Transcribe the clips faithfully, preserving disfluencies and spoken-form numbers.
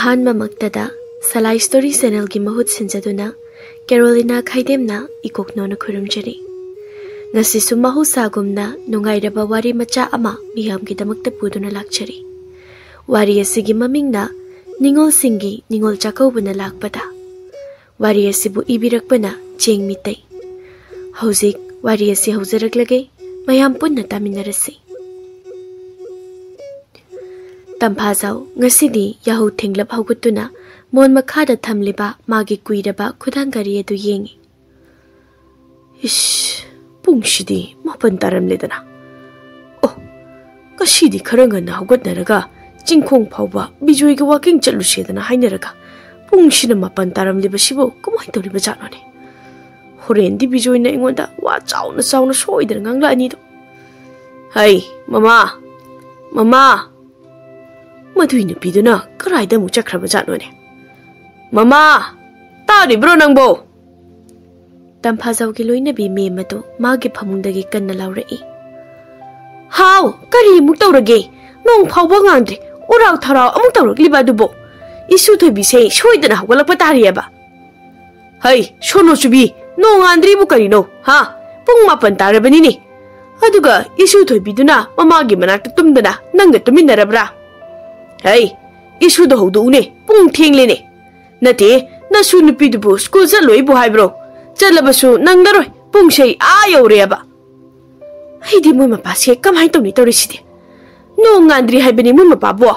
ꯑꯍꯥꯟꯕꯃꯛꯇꯗ ꯁꯂꯥꯏ story ꯆꯦꯅꯦꯜꯒꯤ ꯃꯍꯨꯠ ꯁꯤꯟꯖꯗꯨꯅ ꯀꯦꯔꯣꯂꯤꯅꯥ ꯈꯥꯏꯗꯦꯝꯅ ꯏꯀꯣꯛꯅꯣꯅ ꯈꯨꯔꯨꯝꯖꯔꯤ꯫ ꯉꯁꯤꯁꯨ ꯃꯍꯧꯁꯥꯒꯨꯝꯅ ꯅꯨꯡꯉꯥꯏꯔꯕ ꯋꯥꯔꯤ ꯃꯆꯥ ꯑꯃ ꯃꯤꯌꯥꯝꯒꯤꯗꯃꯛꯇ ꯄꯨꯗꯨꯅ ꯂꯥꯛꯆꯔꯤ꯫ ꯋꯥꯔꯤ ꯑꯁꯤꯒꯤ ꯃꯃꯤꯡꯅ ꯅꯤꯉꯣꯜꯁꯤꯡꯒꯤ ꯅꯤꯉꯣꯜ ꯆꯥꯛꯀꯧꯕꯅ ꯂꯥꯛꯄꯗ꯫ ꯋꯥꯔꯤ ꯑꯁꯤꯕꯨ ꯏꯕꯤꯔꯛꯄꯅ ꯆꯦꯡ ꯃꯤꯇꯩ꯫ ꯍꯧꯖꯤꯛ ꯋꯥꯔꯤ ꯑꯁꯤ ꯍꯧꯖꯔꯛꯂꯒꯦ, ꯃꯌꯥꯝ ꯄꯨꯟꯅ ꯇꯥꯃꯤꯟꯅꯔꯁꯤ꯫ ꯇꯝꯐꯥꯖꯥꯎ ꯉꯁꯤꯗꯤ ꯌꯥꯍꯧ ꯊꯦꯡꯂꯞ ꯍꯧꯒꯠꯇꯨꯅ ꯃꯣꯟ ꯃꯈꯥꯗ ꯊꯝꯂꯤꯕ ꯃꯥꯒꯤ ꯀꯨꯏꯔꯕ ꯈꯨꯗꯥꯡ ꯘꯔꯤ ꯑꯗꯨ ꯌꯦꯡꯉꯤ꯫ ꯏꯁ, ꯄꯨꯡꯁꯤꯗꯤ ꯃꯥꯄꯟ ꯇꯥꯔꯝꯂꯦꯗꯅ꯫ ꯑꯣ, ꯉꯁꯤꯗꯤ ꯈꯔ ꯉꯟꯅ ꯍꯧꯒꯠꯅꯔꯒ ꯆꯤꯡꯈꯣꯡ ꯐꯥꯎꯕ ꯕꯤꯖꯣꯏꯒ ꯋꯥꯀꯤꯡ ꯆꯠꯂꯨꯁꯦꯗꯅ ꯍꯥꯏꯅꯔꯒ ꯄꯨꯡꯁꯤꯅ ꯃꯥꯄꯟ ꯇꯥꯔꯝꯂꯤꯕꯁꯤꯕꯨ ꯀꯃꯥꯏꯅ ꯇꯧꯔꯤꯕ ꯖꯥꯠꯅꯣꯅꯦ? ꯍꯣꯔꯦꯟꯗꯤ ꯕꯤꯖꯣꯏꯅ ꯑꯩꯉꯣꯟꯗ ꯋꯥ ꯆꯥꯎꯅ ꯆꯥꯎꯅ ꯁꯣꯏꯗꯅ ꯉꯥꯡꯂꯛꯑꯅꯤꯗꯣ꯫ "ꯍꯩ, ꯃꯃꯥ! ꯃꯃꯥ!" ꯃꯗꯨꯏ ꯅꯨꯄꯤꯗꯨꯅ ꯀꯔꯥꯏꯗ ꯑꯃꯨꯛ ꯆꯠꯈ꯭ꯔꯕ ꯖꯥꯠꯅꯣꯅꯦ? "ꯃꯃꯥ! ꯇꯥꯔꯤꯕ꯭ꯔꯣ ꯅꯪꯕꯣ?" ꯇꯝꯐꯥꯖꯥꯎꯒꯤ ꯂꯣꯏꯅꯕꯤ ꯃꯦꯝ ꯑꯗꯨ ꯃꯥꯒꯤ ꯐꯃꯨꯡꯗꯒꯤ ꯀꯟꯅ ꯂꯥꯎꯔꯛꯏ꯫ "ꯍꯥꯎ, ꯀꯔꯤ ꯑꯃꯨꯛ ꯇꯧꯔꯒꯦ? ꯅꯣꯡ ꯐꯥꯎꯕ ꯉꯥꯟꯗ꯭ꯔꯤ, ꯎꯔꯥꯎ ꯊꯔꯥꯎ ꯑꯃꯨꯛ ꯇꯧꯔꯛꯂꯤꯕ ꯑꯗꯨꯕꯨ? ꯏꯁꯨ ꯊꯣꯏꯕꯤꯁꯦ ꯁꯣꯏꯗꯅ ꯍꯧꯒꯠꯂꯛꯄ ꯇꯥꯔꯤꯑꯕ꯫ ꯍꯩ, ꯁꯣꯅꯣ ꯆꯨꯕꯤ, ꯅꯣꯡ ꯉꯥꯟꯗ꯭ꯔꯤꯕꯨ ꯀꯔꯤꯅꯣ, ꯍꯥ? ꯄꯨꯡ ꯃꯥꯄꯟ ꯇꯥꯔꯕꯅꯤꯅꯦ꯫ ꯑꯗꯨꯒ ꯏꯁꯨ ꯊꯣꯏꯕꯤꯗꯨꯅ ꯃꯃꯥꯒꯤ ꯃꯅꯥꯛꯇ ꯇꯨꯝꯗꯅ ꯅꯪꯒ ꯇꯨꯃꯤꯟꯅꯔꯕ꯭ꯔꯥ? ꯍꯩ, ꯏꯁꯨꯗꯣ ꯍꯧꯗꯣꯛꯎꯅꯦ, ꯄꯨꯡ ꯊꯦꯡꯂꯦꯅꯦ꯫ ꯅꯠꯇꯦ, ꯅꯁꯨ ꯅꯨꯄꯤꯗꯨꯕꯨ ꯁ꯭ꯀꯨꯜ ꯆꯠꯂꯣꯏꯕꯨ ꯍꯥꯏꯕ꯭ꯔꯣ? ꯆꯠꯂꯕꯁꯨ ꯅꯪꯂꯔꯣꯏ, ꯄꯨꯡꯁꯦ ꯑꯥ ꯌꯧꯔꯦꯕ꯫ ꯑꯩꯗꯤ ꯃꯣꯏ ꯃꯄꯥꯁꯦ ꯀꯃꯥꯏꯅ ꯇꯧꯅꯤ ꯇꯧꯔꯤꯁꯤꯗꯤ? ꯅꯣꯡ ꯉꯥꯟꯗ꯭ꯔꯤ ꯍꯥꯏꯕꯅꯤ ꯃꯣꯏ ꯃꯄꯥꯕꯨ?"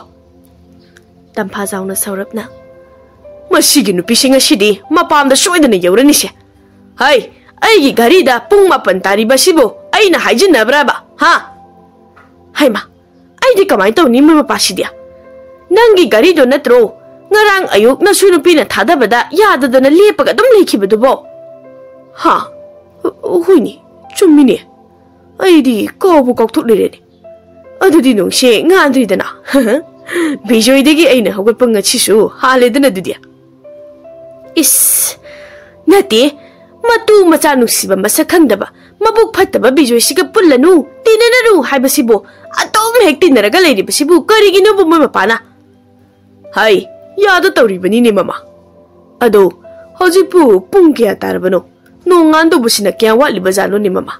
ꯇꯝꯐꯥꯖꯥꯎꯅ ꯁꯧꯔꯞꯅ, "ꯃꯁꯤꯒꯤ ꯅꯨꯄꯤꯁꯤ ꯉꯁꯤꯗꯤ ꯃꯄꯥꯝꯗ ꯁꯣꯏꯗꯅ ꯌꯧꯔꯅꯤꯁꯦ꯫ ꯍꯩ, ꯑꯩꯒꯤ ꯘꯔꯤꯗ ꯄꯨꯡ ꯃꯥꯄꯟ ꯇꯥꯔꯤꯕꯁꯤꯕꯨ ꯑꯩꯅ ꯍꯥꯏꯖꯤꯟꯅꯕ꯭ꯔꯕ, ꯍꯥ? ꯍꯩꯃꯥ, ꯑꯩꯗꯤ ꯀꯃꯥꯏꯅ ꯇꯧꯅꯤ ꯃꯣꯏ ꯃꯄꯥꯁꯤꯗꯤ? ꯅꯪꯒꯤ ꯘꯔꯤꯗꯣ ꯅꯠꯇ꯭ꯔꯣ ꯉꯔꯥꯡ ꯑꯌꯨꯛ ꯅꯁꯨ ꯅꯨꯄꯤꯅ ꯊꯥꯗꯕꯗ ꯌꯥꯗꯗꯅ ꯂꯦꯞꯄꯒ ꯑꯗꯨꯝ ꯂꯩꯈꯤꯕꯗꯨꯕꯣ? ꯍꯥ? ꯍꯣꯏꯅꯦ, ꯆꯨꯝꯃꯤꯅꯦ꯫ ꯑꯩꯗꯤ ꯀꯥꯎꯕꯨ ꯀꯥꯎꯊꯣꯛꯂꯤꯔꯦꯅꯦ꯫ ꯑꯗꯨꯗꯤ ꯅꯣꯡꯁꯦ ꯉꯥꯟꯗ꯭ꯔꯤꯗꯅ꯫ ꯕꯤꯖꯣꯏꯗꯒꯤ ꯑꯩꯅ ꯍꯧꯒꯠꯄ ꯉꯁꯤꯁꯨ ꯍꯥꯜꯂꯦꯗꯅ ꯑꯗꯨꯗꯤ꯫ ꯏꯁ, ꯅꯠꯇꯦ, ꯃꯇꯨ ꯃꯆꯥ ꯅꯨꯡꯁꯤꯕ ꯃꯁꯛ ꯈꯪꯗꯕ, ꯃꯕꯨꯛ ꯐꯠꯇꯕ ꯕꯤꯖꯣꯏꯁꯤꯒ ꯄꯨꯜꯂꯅꯨ, ꯇꯤꯟꯅꯅꯔꯨ ꯍꯥꯏꯕꯁꯤꯕꯨ ꯑꯗꯨꯝ ꯍꯦꯛ ꯇꯤꯟꯅꯔꯒ ꯂꯩꯔꯤꯕꯁꯤꯕꯨ ꯀꯔꯤꯒꯤꯅꯣꯕꯨ ꯃꯣꯏ ꯃꯄꯥꯅ? ꯍꯩ, ꯌꯥꯗ ꯇꯧꯔꯤꯕꯅꯤꯅꯦ ꯃꯃꯥ꯫ ꯑꯗꯣ ꯍꯧꯖꯤꯛꯄꯨ ꯄꯨꯡ ꯀꯌꯥ ꯇꯥꯔꯕꯅꯣ? ꯅꯣꯡ ꯉꯥꯟꯗꯧꯕꯁꯤꯅ ꯀꯌꯥ ꯋꯥꯠꯂꯤꯕ ꯖꯥꯠꯅꯣꯅꯦ ꯃꯃꯥ?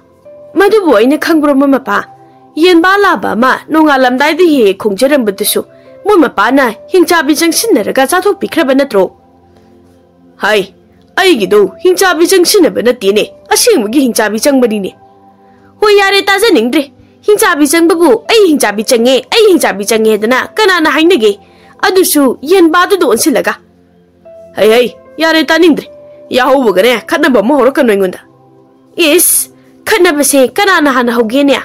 ꯃꯗꯨꯕꯨ ꯑꯩꯅ ꯈꯪꯕ꯭ꯔꯣ ꯃꯃꯥ ꯃꯄꯥ? ꯌꯦꯟꯕꯥ ꯂꯥꯕ ꯑꯃ ꯅꯣꯡꯉꯥꯜꯂꯝꯗꯥꯏꯗ ꯍꯦꯛ ꯍꯦꯛ ꯈꯣꯡꯖꯔꯝꯕꯗꯨꯁꯨ ꯃꯣꯏ ꯃꯄꯥꯅ ꯍꯤꯡꯆꯥꯕꯤ ꯆꯪꯁꯤꯟꯅꯔꯒ ꯆꯥꯊꯣꯛꯄꯤꯈ꯭ꯔꯕ ꯅꯠꯇ꯭ꯔꯣ? ꯍꯥꯏ, ꯑꯩꯒꯤꯗꯣ ꯍꯤꯡꯆꯥꯕꯤ ꯆꯪꯁꯤꯟꯅꯕ ꯅꯠꯇꯦꯅꯦ, ꯑꯁꯦꯡꯕꯒꯤ ꯍꯤꯡꯆꯥꯕꯤ ꯆꯪꯕꯅꯤꯅꯦ꯫ ꯍꯣꯏ, ꯌꯥꯔꯦ, ꯇꯥꯖꯅꯤꯡꯗ꯭ꯔꯦ꯫ ꯍꯤꯡꯆꯥꯕꯤ ꯆꯪꯕꯕꯨ ꯑꯩ ꯍꯤꯡꯆꯥꯕꯤ ꯆꯪꯉꯦ, ꯑꯩ ꯍꯤꯡꯆꯥꯕꯤ ꯆꯪꯉꯦ ꯍꯥꯏꯗꯅ ꯀꯅꯥꯅ ꯍꯥꯏꯅꯒꯦ? ꯑꯗꯨꯁꯨ ꯌꯦꯟꯕꯥꯗꯨꯗ ꯑꯣꯟꯁꯤꯜꯂꯒ꯫ ꯍꯩ ꯍꯩ, ꯌꯥꯔꯦ, ꯇꯥꯅꯤꯡꯗ꯭ꯔꯦ꯫ ꯌꯥꯍꯧꯕꯒꯅꯦ ꯈꯠꯅꯕ ꯑꯃ ꯍꯧꯔꯛꯀꯅꯨ ꯑꯩꯉꯣꯟꯗ꯫ ꯏꯁ, ꯈꯠꯅꯕꯁꯦ ꯀꯅꯥꯅ ꯍꯥꯟꯅ ꯍꯧꯒꯦꯅꯦ?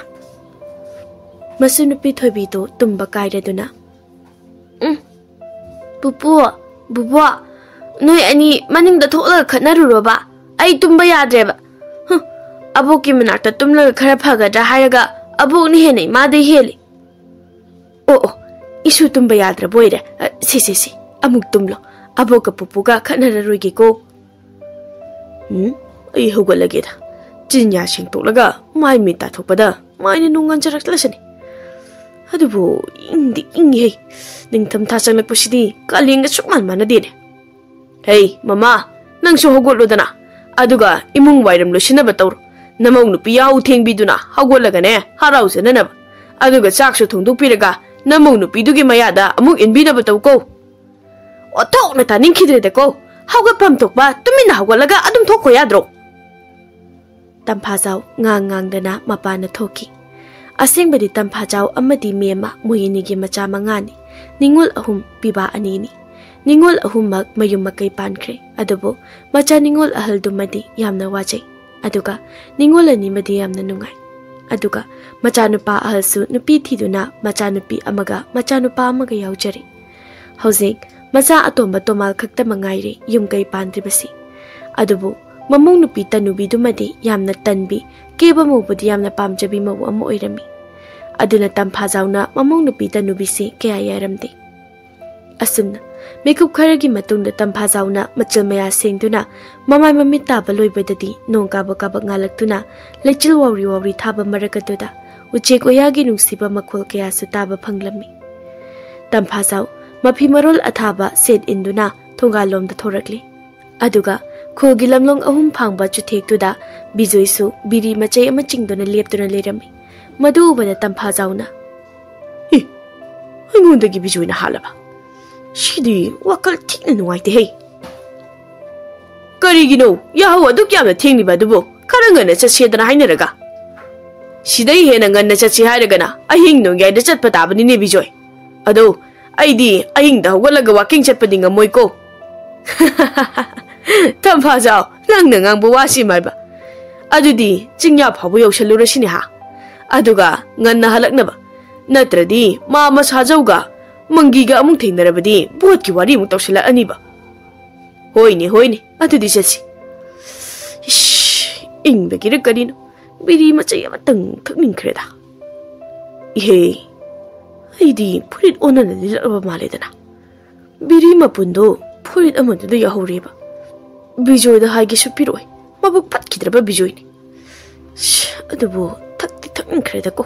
ꯃꯁꯨ ꯅꯨꯄꯤ ꯊꯣꯏꯕꯤꯗꯨ ꯇꯨꯝꯕ ꯀꯥꯏꯔꯗꯨꯅ, "ꯎꯝ, ꯄꯨꯄꯨ, ꯕꯨꯕꯣꯛ, ꯅꯣꯏ ꯑꯅꯤ ꯃꯅꯤꯡꯗ ꯊꯣꯛꯂꯒ ꯈꯠꯅꯔꯨꯔꯣꯕ꯫ ꯑꯩ ꯇꯨꯝꯕ ꯌꯥꯗ꯭ꯔꯦꯕ꯫ ꯍꯨꯝ, ꯑꯕꯣꯛꯀꯤ ꯃꯅꯥꯛꯇ ꯇꯨꯝꯂꯒ ꯈꯔ ꯐꯒꯗ꯭ꯔꯥ ꯍꯥꯏꯔꯒ ꯑꯕꯣꯛꯅ ꯍꯦꯟꯅ ꯏꯃꯥꯗꯩ ꯍꯦꯜꯂꯤ꯫ ꯑꯣ, ꯑꯣ, ꯏꯁꯨ ꯇꯨꯝꯕ ꯌꯥꯗ꯭ꯔꯕ ꯑꯣꯏꯔꯦ꯫ ꯑ, ꯁꯦ, ꯁꯦ, ꯁꯦ, ꯑꯃꯨꯛ ꯇꯨꯝꯂꯣ꯫ ꯑꯕꯣꯛꯀ ꯄꯨꯄꯨꯒ ꯈꯠꯅꯔꯔꯣꯏꯒꯦꯀꯣ꯫" ꯎꯝ, ꯑꯩ ꯍꯧꯒꯠꯂꯒꯦꯗ꯫ ꯆꯤꯟꯌꯥ ꯁꯦꯡꯗꯣꯛꯂꯒ ꯃꯥꯏ ꯃꯤꯠ ꯇꯥꯊꯣꯛꯄꯗ ꯃꯥꯏꯅ ꯅꯨꯡ ꯉꯥꯟꯖꯔꯛꯂꯁꯅꯤ꯫ ꯑꯗꯨꯕꯨ ꯏꯪꯗꯤ ꯏꯪꯉꯤꯍꯦ꯫ ꯅꯤꯡꯊꯝꯊꯥ ꯆꯪꯂꯛꯄꯁꯤꯗꯤ ꯀꯥꯂꯦꯟꯒ ꯁꯨꯛꯃꯥꯟ ꯃꯥꯟꯅꯗꯦꯅꯦ꯫ ꯍꯦ, ꯃꯃꯥ, ꯅꯪꯁꯨ ꯍꯧꯒꯠꯂꯣꯗꯅ꯫ ꯑꯗꯨꯒ ꯏꯃꯨꯡ ꯋꯥꯏꯔꯝ ꯂꯣꯏꯁꯤꯟꯅꯕ ꯇꯧꯔꯣ꯫ ꯅꯃꯧ ꯅꯨꯄꯤ ꯌꯥꯍꯧ ꯊꯦꯡꯕꯤꯗꯨꯅ ꯍꯧꯒꯠꯂꯒꯅꯦ, ꯍꯔꯥꯎꯖꯅꯅꯕ꯫ ꯑꯗꯨꯒ ꯆꯥꯛꯁꯨ ꯊꯣꯡꯗꯣꯛꯄꯤꯔꯒ ꯅꯃꯧ ꯅꯨꯄꯤꯗꯨꯒꯤ ꯃꯌꯥꯗ ꯑꯃꯨꯛ ꯏꯟꯕꯤꯅꯕ ꯇꯧꯀꯣ꯫ ꯑꯣꯟꯊꯣꯛꯅ ꯇꯥꯅꯤꯡꯈꯤꯗ꯭ꯔꯦꯗꯀꯣ꯫ ꯍꯧꯒꯠꯐꯝ ꯊꯣꯛꯄ ꯇꯨꯃꯤꯟꯅ ꯍꯧꯒꯠꯂꯒ ꯑꯗꯨꯝ ꯊꯣꯛꯈꯣ ꯌꯥꯗ꯭ꯔꯣ? ꯇꯝꯐꯥꯖꯥꯎ ꯉꯥꯡ ꯉꯥꯡꯗꯅ ꯃꯄꯥꯟꯗ ꯊꯣꯛꯈꯤ꯫ ꯑꯁꯦꯡꯕꯗꯤ ꯇꯝꯐꯥꯖꯥꯎ ꯑꯃꯗꯤ ꯃꯦꯝꯃ ꯃꯣꯏ ꯑꯅꯤꯒꯤ ꯃꯆꯥ ꯃꯉꯥꯅꯤ꯫ ꯅꯤꯉꯣꯜ ꯑꯍꯨꯝ, ꯄꯤꯕꯥ ꯑꯅꯤꯅꯤ꯫ ꯅꯤꯉꯣꯜ ꯑꯍꯨꯝꯃꯛ ꯃꯌꯨꯝ ꯃꯀꯩ ꯄꯥꯟꯈ꯭ꯔꯦ꯫ ꯑꯗꯨꯕꯨ ꯃꯆꯥ ꯅꯤꯉꯣꯜ ꯑꯍꯜꯗꯨꯃꯗꯤ ꯌꯥꯝꯅ ꯋꯥꯖꯩ꯫ ꯑꯗꯨꯒ ꯅꯤꯉꯣꯜ ꯑꯅꯤꯃꯗꯤ ꯌꯥꯝꯅ ꯅꯨꯡꯉꯥꯏ꯫ ꯑꯗꯨꯒ ꯃꯆꯥꯅꯨꯄꯥ ꯑꯍꯜꯁꯨ ꯅꯨꯄꯤ ꯊꯤꯗꯨꯅ ꯃꯆꯥꯅꯨꯄꯤ ꯑꯃꯒ ꯃꯆꯥꯅꯨꯄꯥ ꯑꯃꯒ ꯌꯥꯎꯖꯔꯦ꯫ ꯍꯧꯖꯤꯛ ꯃꯆꯥ ꯑꯇꯣꯝꯕ ꯇꯣꯃꯥꯜ ꯈꯛꯇ ꯃꯉꯥꯏꯔꯦ ꯌꯨꯝ ꯀꯩ ꯄꯥꯟꯗ꯭ꯔꯤꯕꯁꯤ꯫ ꯑꯗꯨꯕꯨ ꯃꯃꯧ ꯅꯨꯄꯤ ꯇꯅꯨꯕꯤꯗꯨꯃꯗꯤ ꯌꯥꯝꯅ ꯇꯟꯕꯤ, ꯀꯦꯕ ꯃꯧꯕꯗꯤ ꯌꯥꯝꯅ ꯄꯥꯝꯖꯕꯤ ꯃꯧ ꯑꯃ ꯑꯣꯏꯔꯝꯃꯤ꯫ ꯑꯗꯨꯅ ꯇꯝꯐꯥꯖꯥꯎꯅ ꯃꯃꯧ ꯅꯨꯄꯤ ꯇꯅꯨꯕꯤꯁꯤ ꯀꯌꯥ ꯌꯥꯔꯝꯗꯦ꯫ ꯑꯁꯨꯝꯅ ꯃꯤꯀꯨꯞ ꯈꯔꯒꯤ ꯃꯇꯨꯡꯗ ꯇꯝꯐꯥꯖꯥꯎꯅ ꯃꯆꯜ ꯃꯌꯥ ꯁꯦꯡꯗꯨꯅ ꯃꯃꯥꯏ ꯃꯃꯤꯠ ꯇꯥꯕ ꯂꯣꯏꯕꯗꯗꯤ ꯅꯣꯡ ꯀꯥꯕꯛ ꯀꯥꯕꯛ ꯉꯥꯜꯂꯛꯇꯨꯅ ꯂꯩꯆꯤꯜ ꯋꯥꯎꯔꯤ ꯋꯥꯎꯔꯤ ꯊꯥꯕ ꯃꯔꯛ ꯑꯗꯨꯗ ꯎꯆꯦꯛ ꯋꯥꯌꯥꯒꯤ ꯅꯨꯡꯁꯤꯕ ꯃꯈꯣꯜ ꯀꯌꯥꯁꯨ ꯇꯥꯕ ꯐꯪꯂꯝꯃꯤ꯫ ꯇꯝꯐꯥꯖꯥꯎ ꯃꯐꯤ ꯃꯔꯣꯜ ꯑꯊꯥꯕ ꯁꯦꯠ ꯏꯟꯗꯨꯅ ꯊꯣꯡꯒꯥꯜꯂꯣꯝꯗ ꯊꯣꯔꯛꯂꯤ꯫ ꯑꯗꯨꯒ ꯈꯨꯜꯒꯤ ꯂꯝꯂꯣꯡ ꯑꯍꯨꯝ ꯐꯥꯡꯕ ꯆꯨꯊꯦꯛꯇꯨꯗ ꯕꯤꯖꯣꯏꯁꯨ ꯕꯤꯔꯤ ꯃꯆꯩ ꯑꯃ ꯆꯤꯡꯗꯨꯅ ꯂꯦꯞꯇꯨꯅ ꯂꯩꯔꯝꯃꯤ꯫ ꯃꯗꯨ ꯎꯕꯗ ꯇꯝꯐꯥꯖꯥꯎꯅ, "ꯑꯦ, ꯑꯩꯉꯣꯟꯗꯒꯤ ꯕꯤꯖꯣꯏꯅ ꯍꯥꯜꯂꯕ? ꯁꯤꯗꯤ ꯋꯥꯈꯜ ꯊꯤꯅ ꯅꯨꯡꯉꯥꯏꯇꯦꯍꯦ꯫ ꯀꯔꯤꯒꯤꯅꯣ ꯌꯥꯍꯧ ꯑꯗꯨꯛ ꯌꯥꯝꯅ ꯊꯦꯡꯂꯤꯕ ꯑꯗꯨꯕꯨ? ꯈꯔ ꯉꯟꯅ ꯆꯠꯁꯦꯗꯅ ꯍꯥꯏꯅꯔꯒ꯫ ꯁꯤꯗꯩ ꯍꯦꯟꯅ ꯉꯟꯅ ꯆꯠꯁꯤ ꯍꯥꯏꯔꯒꯅ ꯑꯍꯤꯡ ꯅꯣꯡꯌꯥꯏꯗ ꯆꯠꯄ ꯇꯥꯕꯅꯤꯅꯦ ꯕꯤꯖꯣꯏ꯫ ꯑꯗꯣ ꯑꯩꯗꯤ ꯑꯍꯤꯡꯗ ꯍꯧꯒꯠꯂꯒ ꯋꯥꯀꯤꯡ ꯆꯠꯄꯗꯤ ꯉꯝꯃꯣꯏꯀꯣ꯫" "ꯇꯝꯐꯥꯖꯥꯎ, ꯅꯪꯅ ꯉꯥꯡꯕ ꯋꯥꯁꯤ ꯃꯥꯏꯕ꯫ ꯑꯗꯨꯗꯤ ꯆꯤꯡꯌꯥ ꯐꯥꯎꯕ ꯌꯧꯁꯜꯂꯨꯔꯁꯤꯅꯦ ꯍꯥ? ꯑꯗꯨꯒ ꯉꯟꯅ ꯍꯜꯂꯛꯅꯕ꯫ ꯅꯠꯇ꯭ꯔꯗꯤ ꯃꯥ ꯃꯁꯥꯖꯧꯒ ꯃꯪꯒꯤꯒ ꯑꯃꯨꯛ ꯊꯦꯡꯅꯔꯕꯗꯤ ꯚꯣꯠꯀꯤ ꯋꯥꯔꯤ ꯑꯃꯨꯛ ꯇꯧꯁꯤꯜꯂꯛꯑꯅꯤꯕ꯫" "ꯍꯣꯏꯅꯦ, ꯍꯣꯏꯅꯦ, ꯑꯗꯨꯗꯤ ꯆꯠꯁꯤ꯫" ꯏꯁ, ꯏꯪꯕꯒꯤꯔ ꯀꯔꯤꯅꯣ, ꯕꯤꯔꯤ ꯃꯆꯩ ꯑꯃꯇꯪ ꯊꯛꯅꯤꯡꯈ꯭ꯔꯦꯗ꯫ ꯏꯍꯦ, ꯑꯩꯗꯤ ꯐꯨꯔꯤꯠ ꯑꯣꯟꯅꯅ ꯂꯤꯠꯂꯛꯂꯕ ꯃꯥꯜꯂꯦꯗꯅ꯫ ꯕꯤꯔꯤ ꯃꯄꯨꯟꯗꯣ ꯐꯨꯔꯤꯠ ꯑꯃꯗꯨꯗ ꯌꯥꯎꯍꯧꯔꯦꯕ꯫ ꯕꯤꯖꯣꯏꯗ ꯍꯥꯏꯒꯦꯁꯨ ꯄꯤꯔꯛꯑꯣꯏ, ꯃꯕꯨꯛ ꯐꯠꯈꯤꯗ꯭ꯔꯕ ꯕꯤꯖꯣꯏꯅꯤ꯫ ꯁ, ꯑꯗꯨꯕꯨ ꯊꯛꯇꯤ ꯊꯛꯅꯤꯡꯈ꯭ꯔꯦꯗꯀꯣ꯫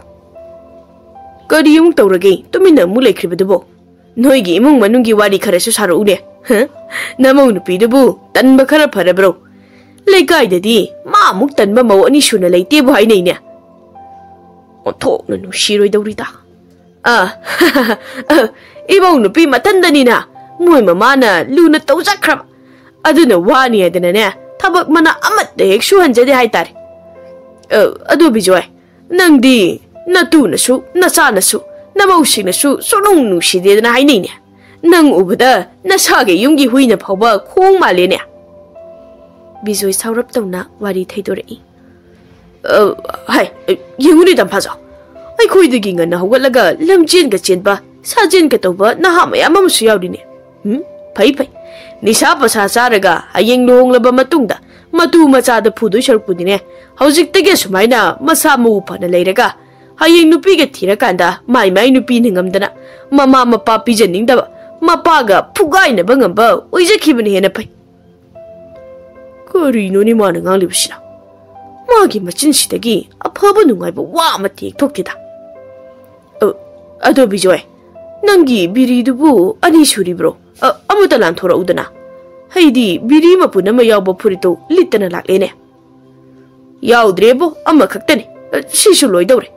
"ꯀꯔꯤ ꯑꯃꯨꯛ ꯇꯧꯔꯒꯦ? ꯇꯨꯃꯤꯟꯅ ꯑꯃꯨꯛ ꯂꯩꯈ꯭ꯔꯤꯕꯗꯨꯕꯣ? ꯅꯣꯏꯒꯤ ꯏꯃꯨꯡ ꯃꯅꯨꯡꯒꯤ ꯋꯥꯔꯤ ꯈꯔꯁꯨ ꯁꯥꯔꯛꯎꯅꯦ꯫ ꯍ? ꯅꯃꯧ ꯅꯨꯄꯤꯗꯨꯕꯨ ꯇꯟꯕ ꯈꯔ ꯐꯔꯕ꯭ꯔꯣ? ꯂꯩꯀꯥꯏꯗꯗꯤ ꯃꯥ ꯑꯃꯨꯛ ꯇꯟꯕ ꯃꯧ ꯑꯅꯤ ꯁꯨꯅ ꯂꯩꯇꯦꯕꯨ ꯍꯥꯏꯅꯩꯅꯦ꯫" ꯑꯣꯟꯊꯣꯛꯅ ꯅꯨꯡꯁꯤꯔꯣꯏꯗꯧꯔꯤꯗ꯫ "ꯑ, ꯑ, ꯏꯃꯧ ꯅꯨꯄꯤ ꯃꯊꯟꯗꯅꯤꯅ ꯃꯣꯏ ꯃꯃꯥꯅ ꯂꯨꯅ ꯇꯧꯖꯈ꯭ꯔꯕ꯫ ꯑꯗꯨꯅ ꯋꯥꯅꯤ ꯍꯥꯏꯗꯅꯅꯦ, ꯊꯕꯛ ꯃꯅꯥ ꯑꯃꯠꯇ ꯍꯦꯛ ꯁꯨꯍꯟꯖꯗꯦ ꯍꯥꯏꯇꯥꯔꯦ꯫ ꯑ, ꯑꯗꯨ ꯕꯤꯖꯣꯏ, ꯅꯪꯗꯤ ꯅꯇꯨꯅꯁꯨ, ꯅꯆꯥꯅꯁꯨ, ꯅꯃꯧꯁꯤꯡꯅꯁꯨ ꯁꯨꯅꯨꯡ ꯅꯨꯡꯁꯤꯗꯦꯗꯅ ꯍꯥꯏꯅꯩꯅꯦ꯫ ꯅꯪ ꯎꯕꯗ ꯅꯁꯥꯒꯤ ꯌꯨꯝꯒꯤ ꯍꯨꯏꯅ ꯐꯥꯎꯕ ꯈꯣꯡ ꯃꯥꯜꯂꯦꯅꯦ꯫" ꯕꯤꯖꯣꯏ ꯁꯥꯎꯔꯞ ꯇꯧꯅ ꯋꯥꯔꯤ ꯊꯩꯗꯣꯔꯛꯏ꯫ "ꯑ, ꯍꯥꯏ, ꯌꯦꯡꯉꯨꯅꯦ ꯇꯝꯐꯥꯖꯥꯎ, ꯑꯩꯈꯣꯏꯗꯒꯤ ꯉꯟꯅ ꯍꯧꯒꯠꯂꯒ ꯂꯝꯖꯦꯟꯒ ꯆꯦꯟꯕ, ꯁꯥꯖꯦꯟꯒ ꯇꯧꯕ ꯅꯍꯥ ꯃꯌꯥꯝ ꯑꯃꯁꯨ ꯌꯥꯎꯔꯤꯅꯦ꯫ ꯎꯝ, ꯐꯩ ꯐꯩ, ꯅꯤꯁꯥ ꯄꯁꯥ ꯆꯥꯔꯒ ꯍꯌꯦꯡ ꯂꯨꯍꯣꯡꯂꯕ ꯃꯇꯨꯡꯗ ꯃꯇꯨ ꯃꯆꯥꯗ ꯐꯨꯗꯣꯏ ꯁꯔꯨꯛꯄꯨꯗꯤꯅꯦ, ꯍꯧꯖꯤꯛꯇꯒꯤ ꯑꯁꯨꯃꯥꯏꯅ ꯃꯁꯥ ꯃꯎ ꯐꯅ ꯂꯩꯔꯒ ꯍꯌꯦꯡ ꯅꯨꯄꯤꯒ ꯊꯤꯔꯀꯥꯟꯗ ꯃꯥꯏ ꯃꯥꯏ ꯅꯨꯄꯤꯅ ꯉꯝꯗꯅ ꯃꯃꯥ ꯃꯄꯥ ꯄꯤꯖꯅꯤꯡꯗꯕ, ꯃꯄꯥꯒ ꯐꯨꯒꯥꯏꯅꯕ ꯉꯝꯕ ꯑꯣꯏꯖꯈꯤꯕꯅ ꯍꯦꯟꯅ ꯐꯩ꯫" "ꯀꯔꯤꯅꯣꯅꯦ ꯃꯥꯅ ꯉꯥꯡꯂꯤꯕꯁꯤꯅ? ꯃꯥꯒꯤ ꯃꯆꯤꯟꯁꯤꯗꯒꯤ ꯑꯐꯕ ꯅꯨꯡꯉꯥꯏꯕ ꯋꯥ ꯑꯃꯠꯇ ꯍꯦꯛ ꯊꯣꯛꯇꯦꯗ꯫ ꯑ, ꯑꯗꯣ ꯕꯤꯖꯣꯏ, ꯅꯪꯒꯤ ꯕꯤꯔꯤꯗꯨꯕꯨ ꯑꯅꯤ ꯁꯨꯔꯤꯕ꯭ꯔꯣ? ꯑ, ꯑꯃꯇ ꯂꯥꯟꯊꯣꯔꯛꯎꯗꯅ꯫ ꯑꯩꯗꯤ ꯕꯤꯔꯤ ꯃꯄꯨꯟ ꯑꯃ ꯌꯥꯎꯕ ꯐꯨꯔꯤꯠꯇꯨ ꯂꯤꯠꯇꯅ ꯂꯥꯛꯂꯦꯅꯦ꯫ ꯌꯥꯎꯗ꯭ꯔꯦꯕꯣ, ꯑꯃꯈꯛꯇꯅꯤ꯫ ꯑ, ꯁꯤꯁꯨ ꯂꯣꯏꯗꯧꯔꯦ꯫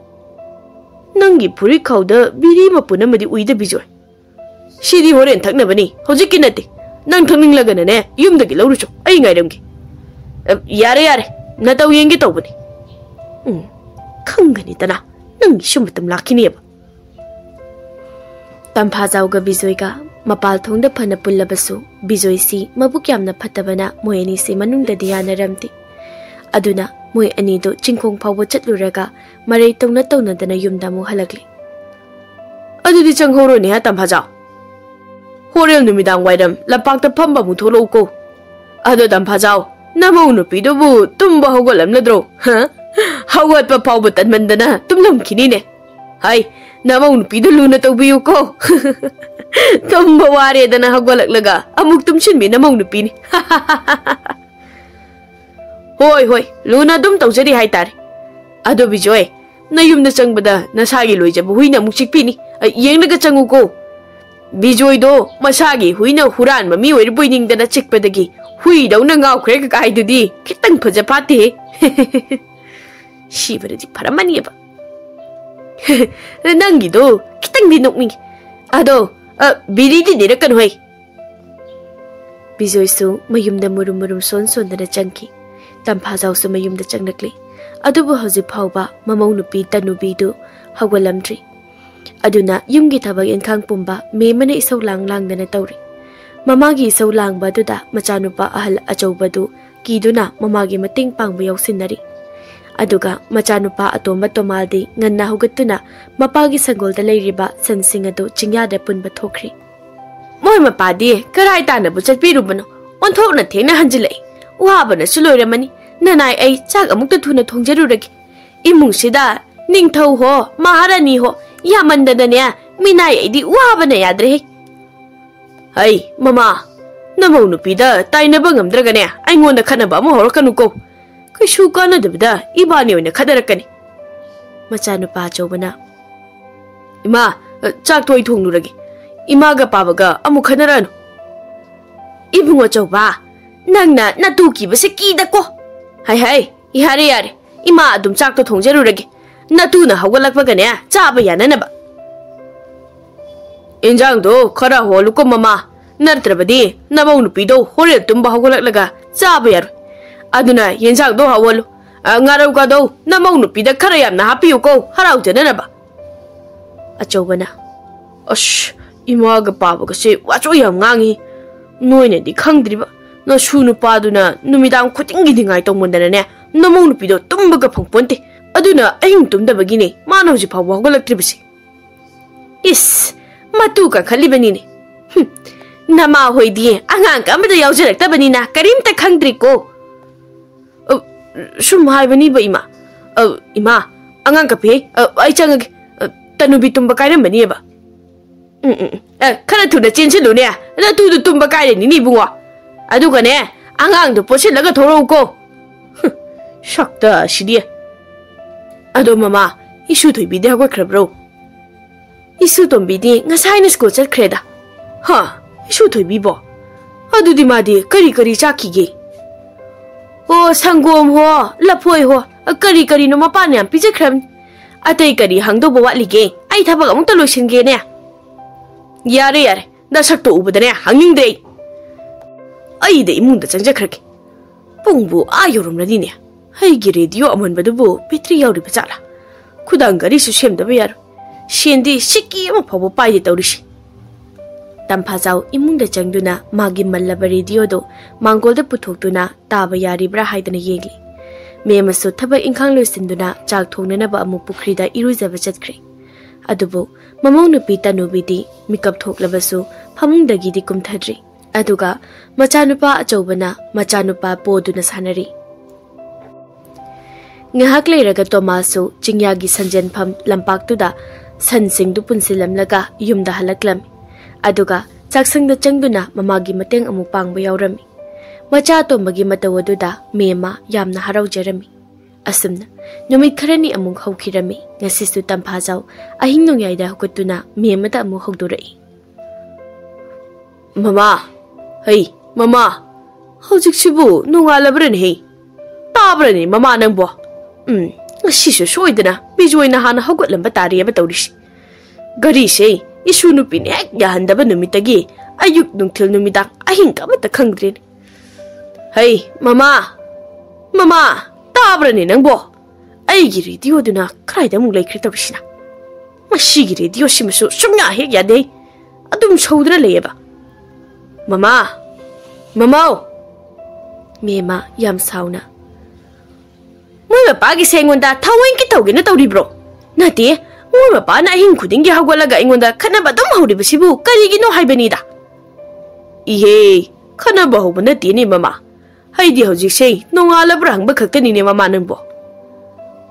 ꯅꯪꯒꯤ ꯐꯨꯔꯤꯠ ꯈꯥꯎꯗ ꯕꯤꯔꯤ ꯃꯄꯨꯟ ꯑꯃꯗꯤ ꯎꯏꯗ, ꯕꯤꯖꯣꯏ꯫ ꯁꯤꯗꯤ ꯍꯣꯔꯦꯟ ꯊꯛꯅꯕꯅꯤ, ꯍꯧꯖꯤꯛꯀꯤ ꯅꯠꯇꯦ꯫ ꯅꯪ ꯊꯛꯅꯤꯡꯂꯒꯅꯅꯦ, ꯌꯨꯝꯗꯒꯤ ꯂꯧꯔꯨꯆꯣ, ꯑꯩ ꯉꯥꯏꯔꯝꯒꯦ꯫ ꯑ, ꯌꯥꯔꯦ, ꯌꯥꯔꯦ, ꯅꯇꯧ ꯌꯦꯡꯒꯦ ꯇꯧꯕꯅꯤ꯫ ꯎꯝ, ꯈꯪꯒꯅꯤꯗꯅ, ꯅꯪꯒꯤꯁꯨ ꯃꯇꯝ ꯂꯥꯛꯈꯤꯅꯦꯕ꯫ ꯇꯝꯐꯥꯖꯥꯎꯒ ꯕꯤꯖꯣꯏꯒ ꯃꯄꯥꯜ ꯊꯣꯡꯗ ꯐꯅ ꯄꯨꯜꯂꯕꯁꯨ, ꯕꯤꯖꯣꯏꯁꯤ ꯃꯕꯨꯛ ꯌꯥꯝꯅ ꯐꯠꯇꯕꯅ ꯃꯣꯏ ꯑꯅꯤꯁꯤ ꯃꯅꯨꯡꯗꯗꯤ ꯌꯥꯅꯔꯝꯗꯦ꯫ ꯑꯗꯨꯅ ꯃꯣꯏ ꯑꯅꯤꯗꯨ ꯆꯤꯡꯈꯣꯡ ꯐꯥꯎꯕ ꯆꯠꯂꯨꯔꯒ ꯃꯔꯩ ꯇꯧꯅ ꯇꯧꯅꯗꯅ ꯌꯨꯝꯗ ꯑꯃꯨꯛ ꯍꯜꯂꯛꯂꯤ꯫ ꯑꯗꯨꯗꯤ ꯆꯪꯍꯧꯔꯣꯅꯦ, ꯍꯥ, ꯇꯝꯐꯥꯖꯥꯎ꯫ ꯍꯣꯔꯦꯟ ꯅꯨꯃꯤꯗꯥꯡ ꯋꯥꯏꯔꯝ ꯂꯝꯄꯥꯛꯇ ꯐꯝꯕ ꯑꯃꯨꯛ ꯊꯣꯛꯂꯛꯎꯀꯣ꯫ ꯑꯗꯣ ꯇꯝꯐꯥꯖꯥꯎ, ꯅꯃꯧ ꯅꯨꯄꯤꯗꯨꯕꯨ ꯇꯨꯝꯕ ꯍꯧꯒꯠꯂꯝꯂꯗ꯭ꯔꯣ? ꯍ? ꯍꯧꯒꯠꯄ ꯐꯥꯎꯕ ꯇꯟꯃꯟꯗꯅ ꯇꯨꯝꯂꯝꯈꯤꯅꯤꯅꯦ꯫ ꯍꯥꯏ, ꯅꯃꯧ ꯅꯨꯄꯤꯗꯨ ꯂꯨꯅ ꯇꯧꯕꯤꯌꯨꯀꯣ꯫ ꯇꯨꯝꯕ ꯋꯥꯔꯦꯗꯅ ꯍꯧꯒꯠꯂꯛꯂꯒ ꯑꯃꯨꯛ ꯇꯨꯝꯁꯤꯟꯕꯤ ꯅꯃꯧ ꯅꯨꯄꯤꯅꯤ꯫ ꯍꯣꯏ, ꯍꯣꯏ, ꯂꯨꯅ ꯑꯗꯨꯝ ꯇꯧꯖꯔꯤ ꯍꯥꯏꯇꯥꯔꯦ꯫ ꯑꯗꯣ ꯕꯤꯖꯣꯏ, ꯅꯌꯨꯝꯗ ꯆꯪꯕꯗ ꯅꯁꯥꯒꯤ ꯂꯣꯏꯖꯕ ꯍꯨꯏꯅ ꯑꯃꯨꯛ ꯆꯤꯛꯄꯤꯅꯤ꯫ ꯑ, ꯌꯦꯡꯂꯒ ꯆꯪꯉꯨꯀꯣ꯫ ꯕꯤꯖꯣꯏꯗꯣ ꯃꯁꯥꯒꯤ ꯍꯨꯏꯅ ꯍꯨꯔꯥꯟꯕ ꯃꯤ ꯑꯣꯏꯔꯕꯣꯏ ꯅꯤꯡꯗꯅ ꯆꯤꯛꯄꯗꯒꯤ ꯍꯨꯏꯗꯧꯅ ꯉꯥꯎꯈ꯭ꯔꯦ ꯀꯀꯥꯏꯗꯨꯗꯤ ꯈꯤꯇꯪ ꯐꯖ ꯐꯥꯠꯇꯦꯍꯦ꯫ ꯁꯤꯕꯅꯗꯤ ꯐꯔꯝꯃꯅꯤꯕ꯫ ꯅꯪꯒꯤꯗꯣ ꯈꯤꯇꯪꯗꯤ ꯅꯣꯛꯅꯤꯡꯉꯤ꯫ ꯑꯗꯣ, ꯑ, ꯕꯤꯔꯤꯗꯤ ꯅꯤꯔꯛꯀꯅꯨ ꯍꯩ꯫ ꯕꯤꯖꯣꯏꯁꯨ ꯃꯌꯨꯝꯗ ꯃꯨꯔꯨꯝ ꯃꯨꯔꯨꯝ ꯁꯣꯟ ꯁꯣꯟꯗꯅ ꯆꯪꯈꯤ꯫ ꯇꯝꯐꯥꯖꯥꯎꯁꯨ ꯃꯌꯨꯝꯗ ꯆꯪꯂꯛꯂꯤ꯫ ꯑꯗꯨꯕꯨ ꯍꯧꯖꯤꯛ ꯐꯥꯎꯕ ꯃꯃꯧ ꯅꯨꯄꯤ ꯇꯅꯨꯕꯤꯗꯨ ꯍꯧꯒꯠꯂꯝꯗ꯭ꯔꯤ꯫ ꯑꯗꯨꯅ ꯌꯨꯝꯒꯤ ꯊꯕꯛ ꯏꯟꯈꯥꯡ ꯄꯨꯝꯕ ꯃꯦꯝꯃꯅ ꯏꯁꯧ ꯂꯥꯡ ꯂꯥꯡꯗꯅ ꯇꯧꯔꯤ꯫ ꯃꯃꯥꯒꯤ ꯏꯁꯧ ꯂꯥꯡꯕ ꯑꯗꯨꯗ ꯃꯆꯥꯅꯨꯄꯥ ꯑꯍꯜ ꯑꯆꯧꯕꯗꯨ ꯀꯤꯗꯨꯅ ꯃꯃꯥꯒꯤ ꯃꯇꯦꯡ ꯄꯥꯡꯕ ꯌꯥꯎꯁꯤꯟꯅꯔꯤ꯫ ꯑꯗꯨꯒ ꯃꯆꯥꯅꯨꯄꯥ ꯑꯇꯣꯝꯕ ꯇꯣꯃꯥꯜꯗꯤ ꯉꯟꯅ ꯍꯧꯒꯠꯇꯨꯅ ꯃꯄꯥꯒꯤ ꯁꯪꯒꯣꯜꯗ ꯂꯩꯔꯤꯕ ꯁꯟꯁꯤꯡ ꯑꯗꯨ ꯆꯤꯡꯌꯥꯗ ꯄꯨꯟꯕ ꯊꯣꯛꯈ꯭ꯔꯤ꯫ ꯃꯣꯏ ꯃꯄꯥꯗꯤ ꯀꯔꯥꯏ ꯇꯥꯟꯅꯕꯨ ꯆꯠꯄꯤꯔꯨꯕꯅꯣ? ꯑꯣꯟꯊꯣꯛꯅ ꯊꯦꯡꯅ ꯍꯟꯖꯤꯜꯂꯛꯏ꯫ ꯋꯥꯕꯅꯁꯨ ꯂꯣꯏꯔꯝꯃꯅꯤ꯫ ꯅꯅꯥꯏ, ꯑꯩ ꯆꯥꯛ ꯑꯃꯨꯛꯇ ꯊꯨꯅ ꯊꯣꯡꯖꯔꯨꯔꯒꯦ꯫ ꯏꯃꯨꯡꯁꯤꯗ ꯅꯤꯡꯊꯧ ꯍꯣ, ꯃꯍꯥꯔꯥꯅꯤ ꯍꯣ ꯌꯥꯝꯃꯟꯗꯅꯅꯦ, ꯃꯤꯅꯥꯏ ꯑꯩꯗꯤ ꯋꯥꯕꯅ ꯌꯥꯗ꯭ꯔꯦꯍꯦ꯫ ꯍꯩ, ꯃꯃꯥ, ꯅꯃꯧ ꯅꯨꯄꯤꯗ ꯇꯥꯏꯅꯕ ꯉꯝꯗ꯭ꯔꯒꯅꯦ, ꯑꯩꯉꯣꯟꯗ ꯈꯠꯅꯕ ꯑꯃꯨꯛ ꯍꯧꯔꯛꯀꯅꯨꯀꯣ꯫ ꯀꯩꯁꯨ ꯀꯥꯟꯅꯗꯕꯗ ꯏꯕꯥꯅꯤ ꯑꯣꯏꯅ ꯈꯠꯅꯔꯛꯀꯅꯤ꯫ ꯃꯆꯥꯅꯨꯄꯥ ꯑꯆꯧꯕꯅ, ꯏꯃꯥ, ꯑ, ꯆꯥꯛꯇꯣ ꯑꯩ ꯊꯣꯡꯂꯨꯔꯒꯦ꯫ ꯏꯃꯥꯒ ꯄꯥꯕꯒ ꯑꯃꯨꯛ ꯈꯟꯅꯔꯛꯑꯅꯨ꯫ ꯏꯕꯨꯡꯉꯣ ꯑꯆꯧꯕ, ꯅꯪꯅ ꯅꯇꯨ ꯀꯤꯕꯁꯦ ꯀꯤꯗꯀꯣ꯫ ꯍꯥꯏ ꯍꯥꯏ, ꯌꯥꯔꯦ ꯌꯥꯔꯦ, ꯏꯃꯥ ꯑꯗꯨꯝ ꯆꯥꯛꯇꯣ ꯊꯣꯡꯖꯔꯨꯔꯒꯦ꯫ ꯅꯇꯨꯅ ꯍꯧꯒꯠꯂꯛꯄꯒꯅꯦ ꯆꯥꯕ ꯌꯥꯅꯅꯕ꯫ ꯏꯟꯖꯥꯡꯗꯣ ꯈꯔ ꯍꯣꯜꯂꯨꯀꯣ ꯃꯃꯥ, ꯅꯠꯇ꯭ꯔꯕꯗꯤ ꯅꯃꯧ ꯅꯨꯄꯤꯗꯣ ꯍꯣꯔꯦꯟ ꯇꯨꯝꯕ ꯍꯧꯒꯠꯂꯛꯂꯒ ꯆꯥꯕ ꯌꯥꯔꯣꯏ꯫ ꯑꯗꯨꯅ ꯌꯦꯟꯖꯥꯡꯗꯣ ꯍꯥꯎꯍꯜꯂꯨ꯫ ꯑ, ꯉꯥꯔꯧꯒꯗꯣ ꯅꯃꯧ ꯅꯨꯄꯤꯗ ꯈꯔ ꯌꯥꯝꯅ ꯍꯥꯞꯄꯤꯌꯨꯀꯣ, ꯍꯔꯥꯎꯖꯅꯅꯕ꯫ ꯑꯆꯧꯕꯅ, ꯑꯁ, ꯏꯃꯥꯒ ꯄꯥꯕꯒꯁꯦ ꯋꯥꯆꯣꯏ ꯌꯥꯝ ꯉꯥꯡꯉꯤ꯫ ꯅꯣꯏꯅꯗꯤ ꯈꯪꯗ꯭ꯔꯤꯕ, ꯅꯁꯨ ꯅꯨꯄꯥꯗꯨꯅ ꯅꯨꯃꯤꯗꯥꯡ ꯈꯨꯗꯤꯡꯒꯤ ꯅꯤꯡꯉꯥꯏ ꯇꯧꯃꯟꯗꯅꯅꯦ, ꯅꯃꯧ ꯅꯨꯄꯤꯗꯣ ꯇꯨꯝꯕꯒ ꯐꯪꯄꯣꯟꯇꯦ꯫ ꯑꯗꯨꯅ ꯑꯍꯤꯡ ꯇꯨꯝꯗꯕꯒꯤꯅꯦ ꯃꯥꯅ ꯍꯧꯖꯤꯛ ꯐꯥꯎꯕ ꯍꯧꯒꯠꯂꯛꯇ꯭ꯔꯤꯕꯁꯦ꯫ ꯏꯁ, ꯃꯇꯨ ꯀꯟꯈꯠꯂꯤꯕꯅꯤꯅꯦ꯫ ꯍꯨꯝ, ꯅꯃꯥ ꯍꯣꯏꯗꯤ ꯑꯉꯥꯡ ꯑꯃꯗ ꯌꯥꯎꯖꯔꯛꯇꯕꯅꯤꯅ ꯀꯔꯤꯝꯇ ꯈꯪꯗ꯭ꯔꯤꯀꯣ꯫ ꯑ, ꯁꯨꯝ ꯍꯥꯏꯕꯅꯤꯕ, ꯏꯃꯥ꯫ ꯑ, ꯏꯃꯥ, ꯑꯉꯥꯡ ꯀꯞꯄꯤꯍꯦ꯫ ꯑ, ꯑꯩ ꯆꯪꯉꯒꯦ꯫ ꯑ, ꯇꯅꯨꯕꯤ ꯇꯨꯝꯕ ꯀꯥꯏꯔꯝꯃꯅꯤꯕ꯫ ꯎꯝ, ꯎꯝ, ꯎꯝ꯫ ꯑ, ꯈꯔ ꯊꯨꯅ ꯆꯦꯟꯁꯤꯜꯂꯨꯅꯦ꯫ ꯅꯇꯨꯗꯨ ꯇꯨꯝꯕ ꯀꯥꯏꯔꯅꯤꯅꯦ, ꯏꯕꯨꯡꯉꯣ꯫ ꯑꯗꯨꯒꯅꯦ, ꯑꯉꯥꯡꯗꯣ ꯄꯣꯠꯁꯤꯜꯂꯒ ꯊꯣꯔꯛꯎꯀꯣ꯫ ꯍꯨꯝ, ꯁꯛꯇ ꯑꯁꯤꯗꯤ꯫ ꯑꯗꯣ ꯃꯃꯥ, ꯏꯁꯨ ꯊꯣꯏꯕꯤꯗꯤ ꯍꯧꯒꯠꯈ꯭ꯔꯕ꯭ꯔꯣ? ꯏꯁꯨ ꯇꯣꯝꯕꯤꯗꯤ ꯉꯁꯥꯏꯅ ꯁ꯭ꯀꯨꯜ ꯆꯠꯈ꯭ꯔꯦꯗ꯫ ꯍꯥ? ꯏꯁꯨ ꯊꯣꯏꯕꯤꯕꯣ? ꯑꯗꯨꯗꯤ ꯃꯥꯗꯤ ꯀꯔꯤ ꯀꯔꯤ ꯆꯥꯈꯤꯒꯦ? ꯑꯣ, ꯁꯪꯒꯣꯝ ꯍꯣ, ꯂꯐꯣꯏ ꯍꯣ, ꯀꯔꯤ ꯀꯔꯤꯅꯣ ꯃꯄꯥꯅ ꯌꯥꯝ ꯄꯤꯖꯈ꯭ꯔꯕꯅꯤ꯫ ꯑꯇꯩ ꯀꯔꯤ ꯍꯪꯗꯧꯕ ꯋꯥꯠꯂꯤꯒꯦ? ꯑꯩ ꯊꯕꯛ ꯑꯃꯨꯛꯇ ꯂꯣꯏꯁꯤꯟꯒꯦꯅꯦ꯫ ꯌꯥꯔꯦ, ꯌꯥꯔꯦ, ꯅꯁꯛꯇꯣ ꯎꯕꯗꯅꯦ ꯍꯪꯅꯤꯡꯗ꯭ꯔꯦ ꯑꯩ꯫ ꯑꯩꯗ ꯏꯃꯨꯡꯗ ꯆꯪꯖꯈ꯭ꯔꯒꯦ꯫ ꯄꯨꯡꯕꯨ ꯑꯥ ꯌꯧꯔꯝꯂꯅꯤꯅꯦ꯫ ꯑꯩꯒꯤ ꯔꯦꯗꯤꯑꯣ ꯑꯃꯟꯕꯗꯨꯕꯨ ꯕꯦꯇ꯭ꯔꯤ ꯌꯥꯎꯔꯤꯕ ꯖꯥꯠꯂꯥ? ꯈꯨꯗꯥꯡ ꯘꯔꯤꯁꯨ ꯁꯦꯝꯗꯕ ꯌꯥꯔꯣꯏ꯫ ꯁꯦꯟꯗꯤ ꯁꯤꯀꯤ ꯑꯃ ꯐꯥꯎꯕ ꯄꯥꯏꯗꯦ ꯇꯧꯔꯤꯁꯤ꯫ ꯇꯝꯐꯥꯖꯥꯎ ꯏꯃꯨꯡꯗ ꯆꯪꯗꯨꯅ ꯃꯥꯒꯤ ꯃꯜꯂꯕ ꯔꯦꯗꯤꯑꯣꯗꯨ ꯃꯥꯡꯒꯣꯜꯗ ꯄꯨꯊꯣꯛꯇꯨꯅ ꯇꯥꯕ ꯌꯥꯔꯤꯕ꯭ꯔꯥ ꯍꯥꯏꯗꯅ ꯌꯦꯡꯂꯤ꯫ ꯃꯦꯝꯃꯁꯨ ꯊꯕꯛ ꯏꯪꯈꯥꯡ ꯂꯣꯏꯁꯤꯟꯗꯨꯅ ꯆꯥꯛ ꯊꯣꯡꯅꯅꯕ ꯑꯃꯨꯛ ꯄꯨꯈ꯭ꯔꯤꯗ ꯏꯔꯨꯖꯕ ꯆꯠꯈ꯭ꯔꯦ꯫ ꯑꯗꯨꯕꯨ ꯃꯃꯧ ꯅꯨꯄꯤ ꯇꯅꯨꯕꯤꯗꯤ ꯃꯤꯀꯞ ꯊꯣꯛꯂꯕꯁꯨ ꯐꯃꯨꯡꯗꯒꯤꯗꯤ ꯀꯨꯝꯊꯗ꯭ꯔꯤ꯫ ꯑꯗꯨꯒ ꯃꯆꯥꯅꯨꯄꯥ ꯑꯆꯧꯕꯅ ꯃꯆꯥꯅꯨꯄꯥ ꯄꯣꯗꯨꯅ ꯁꯥꯟꯅꯔꯤ꯫ ꯉꯥꯏꯍꯥꯛ ꯂꯩꯔꯒ ꯇꯣꯃꯥꯁꯁꯨ ꯆꯤꯡꯌꯥꯒꯤ ꯁꯟꯖꯦꯟꯐꯝ ꯂꯝꯄꯥꯛꯇꯨꯗ ꯁꯟꯁꯤꯡꯗꯨ ꯄꯨꯟꯁꯤꯜꯂꯝꯂꯒ ꯌꯨꯝꯗ ꯍꯜꯂꯛꯂꯝꯃꯤ꯫ ꯑꯗꯨꯒ ꯆꯥꯛꯁꯪꯗ ꯆꯪꯗꯨꯅ ꯃꯃꯥꯒꯤ ꯃꯇꯦꯡ ꯑꯃꯨꯛ ꯄꯥꯡꯕ ꯌꯥꯎꯔꯝꯃꯤ꯫ ꯃꯆꯥ ꯑꯇꯣꯝꯕꯒꯤ ꯃꯇꯧ ꯑꯗꯨꯗ ꯃꯦꯝꯃ ꯌꯥꯝꯅ ꯍꯔꯥꯎꯖꯔꯝꯃꯤ꯫ ꯑꯁꯨꯝꯅ ꯅꯨꯃꯤꯠ ꯈꯔꯅꯤ ꯑꯃꯨꯛ ꯍꯧꯈꯤꯔꯝꯃꯤ꯫ ꯉꯁꯤꯁꯨ ꯇꯝꯐꯥꯖꯥꯎ ꯑꯍꯤꯡ ꯅꯣꯡꯌꯥꯏꯗ ꯍꯧꯒꯠꯇꯨꯅ ꯃꯦꯝꯃꯗ ꯑꯃꯨꯛ ꯍꯧꯗꯣꯔꯛꯏ꯫ "ꯃꯃꯥ, ꯍꯩ, ꯃꯃꯥ, ꯍꯧꯖꯤꯛꯁꯤꯕꯨ ꯅꯣꯡꯉꯥꯜꯂꯕ꯭ꯔꯅꯦ? ꯍꯩ, ꯇꯥꯕ꯭ꯔꯅꯦ ꯃꯃꯥ ꯅꯪꯕꯣ? ꯎꯝ, ꯉꯁꯤꯁꯨ ꯁꯣꯏꯗꯅ ꯕꯤꯖꯣꯏꯅ ꯍꯥꯟꯅ ꯍꯧꯒꯠꯂꯝꯕ ꯇꯥꯔꯦꯕ ꯇꯧꯔꯤꯁꯤ꯫ ꯒꯥꯔꯤꯁꯦ ꯏꯁꯨ ꯅꯨꯄꯤꯅ ꯍꯦꯛ ꯌꯥꯍꯟꯗꯕ ꯅꯨꯃꯤꯠꯇꯒꯤ ꯑꯌꯨꯛ, ꯅꯨꯡꯊꯤꯜ, ꯅꯨꯃꯤꯗꯥꯡ, ꯑꯍꯤꯡꯒ ꯑꯃꯠꯇ ꯈꯪꯗ꯭ꯔꯦꯅꯦ꯫ ꯍꯩ, ꯃꯃꯥ, ꯃꯃꯥ, ꯇꯥꯕ꯭ꯔꯅꯦ ꯅꯪꯕꯣ? ꯑꯩꯒꯤ ꯔꯦꯗꯤꯑꯣꯗꯨꯅ ꯀꯗꯥꯏꯗ ꯑꯃꯨꯛ ꯂꯩꯈ꯭ꯔꯦ ꯇꯧꯔꯤꯁꯤꯅ? ꯃꯁꯤꯒꯤ ꯔꯦꯗꯤꯑꯣꯁꯤꯃꯁꯨ ꯁꯨꯡꯌꯥ ꯍꯦꯛ ꯌꯥꯗꯦ꯫ ꯑꯗꯨꯝ ꯁꯧꯗꯨꯅ ꯂꯩꯌꯦꯕ꯫ ꯃꯃꯥ, ꯃꯃꯥꯎ!" ꯃꯦꯝꯃ ꯌꯥꯝ ꯁꯥꯎꯅ, "ꯃꯣꯏ ꯃꯄꯥꯒꯤꯁꯦ ꯑꯩꯉꯣꯟꯗ ꯊꯑꯣꯏꯀꯤ ꯇꯧꯒꯦꯅ ꯇꯧꯔꯤꯕ꯭ꯔꯣ? ꯅꯠꯇꯦ, ꯃꯣꯏ ꯃꯄꯥꯅ ꯑꯍꯤꯡ ꯈꯨꯗꯤꯡꯒꯤ ꯍꯧꯒꯠꯂꯒ ꯑꯩꯉꯣꯟꯗ ꯈꯠꯅꯕ ꯑꯗꯨꯝ ꯍꯧꯔꯤꯕꯁꯤꯕꯨ ꯀꯔꯤꯒꯤꯅꯣ ꯍꯥꯏꯕꯅꯤꯗ?" "ꯏꯍꯦ, ꯈꯠꯅꯕ ꯍꯧꯕ ꯅꯠꯇꯦꯅꯦ ꯃꯃꯥ꯫ ꯑꯩꯗꯤ ꯍꯧꯖꯤꯛꯁꯦ ꯅꯣꯡꯉꯥꯜꯂꯕ꯭ꯔꯥ ꯍꯪꯕ ꯈꯛꯇꯅꯤꯅꯦ ꯃꯃꯥ ꯅꯪꯕꯣ꯫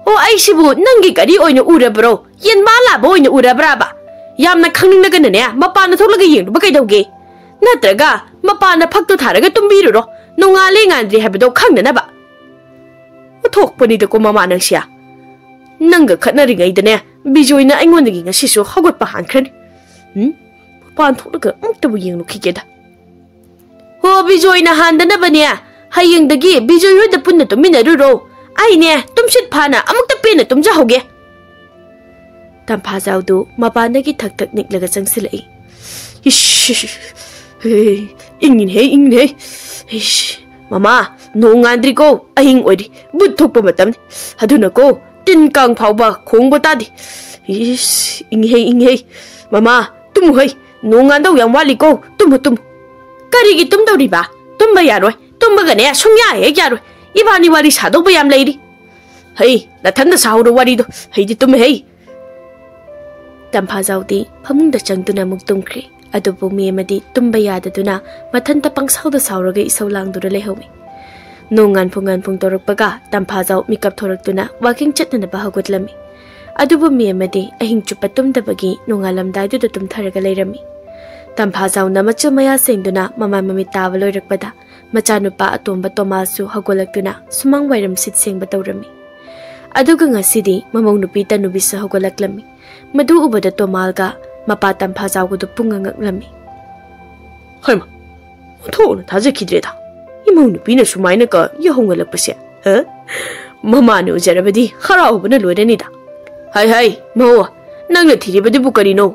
ꯑꯣ, ꯑꯩꯁꯤꯕꯨ ꯅꯪꯒꯤ ꯒꯥꯔꯤ ꯑꯣꯏꯅ ꯎꯔꯕ꯭ꯔꯣ? ꯌꯦꯟꯕꯥ ꯂꯥꯕ ꯑꯣꯏꯅ ꯎꯔꯕ꯭ꯔꯥꯕ? ꯌꯥꯝꯅ ꯈꯪꯅꯤꯡꯂꯒꯅꯅꯦ ꯃꯄꯥꯟꯗ ꯊꯣꯛꯂꯒ ꯌꯦꯡꯂꯨꯕ ꯀꯩꯗꯧꯒꯦ? ꯅꯠꯇ꯭ꯔꯒ ꯃꯄꯥꯟꯗ ꯐꯛꯇꯣ ꯊꯥꯔꯒ ꯇꯨꯝꯕꯤꯔꯨꯔꯣ, ꯅꯣꯡꯉꯥꯜꯂꯦ ꯉꯥꯟꯗ꯭ꯔꯦ ꯍꯥꯏꯕꯗꯣ ꯈꯪꯅꯅꯕ?" ꯑꯣꯟꯊꯣꯛꯄꯅꯤꯗꯀꯣ ꯃꯃꯥ ꯅꯪꯁꯦ꯫ ꯅꯪꯒ ꯈꯠꯅꯔꯤꯉꯩꯗꯅꯦ ꯕꯤꯖꯣꯏꯅ ꯑꯩꯉꯣꯟꯗꯒꯤ ꯉꯁꯤꯁꯨ ꯍꯧꯒꯠꯄ ꯍꯥꯟꯈ꯭ꯔꯅꯤ꯫ ꯎꯝ? ꯃꯄꯥꯟ ꯊꯣꯛꯂꯒ ꯑꯃꯨꯛꯇꯕꯨ ꯌꯦꯡꯂꯨꯈꯤꯒꯦꯗ꯫ "ꯍꯣ, ꯕꯤꯖꯣꯏꯅ ꯍꯥꯟꯗꯅꯕꯅꯦ, ꯍꯌꯦꯡꯗꯒꯤ ꯕꯤꯖꯣꯏ ꯍꯣꯏꯗ ꯄꯨꯟꯅ ꯇꯨꯝꯃꯤꯟꯅꯔꯨꯔꯣ꯫ ꯑꯩꯅꯦ ꯇꯨꯝꯁꯤꯠ ꯐꯥꯅ ꯑꯃꯨꯛꯇ ꯄꯦꯟꯅ ꯇꯨꯝꯖꯍꯧꯒꯦ꯫" ꯇꯝꯐꯥꯖꯥꯎꯗꯨ ꯃꯄꯥꯟꯗꯒꯤ ꯊꯛ ꯊꯛ ꯅꯤꯛꯂꯒ ꯆꯪꯁꯤꯜꯂꯛꯏ꯫ "ꯏꯁ, ꯍꯦ, ꯏꯪꯉꯤꯅꯦꯍꯦ, ꯏꯪꯉꯤꯅꯦꯍꯦ꯫ ꯏꯁ, ꯃꯃꯥ, ꯅꯣꯡ ꯉꯥꯟꯗ꯭ꯔꯤꯀꯣ, ꯑꯍꯤꯡ ꯑꯣꯏꯔꯤ, ꯕꯨꯠ ꯊꯣꯛꯄ ꯃꯇꯝꯅꯤ꯫ ꯑꯗꯨꯅꯀꯣ, ꯇꯤꯟ ꯀꯥꯡ ꯐꯥꯎꯕ ꯈꯣꯡꯕ ꯇꯥꯗꯦ꯫ ꯏꯁ, ꯏꯪꯉꯤꯍꯦ, ꯏꯪꯉꯤꯍꯦ꯫ ꯃꯃꯥ, ꯇꯨꯝꯃꯨ ꯍꯩ, ꯅꯣꯡ ꯉꯥꯟꯗꯧ ꯌꯥꯝ ꯋꯥꯠꯂꯤꯀꯣ, ꯇꯨꯝꯃꯨ, ꯇꯨꯝꯃꯨ꯫" "ꯀꯔꯤꯒꯤ ꯇꯨꯝꯗꯧꯔꯤꯕ? ꯇꯨꯝꯕ ꯌꯥꯔꯣꯏ, ꯇꯨꯝꯕꯒꯅꯦ ꯁꯨꯡꯌꯥ ꯍꯦꯛ ꯌꯥꯔꯣꯏ꯫ ꯏꯕꯥꯅꯤ ꯋꯥꯔꯤ ꯁꯥꯗꯧꯕ ꯌꯥꯝ ꯂꯩꯔꯤ꯫ ꯍꯩ, ꯅꯊꯟꯗ ꯁꯥꯍꯧꯔꯣ ꯋꯥꯔꯤꯗꯣ, ꯑꯩꯗꯤ ꯇꯨꯝꯃꯦ ꯍꯩ꯫" ꯇꯝꯐꯥꯖꯥꯎꯗꯤ ꯐꯃꯨꯡꯗ ꯆꯪꯗꯨꯅ ꯑꯃꯨꯛ ꯇꯨꯝꯈ꯭ꯔꯦ꯫ ꯑꯗꯨꯕꯨ ꯃꯦꯝꯃꯗꯤ ꯇꯨꯝꯕ ꯌꯥꯗꯗꯨꯅ ꯃꯊꯟꯇ ꯄꯪꯁꯥꯎꯗ ꯁꯥꯎꯔꯒ ꯏꯁꯧ ꯂꯥꯡꯗꯨꯅ ꯂꯩꯍꯧꯏ꯫ ꯅꯣꯡ ꯉꯥꯟꯐꯨ ꯉꯥꯟꯐꯨꯡ ꯇꯧꯔꯛꯄꯒ ꯇꯝꯐꯥꯖꯥꯎ ꯃꯤꯀꯞ ꯊꯣꯔꯛꯇꯨꯅ ꯋꯥꯀꯤꯡ ꯆꯠꯅꯅꯕ ꯍꯧꯒꯠꯂꯝꯃꯤ꯫ ꯑꯗꯨꯕꯨ ꯃꯦꯝꯃꯗꯤ ꯑꯍꯤꯡ ꯆꯨꯞꯄ ꯇꯨꯝꯗꯕꯒꯤ ꯅꯣꯡꯉꯥꯜꯂꯝꯗꯥꯏꯗꯨꯗ ꯇꯨꯝꯊꯔꯒ ꯂꯩꯔꯝꯃꯤ꯫ ꯇꯝꯐꯥꯖꯥꯎꯅ ꯃꯆꯨ ꯃꯌꯥ ꯁꯦꯡꯗꯨꯅ ꯃꯃꯥꯏ ꯃꯃꯤꯠ ꯇꯥꯕ ꯂꯣꯏꯔꯛꯄꯗ ꯃꯆꯥꯅꯨꯄꯥ ꯑꯇꯣꯝꯕ ꯇꯣꯃꯥꯁꯁꯨ ꯍꯧꯒꯠꯂꯛꯇꯨꯅ ꯁꯨꯃꯥꯡ ꯋꯥꯏꯔꯝ ꯁꯤꯠ ꯁꯦꯡꯕ ꯇꯧꯔꯝꯃꯤ꯫ ꯑꯗꯨꯒ ꯉꯁꯤꯗꯤ ꯃꯃꯧ ꯅꯨꯄꯤ ꯇꯅꯨꯕꯤꯁꯨ ꯍꯧꯒꯠꯂꯛꯂꯝꯃꯤ꯫ ꯃꯗꯨ ꯎꯕꯗ ꯇꯣꯃꯥꯜꯒ ꯃꯄꯥ ꯇꯝꯐꯥꯖꯥꯎꯒꯗꯨ ꯄꯨꯡꯉꯛ ꯉꯛꯂꯝꯃꯤ꯫ "ꯍꯩꯃ, ꯑꯣꯟꯊꯣꯛꯅ ꯊꯥꯖꯈꯤꯗ꯭ꯔꯦꯗ꯫ ꯏꯃꯧ ꯅꯨꯄꯤꯅ ꯁꯨꯃꯥꯏꯅꯒ ꯌꯥꯍꯧ ꯉꯜꯂꯛꯄꯁꯦ꯫ ꯍ? ꯃꯃꯥꯅ ꯎꯖꯔꯕꯗꯤ ꯍꯔꯥꯎꯕꯅ ꯂꯣꯏꯔꯅꯤꯗ꯫ ꯍꯥꯏ ꯍꯥꯏ, ꯃꯧ, ꯅꯪꯅ ꯊꯤꯔꯤꯕꯗꯨꯕꯨ ꯀꯔꯤꯅꯣ?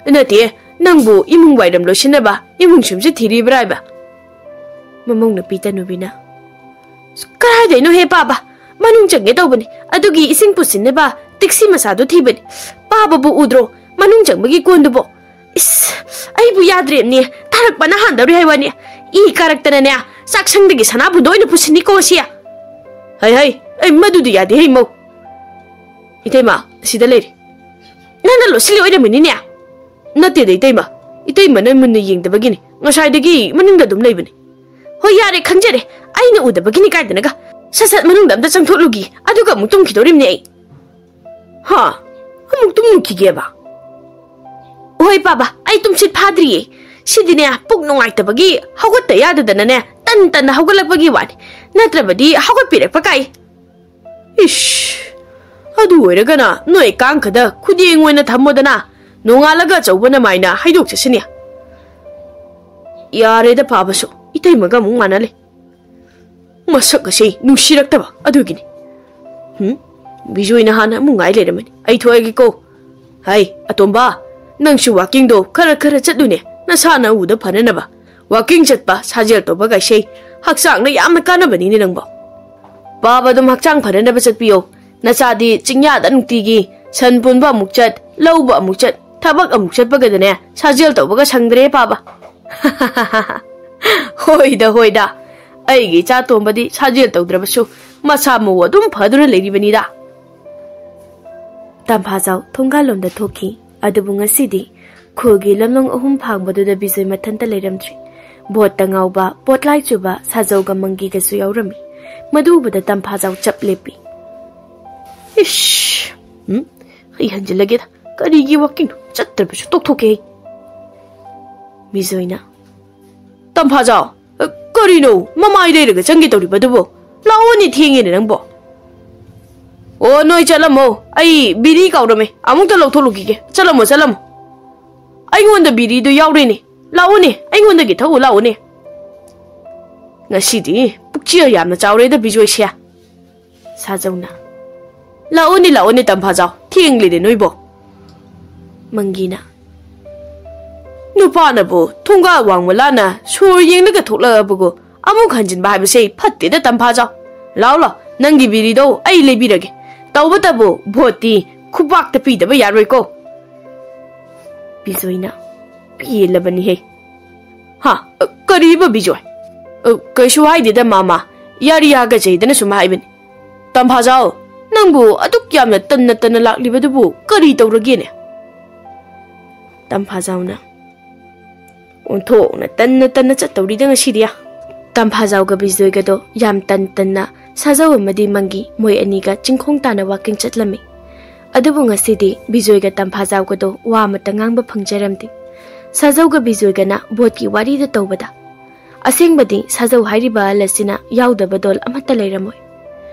ꯅꯠꯇꯦ, ꯅꯪꯕꯨ ꯏꯃꯨꯡ ꯋꯥꯏꯔꯝ ꯂꯣꯏꯁꯤꯟꯅꯕ ꯏꯃꯨꯡ ꯁꯨꯝꯁꯦ ꯊꯤꯔꯤꯕ꯭ꯔꯥ ꯍꯥꯏꯕ?" ꯃꯃꯧ ꯅꯨꯄꯤ ꯇꯅꯨꯕꯤꯅ, "ꯀꯗꯥꯏꯗꯩꯅꯣꯍꯦ ꯄꯥꯕ? ꯃꯅꯨꯡ ꯆꯪꯒꯦ ꯇꯧꯕꯅꯤ, ꯑꯗꯨꯒꯤ ꯏꯁꯤꯡ ꯄꯨꯁꯤꯟꯅꯕ ꯇꯤꯛꯁꯤ ꯃꯆꯥꯗꯣ ꯊꯤꯕꯅꯤ꯫ ꯄꯥꯕꯕꯨ ꯎꯗ꯭ꯔꯣ? ꯃꯅꯨꯡ ꯆꯪꯕꯒꯤ ꯀꯣꯟꯗꯨꯕꯣ? ꯏꯁ, ꯑꯩꯕꯨ ꯌꯥꯗ꯭ꯔꯦꯕꯅꯤ, ꯇꯥꯔꯛꯄꯅ ꯍꯥꯟꯗꯧꯔꯤ ꯍꯥꯏ ꯋꯥꯅꯤ꯫ ꯏ ꯀꯥꯔꯛꯇꯅꯅꯦ, ꯆꯥꯛꯁꯪꯗꯒꯤ ꯁꯅꯥꯕꯨꯟꯗꯣ ꯑꯣꯏꯅ ꯄꯨꯁꯤꯟꯅꯤꯀꯣ ꯁꯤ꯫ ꯍꯩ ꯍꯩ, ꯑꯩ ꯃꯗꯨꯗꯤ ꯌꯥꯗꯦ ꯍꯩ ꯃꯧ꯫ ꯏꯇꯩꯃ, ꯑꯁꯤꯗ ꯂꯩꯔꯦ꯫ ꯅꯪꯅ ꯂꯣꯠꯁꯤꯜꯂꯤ ꯑꯣꯏꯔꯝꯃꯤꯅꯤꯅꯦ꯫ ꯅꯠꯇꯦꯗ ꯏꯇꯩꯃ, ꯏꯇꯩꯃꯅ ꯃꯨꯟꯅ ꯌꯦꯡꯗꯕꯒꯤꯅꯤ꯫ ꯉꯁꯥꯏꯗꯒꯤ ꯃꯅꯤꯡꯗ ꯑꯗꯨꯝ ꯂꯩꯕꯅꯤ꯫ ꯍꯣꯏ, ꯌꯥꯔꯦ, ꯈꯪꯖꯔꯦ꯫ ꯑꯩꯅ ꯎꯗꯕꯒꯤꯅꯤ ꯀꯥꯏꯗꯅꯒ꯫ ꯁꯠ ꯁꯠ ꯃꯅꯨꯡꯗ ꯑꯝꯇ ꯆꯪꯊꯣꯛꯂꯨꯒꯤ, ꯑꯗꯨꯒ ꯑꯃꯨꯛ ꯇꯨꯝꯈꯤꯗꯧꯔꯤꯕꯅꯦ ꯑꯩ꯫ ꯍꯥ? ꯑꯃꯨꯛ ꯇꯨꯝꯃꯨꯈꯤꯒꯦꯕ? ꯍꯣꯏ ꯄꯥꯕ, ꯑꯩ ꯇꯨꯝꯁꯤꯠ ꯐꯥꯗ꯭ꯔꯤꯌꯦ꯫ ꯁꯤꯗꯤꯅꯦ, ꯄꯨꯛ ꯅꯨꯡꯉꯥꯏꯇꯕꯒꯤ ꯍꯧꯒꯠꯇ ꯌꯥꯗꯗꯅꯅꯦ, ꯇꯟ ꯇꯟꯅ ꯍꯧꯒꯠꯂꯛꯄꯒꯤ ꯋꯥꯅꯤ꯫ ꯅꯠꯇ꯭ꯔꯕꯗꯤ ꯍꯧꯒꯠꯄꯤꯔꯛꯄ ꯀꯥꯏ꯫ ꯏꯁ, ꯑꯗꯨ ꯑꯣꯏꯔꯒꯅ ꯅꯣꯏ ꯀꯥꯡꯈꯗ ꯈꯨꯗꯦꯡ ꯑꯣꯏꯅ ꯊꯝꯃꯣꯗꯅ, ꯅꯣꯡꯉꯥꯜꯂꯒ ꯑꯆꯧꯕ ꯅꯃꯥꯏꯅ ꯍꯥꯏꯗꯣꯛꯆꯁꯤꯅꯦ꯫ ꯌꯥꯔꯦꯗ ꯄꯥꯕꯁꯨ, ꯏꯇꯩꯃꯒ ꯑꯃꯨꯛ ꯃꯥꯟꯅꯂꯦ꯫ ꯃꯁꯛ ꯑꯁꯤ ꯅꯨꯡꯁꯤꯔꯛꯇꯕ ꯑꯗꯨꯒꯤꯅꯤ꯫ ꯍꯨꯝ? ꯕꯤꯖꯣꯏꯅ ꯍꯥꯟꯅ ꯑꯃꯨꯛ ꯉꯥꯏ ꯂꯩꯔꯝꯃꯅꯤ꯫ ꯑꯩ ꯊꯣꯛꯑꯒꯦꯀꯣ꯫ ꯍꯩ, ꯑꯇꯣꯝꯕ, ꯅꯪꯁꯨ ꯋꯥꯀꯤꯡꯗꯣ ꯈꯔ ꯈꯔ ꯆꯠꯂꯨꯅꯦ, ꯅꯁꯥ ꯅꯎꯗ ꯐꯅꯅꯕ꯫ ꯋꯥꯀꯤꯡ ꯆꯠꯄ, ꯁꯥꯖꯦꯜ ꯇꯧꯕ ꯀꯥꯏꯁꯦ ꯍꯛꯆꯥꯡꯗ ꯌꯥꯝꯅ ꯀꯥꯟꯅꯕꯅꯤꯅꯦ ꯅꯪꯕꯣ꯫ ꯄꯥꯕ ꯑꯗꯨꯝ ꯍꯛꯆꯥꯡ ꯐꯅꯅꯕ ꯆꯠꯄꯤꯌꯣ꯫ ꯅꯆꯥꯗꯤ ꯆꯤꯡꯌꯥꯗ ꯅꯨꯡꯇꯤꯒꯤ ꯁꯟ ꯄꯨꯟꯕ ꯑꯃꯨꯛ ꯆꯠ, ꯂꯧꯕ ꯑꯃꯨꯛ ꯆꯠ, ꯊꯕꯛ ꯑꯃꯨꯛ ꯆꯠꯄꯒꯗꯅꯦ, ꯁꯥꯖꯦꯜ ꯇꯧꯕꯒ ꯁꯪꯗ꯭ꯔꯦ ꯄꯥꯕ꯫ ꯍꯣꯏꯗ, ꯍꯣꯏꯗ, ꯑꯩꯒꯤ ꯏꯆꯥ ꯇꯣꯝꯕꯗꯤ ꯁꯥꯖꯦꯜ ꯇꯧꯗ꯭ꯔꯕꯁꯨ ꯃꯁꯥ ꯃꯎ ꯑꯗꯨꯝ ꯐꯗꯨꯅ ꯂꯩꯔꯤꯕꯅꯤꯗ꯫ ꯇꯝꯐꯥꯖꯥꯎ ꯊꯣꯡꯒꯥꯜꯂꯣꯝꯗ ꯊꯣꯛꯈꯤ꯫ ꯑꯗꯨꯕꯨ ꯉꯁꯤꯗꯤ ꯈꯨꯜꯒꯤ ꯂꯝꯂꯣꯡ ꯑꯍꯨꯝ ꯐꯥꯡꯕꯗꯨꯗ ꯕꯤꯖꯣꯏ ꯃꯊꯟꯇ ꯂꯩꯔꯝꯗ꯭ꯔꯤ꯫ ꯚꯣꯠꯇ ꯉꯥꯎꯕ, ꯄꯣꯠꯂꯥꯏ ꯆꯨꯕ ꯁꯥꯖꯧꯒ ꯃꯪꯒꯤꯒꯁꯨ ꯌꯥꯎꯔꯝꯃꯤ꯫ ꯃꯗꯨ ꯎꯕꯗ ꯇꯝꯐꯥꯖꯥꯎ ꯆꯞ ꯂꯦꯞꯄꯤ꯫ ꯏꯁ! ꯎꯝ? ꯑꯩ ꯍꯟꯖꯤꯜꯂꯒꯦꯗ꯫ ꯀꯔꯤꯒꯤ ꯋꯥꯀꯤꯡꯅꯣ? ꯆꯠꯇ꯭ꯔꯕꯁꯨ ꯇꯣꯛꯊꯣꯛꯀꯦ ꯑꯩ꯫ ꯕꯤꯖꯣꯏꯅ, "ꯇꯝꯐꯥꯖꯥꯎ, ꯀꯔꯤꯅꯣ ꯃꯃꯥꯏ ꯂꯩꯔꯒ ꯆꯪꯒꯦ ꯇꯧꯔꯤꯕꯗꯨꯕꯣ? ꯂꯥꯛꯑꯣꯅꯦ, ꯊꯦꯡꯉꯦꯅꯦ ꯅꯪꯕꯣ꯫" ꯑꯣ, ꯅꯣꯏ ꯆꯠꯂꯝꯃꯣ꯫ ꯑꯩ ꯕꯤꯔꯤ ꯀꯥꯎꯔꯝꯃꯦ꯫ ꯑꯃꯨꯛꯇ ꯂꯧꯊꯣꯛꯂꯨꯈꯤꯒꯦ꯫ ꯆꯠꯂꯝꯃꯣ, ꯆꯠꯂꯝꯃꯣ꯫ ꯑꯩꯉꯣꯟꯗ ꯕꯤꯔꯤꯗꯨ ꯌꯥꯎꯔꯤꯅꯦ꯫ ꯂꯥꯛꯎꯅꯦ, ꯑꯩꯉꯣꯟꯗꯒꯤ ꯊꯛꯎ ꯂꯥꯛꯎꯅꯦ꯫ ꯉꯁꯤꯗꯤ ꯄꯨꯛꯆꯦꯜ ꯌꯥꯝꯅ ꯆꯥꯎꯔꯦꯗ ꯕꯤꯖꯣꯏꯁꯦ꯫ ꯁꯥꯖꯧꯅ, "ꯂꯥꯛꯑꯣꯅꯦ, ꯂꯥꯛꯑꯣꯅꯦ, ꯇꯝꯐꯥꯖꯥꯎ, ꯊꯦꯡꯂꯤꯅꯦ ꯅꯣꯏꯕꯣ"꯫ ꯃꯪꯒꯤꯅ, "ꯅꯨꯄꯥꯅꯕꯨ ꯊꯣꯡꯒꯥꯜ ꯋꯥꯡꯃ ꯂꯥꯟꯅ ꯁꯣꯔ ꯌꯦꯡꯂꯒ ꯊꯣꯛꯂꯛꯑꯕꯕꯨ ꯑꯃꯨꯛ ꯍꯟꯖꯤꯟꯕ ꯍꯥꯏꯕꯁꯦ ꯐꯠꯇꯦꯗ, ꯇꯝꯐꯥꯖꯥꯎ꯫ ꯂꯥꯎ, ꯂꯥꯎ, ꯅꯪꯒꯤ ꯕꯤꯔꯤꯗꯣ ꯑꯩ ꯂꯩꯕꯤꯔꯒꯦ꯫ ꯇꯧꯕꯇꯕꯨ ꯚꯣꯠꯇꯤ ꯈꯨꯕꯥꯛꯇ ꯄꯤꯗꯕ ꯌꯥꯔꯣꯏꯀꯣ"꯫ ꯕꯤꯖꯣꯏꯅ, "ꯄꯦꯜꯂꯕꯅꯤꯍꯦ"꯫ "ꯍꯥ? ꯀꯔꯤꯕ ꯕꯤꯖꯣꯏ?" "ꯀꯩꯁꯨ ꯍꯥꯏꯗꯦꯗ ꯃꯥꯃ, ꯌꯥꯔꯤ ꯌꯥꯒꯖꯩꯗꯅ ꯁꯨꯝ ꯍꯥꯏꯕꯅꯤ꯫ ꯇꯝꯐꯥꯖꯥꯎ, ꯅꯪꯕꯨ ꯑꯗꯨꯛ ꯌꯥꯝꯅ ꯇꯟꯅ ꯇꯟꯅ ꯂꯥꯛꯂꯤꯕꯗꯨꯕꯨ ꯀꯔꯤ ꯇꯧꯔꯒꯦꯅꯦ?" ꯇꯝꯐꯥꯖꯥꯎꯅ, "ꯑꯣꯟꯊꯣꯛꯅ ꯇꯟꯅ ꯇꯟꯅ ꯆꯠꯇꯧꯔꯤꯗ ꯉꯁꯤꯗꯤ"꯫ ꯇꯝꯐꯥꯖꯥꯎꯒ ꯕꯤꯖꯣꯏꯒꯗꯣ ꯌꯥꯝ ꯇꯟ ꯇꯟꯅ ꯁꯥꯖꯧ ꯑꯃꯗꯤ ꯃꯪꯒꯤ ꯃꯣꯏ ꯑꯅꯤꯒ ꯆꯤꯡꯈꯣꯡ ꯇꯥꯅ ꯋꯥꯀꯤꯡ ꯆꯠꯂꯝꯃꯤ꯫ ꯑꯗꯨꯕꯨ ꯉꯁꯤꯗꯤ ꯕꯤꯖꯣꯏꯒ ꯇꯝꯐꯥꯖꯥꯎꯒꯗꯣ ꯋꯥ ꯑꯃꯠꯇ ꯉꯥꯡꯕ ꯐꯪꯖꯔꯝꯗꯦ꯫ ꯁꯥꯖꯧꯒ ꯕꯤꯖꯣꯏꯒꯅ ꯚꯣꯠꯀꯤ ꯋꯥꯔꯤꯗ ꯇꯧꯕꯗ, ꯑꯁꯦꯡꯕꯗꯤ ꯁꯥꯖꯧ ꯍꯥꯏꯔꯤꯕ ꯑꯍꯜ ꯑꯁꯤꯅ ꯌꯥꯎꯗꯕ ꯗꯣꯜ ꯑꯃꯠꯇ ꯂꯩꯔꯝꯃꯣꯏ꯫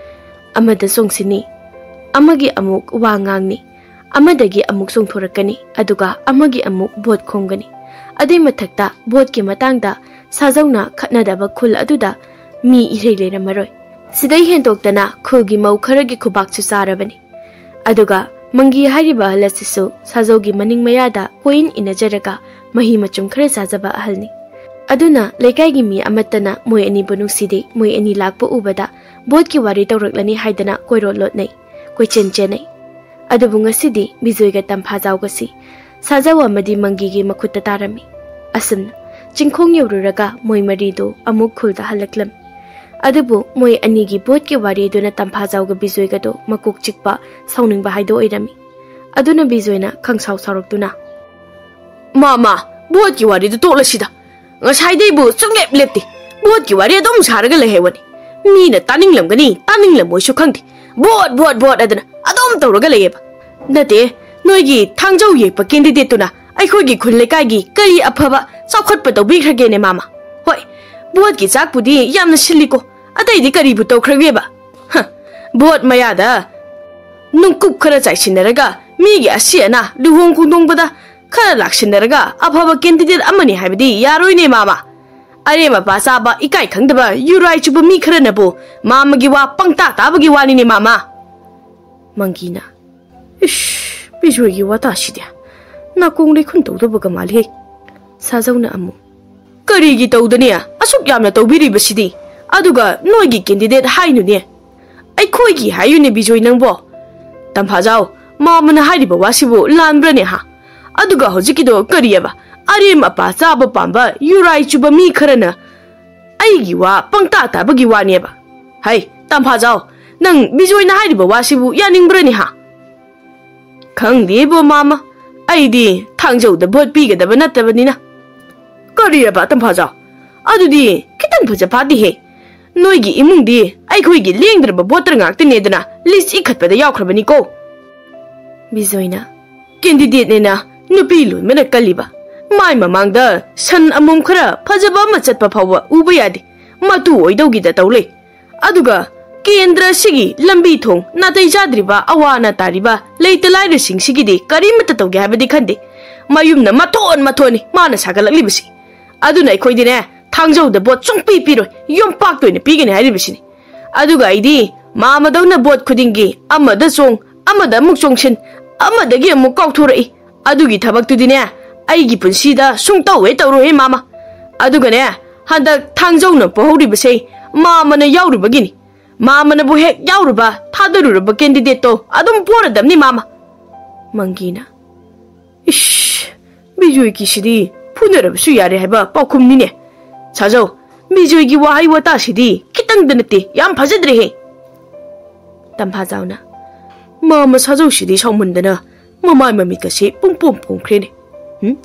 ꯑꯃꯗ ꯆꯣꯡꯁꯤꯟꯅꯤ, ꯑꯃꯒꯤ ꯑꯃꯨꯛ ꯋꯥ ꯉꯥꯡꯅꯤ, ꯑꯃꯗꯒꯤ ꯑꯃꯨꯛ ꯆꯣꯡꯊꯣꯔꯛꯀꯅꯤ, ꯑꯗꯨꯒ ꯑꯃꯒꯤ ꯑꯃꯨꯛ ꯚꯣꯠ ꯈꯣꯝꯒꯅꯤ꯫ ꯑꯗꯨꯏ ꯃꯊꯛꯇ ꯚꯣꯠꯀꯤ ꯃꯇꯥꯡꯗ ꯁꯥꯖꯧꯅ ꯈꯠꯅꯗꯕ ꯈꯨꯜ ꯑꯗꯨꯗ ꯃꯤ ꯏꯔꯩ ꯂꯩꯔꯝꯃꯔꯣꯏ꯫ ꯁꯤꯗꯩ ꯍꯦꯟꯗꯣꯛꯇꯅ ꯈꯨꯜꯒꯤ ꯃꯧ ꯈꯔꯒꯤ ꯈꯨꯕꯥꯛꯁꯨ ꯆꯥꯔꯕꯅꯤ꯫ ꯑꯗꯨꯒ ꯃꯪꯒꯤ ꯍꯥꯏꯔꯤꯕ ꯑꯍꯜ ꯑꯁꯤꯁꯨ ꯁꯥꯖꯧꯒꯤ ꯃꯅꯤꯡ ꯃꯌꯥꯗ ꯀꯣꯏꯏꯟ ꯏꯟꯅꯖꯔꯒ ꯃꯍꯤ ꯃꯆꯨꯝ ꯈꯔ ꯆꯥꯖꯕ ꯑꯍꯜꯅꯤ꯫ ꯑꯗꯨꯅ ꯂꯩꯀꯥꯏꯒꯤ ꯃꯤ ꯑꯃꯠꯇꯅ ꯃꯣꯏ ꯑꯅꯤꯕꯨ ꯅꯨꯡꯁꯤꯗꯦ, ꯃꯣꯏ ꯑꯅꯤ ꯂꯥꯛꯄ ꯎꯕꯗ ꯚꯣꯠꯀꯤ ꯋꯥꯔꯤ ꯇꯧꯔꯛꯂꯅꯤ ꯍꯥꯏꯗꯅ ꯀꯣꯏꯔꯣꯠ ꯂꯣꯠꯅꯩ, ꯀꯣꯏꯆꯦꯟ ꯆꯦꯟꯅꯩ꯫ ꯑꯗꯨꯕꯨ ꯉꯁꯤꯗꯤ ꯕꯤꯖꯣꯏꯒ ꯇꯝꯐꯥꯖꯥꯎꯒꯁꯤ ꯁꯥꯖꯧ ꯑꯃꯗꯤ ꯃꯪꯒꯤꯒꯤ ꯃꯈꯨꯠꯇ ꯇꯥꯔꯝꯃꯤ꯫ ꯑꯁꯨꯝꯅ ꯆꯤꯡꯈꯣꯡ ꯌꯧꯔꯨꯔꯒ ꯃꯣꯏ ꯃꯔꯤꯗꯨ ꯑꯃꯨꯛ ꯈꯨꯜꯗ ꯍꯜꯂꯛꯂꯝꯃꯤ꯫ ꯑꯗꯨꯕꯨ ꯃꯣꯏ ꯑꯅꯤꯒꯤ ꯚꯣꯠꯀꯤ ꯋꯥꯔꯤꯗꯨꯅ ꯇꯝꯐꯥꯖꯥꯎꯒ ꯕꯤꯖꯣꯏꯒꯗꯣ ꯃꯀꯣꯛ ꯆꯤꯛꯄ, ꯁꯥꯎꯅꯤꯡꯕ ꯍꯥꯏꯗꯣ ꯑꯣꯏꯔꯝꯃꯤ꯫ ꯑꯗꯨꯅ ꯕꯤꯖꯣꯏꯅ ꯈꯪꯁꯥꯎ ꯁꯥꯎꯔꯛꯇꯨꯅ, "ꯃꯥ, ꯃꯥ, ꯚꯣꯠꯀꯤ ꯋꯥꯔꯤꯗꯨ ꯇꯣꯛꯂꯁꯤꯗ꯫ ꯉꯁꯥꯏꯗꯩꯕꯨ ꯁꯨꯡꯂꯦꯞ ꯂꯦꯞꯇꯦ꯫ ꯚꯣꯠꯀꯤ ꯋꯥꯔꯤ ꯑꯗꯨꯝ ꯁꯥꯔꯒ ꯂꯩ ꯍꯥꯏꯕꯅꯤ꯫ ꯃꯤꯅ ꯇꯥꯅꯤꯡꯂꯝꯒꯅꯤ, ꯇꯥꯅꯤꯡꯂꯝꯃꯣꯏꯁꯨ ꯈꯪꯗꯦ꯫ ꯚꯣꯠ, ꯚꯣꯠ, ꯚꯣꯠ ꯑꯗꯨꯅ ꯑꯗꯨꯝ ꯇꯧꯔꯒ ꯂꯩꯌꯦꯕ꯫ ꯅꯠꯇꯦ, ꯅꯣꯏꯒꯤ ꯊꯥꯡꯖꯧ ꯌꯦꯛꯄ ꯀꯦꯟꯗꯤꯗꯦꯠꯇꯨꯅ ꯑꯩꯈꯣꯏꯒꯤ ꯈꯨꯜ ꯂꯩꯀꯥꯏꯒꯤ ꯀꯔꯤ ꯑꯐꯕ ꯆꯥꯎꯈꯠꯄ ꯇꯧꯕꯤꯈ꯭ꯔꯒꯦꯅꯦ, ꯃꯥꯃ? ꯍꯣꯏ, ꯚꯣꯠꯀꯤ ꯆꯥꯛꯄꯨꯗꯤ ꯌꯥꯝꯅ ꯁꯤꯜꯂꯤꯀꯣ, ꯑꯇꯩꯗꯤ ꯀꯔꯤꯕꯨ ꯇꯧꯈ꯭ꯔꯒꯦꯕ? ꯍ, ꯚꯣꯠ ꯃꯌꯥꯗ ꯅꯨꯡꯀꯨꯞ ꯈꯔ ꯆꯥꯏꯁꯤꯟꯅꯔꯒ ꯃꯤꯒꯤ ꯑꯁꯤ ꯑꯅꯥ ꯂꯨꯍꯣꯡ ꯈꯣꯡꯗꯣꯡꯕꯗ ꯈꯔ ꯂꯥꯛꯁꯤꯟꯅꯔꯒ ꯑꯐꯕ candidate ꯑꯃꯅꯤ ꯍꯥꯏꯕꯗꯤ ꯌꯥꯔꯣꯏꯅꯦ ꯃꯥꯃ꯫ ꯑꯔꯦꯝ ꯑꯄꯥ ꯆꯥꯕ ꯏꯀꯥꯏ ꯈꯪꯗꯕ ꯌꯨꯔꯥꯏ ꯆꯨꯕ ꯃꯤ ꯈꯔꯅꯕꯨ ꯃꯥꯃꯒꯤ ꯋꯥ ꯄꯪꯇꯥ ꯇꯥꯕꯒꯤ ꯋꯥꯅꯤꯅꯦ ꯃꯥꯃ꯫ ꯃꯪꯒꯤꯅ, ꯏꯁ, ꯕꯤꯖꯣꯏꯒꯤ ꯋꯥꯇꯥꯁꯤꯗꯤ ꯅꯥꯀꯣꯡ ꯂꯩꯈꯨꯟ ꯇꯧꯗꯕꯒ ꯃꯥꯜꯂꯤ꯫ ꯁꯥꯖꯧꯅ ꯑꯃꯨꯛ, ꯀꯔꯤꯒꯤ ꯇꯧꯗꯅꯤ? ꯑꯁꯨꯛ ꯌꯥꯝꯅ ꯇꯧꯕꯤꯔꯤꯕꯁꯤꯗꯤ꯫ ꯑꯗꯨꯒ ꯅꯣꯏꯒꯤ candidate ꯍꯥꯏꯅꯨꯅꯦ꯫ ꯑꯩꯈꯣꯏꯒꯤ ꯍꯥꯏꯌꯨꯅꯦ ꯕꯤꯖꯣꯏ ꯅꯪꯕꯣ꯫ ꯇꯝꯐꯥꯖꯥꯎ, ꯃꯥꯃꯅ ꯍꯥꯏꯔꯤꯕ ꯋꯥꯁꯤꯕꯨ ꯂꯥꯟꯕ꯭ꯔꯅꯦ ꯍꯥ? ꯑꯗꯨꯒ ꯍꯧꯖꯤꯛꯀꯤꯗꯣ ꯀꯔꯤꯑꯕ? ꯑꯔꯦꯝ ꯑꯄꯥ ꯆꯥꯕ ꯄꯥꯝꯕ ꯌꯨꯔꯥꯏ ꯆꯨꯕ ꯃꯤ ꯈꯔꯅ ꯑꯩꯒꯤ ꯋꯥ ꯄꯪꯇꯥ ꯇꯥꯕꯒꯤ ꯋꯥꯅꯦꯕ꯫ ꯍꯩ, ꯇꯝꯐꯥꯖꯥꯎ, ꯅꯪ ꯕꯤꯖꯣꯏꯅ ꯍꯥꯏꯔꯤꯕ ꯋꯥꯁꯤꯕꯨ ꯌꯥꯅꯤꯡꯕ꯭ꯔꯅꯦ ꯍꯥ? ꯈꯪꯗꯦꯕꯣ ꯃꯥꯃ, ꯑꯩꯗꯤ ꯊꯥꯡꯖꯧꯗ ꯚꯣꯠ ꯄꯤꯒꯗꯕ ꯅꯠꯇꯕꯅꯤꯅ꯫ ꯀꯔꯤꯑꯕ ꯇꯝꯐꯥꯖꯥꯎ? ꯑꯗꯨꯗꯤ ꯈꯤꯇꯪ ꯐꯖ ꯐꯥꯠꯇꯦꯍꯦ꯫ ꯅꯣꯏꯒꯤ ꯏꯃꯨꯡꯗꯤ ꯑꯩꯈꯣꯏꯒꯤ ꯂꯦꯡꯗ꯭ꯔꯕ ꯚꯣꯇꯔ ꯉꯥꯛꯇꯅꯦꯗꯅ ꯂꯤꯁ ꯏꯈꯠꯄꯗ ꯌꯥꯎꯈ꯭ꯔꯕꯅꯤꯀꯣ꯫ ꯕꯤꯖꯣꯏꯅ, candidateꯅꯦꯅ ꯅꯨꯄꯤ ꯂꯣꯏꯕꯅ ꯀꯜꯂꯤꯕ꯫ ꯃꯥꯏ ꯃꯃꯥꯡꯗ ꯁꯟ ꯑꯃꯣꯝ ꯈꯔ ꯐꯖꯕ ꯑꯃ ꯆꯠꯄ ꯐꯥꯎꯕ ꯎꯕ ꯌꯥꯗꯦ꯫ ꯃꯇꯨ ꯑꯣꯏꯗꯧꯒꯤꯗ ꯇꯧ ꯂꯩ꯫ ꯑꯗꯨꯒ ꯀꯦꯟꯗ꯭ꯔ ꯑꯁꯤꯒꯤ ꯂꯝꯕꯤ ꯊꯣꯡ ꯅꯥꯇꯩ ꯆꯥꯗ꯭ꯔꯤꯕ ꯑꯋꯥ ꯑꯅꯥ ꯇꯥꯔꯤꯕ ꯂꯩꯇ ꯂꯥꯏꯔꯁꯤꯡꯁꯤꯒꯤꯗꯤ ꯀꯔꯤꯃꯠꯇ ꯇꯧꯒꯦ ꯍꯥꯏꯕꯗꯤ ꯈꯟꯗꯦ꯫ ꯃꯌꯨꯝꯅ ꯃꯊꯣꯟ ꯃꯊꯣꯟꯅꯤ ꯃꯥꯅ ꯁꯥꯒꯠꯂꯛꯂꯤꯕꯁꯤ꯫ ꯑꯗꯨꯅ ꯑꯩꯈꯣꯏꯗꯤꯅꯦ, ꯊꯥꯡꯖꯧꯗ ꯚꯣꯠ ꯁꯨꯡꯄꯤ ꯄꯤꯔꯣꯏ, ꯌꯣꯝꯄꯥꯛꯇ ꯑꯣꯏꯅ ꯄꯤꯒꯅꯤ ꯍꯥꯏꯔꯤꯕꯁꯤꯅꯤ꯫ ꯑꯗꯨꯒ ꯑꯩꯗꯤ ꯃꯥꯃꯗꯧꯅ ꯚꯣꯠ ꯈꯨꯗꯤꯡꯒꯤ ꯑꯃꯗ ꯆꯣꯡ, ꯑꯃꯗ ꯑꯃꯨꯛ ꯆꯣꯡꯁꯤꯟ, ꯑꯃꯗꯒꯤ ꯑꯃꯨꯛ ꯀꯥꯎꯊꯣꯔꯛꯏ꯫ ꯑꯗꯨꯒꯤ ꯊꯕꯛꯇꯨꯗꯤꯅꯦ, ꯑꯩꯒꯤ ꯄꯨꯟꯁꯤꯗ ꯁꯨꯡꯇꯧ ꯍꯦꯛ ꯇꯧꯔꯣꯏꯍꯦ ꯃꯥꯃ꯫ ꯑꯗꯨꯒꯅꯦ, ꯍꯟꯗꯛ ꯊꯥꯡꯖꯧꯅ ꯄꯣꯍꯧꯔꯤꯕꯁꯦ ꯃꯥꯃꯅ ꯌꯥꯎꯔꯨꯕꯒꯤꯅꯤ꯫ ꯃꯥꯃꯅꯕꯨ ꯍꯦꯛ ꯌꯥꯎꯔꯨꯕ, ꯊꯥꯗꯔꯨꯔꯕ candidateꯇꯣ ꯑꯗꯨꯝ ꯄꯣꯔꯗꯕꯅꯤ ꯃꯥꯃ꯫ ꯃꯪꯒꯤꯅ, ꯏꯁ, ꯕꯤꯖꯣꯏꯒꯤꯁꯤꯗꯤ ꯐꯨꯅꯔꯕꯁꯨ ꯌꯥꯔꯦ ꯍꯥꯏꯕ ꯄꯥꯎꯈꯨꯝꯅꯤꯅꯦ꯫ ꯁꯥꯖꯧ, ꯕꯤꯖꯣꯏꯒꯤ ꯋꯥꯍꯩ ꯋꯥꯇꯥꯁꯤꯗꯤ ꯈꯤꯇꯪꯗ ꯅꯠꯇꯦ, ꯌꯥꯝ ꯐꯖꯗ꯭ꯔꯦꯍꯦ꯫ ꯇꯝꯐꯥꯖꯥꯎꯅ, ꯃꯥꯃ ꯁꯥꯖꯧꯁꯤꯗꯤ ꯁꯥꯎꯃꯟꯗꯅ ꯃꯃꯥꯏ ꯃꯃꯤꯠꯀꯁꯦ ꯄꯨꯡꯄꯣꯝ ꯄꯣꯝꯈ꯭ꯔꯦꯅꯦ꯫ ꯎꯝ,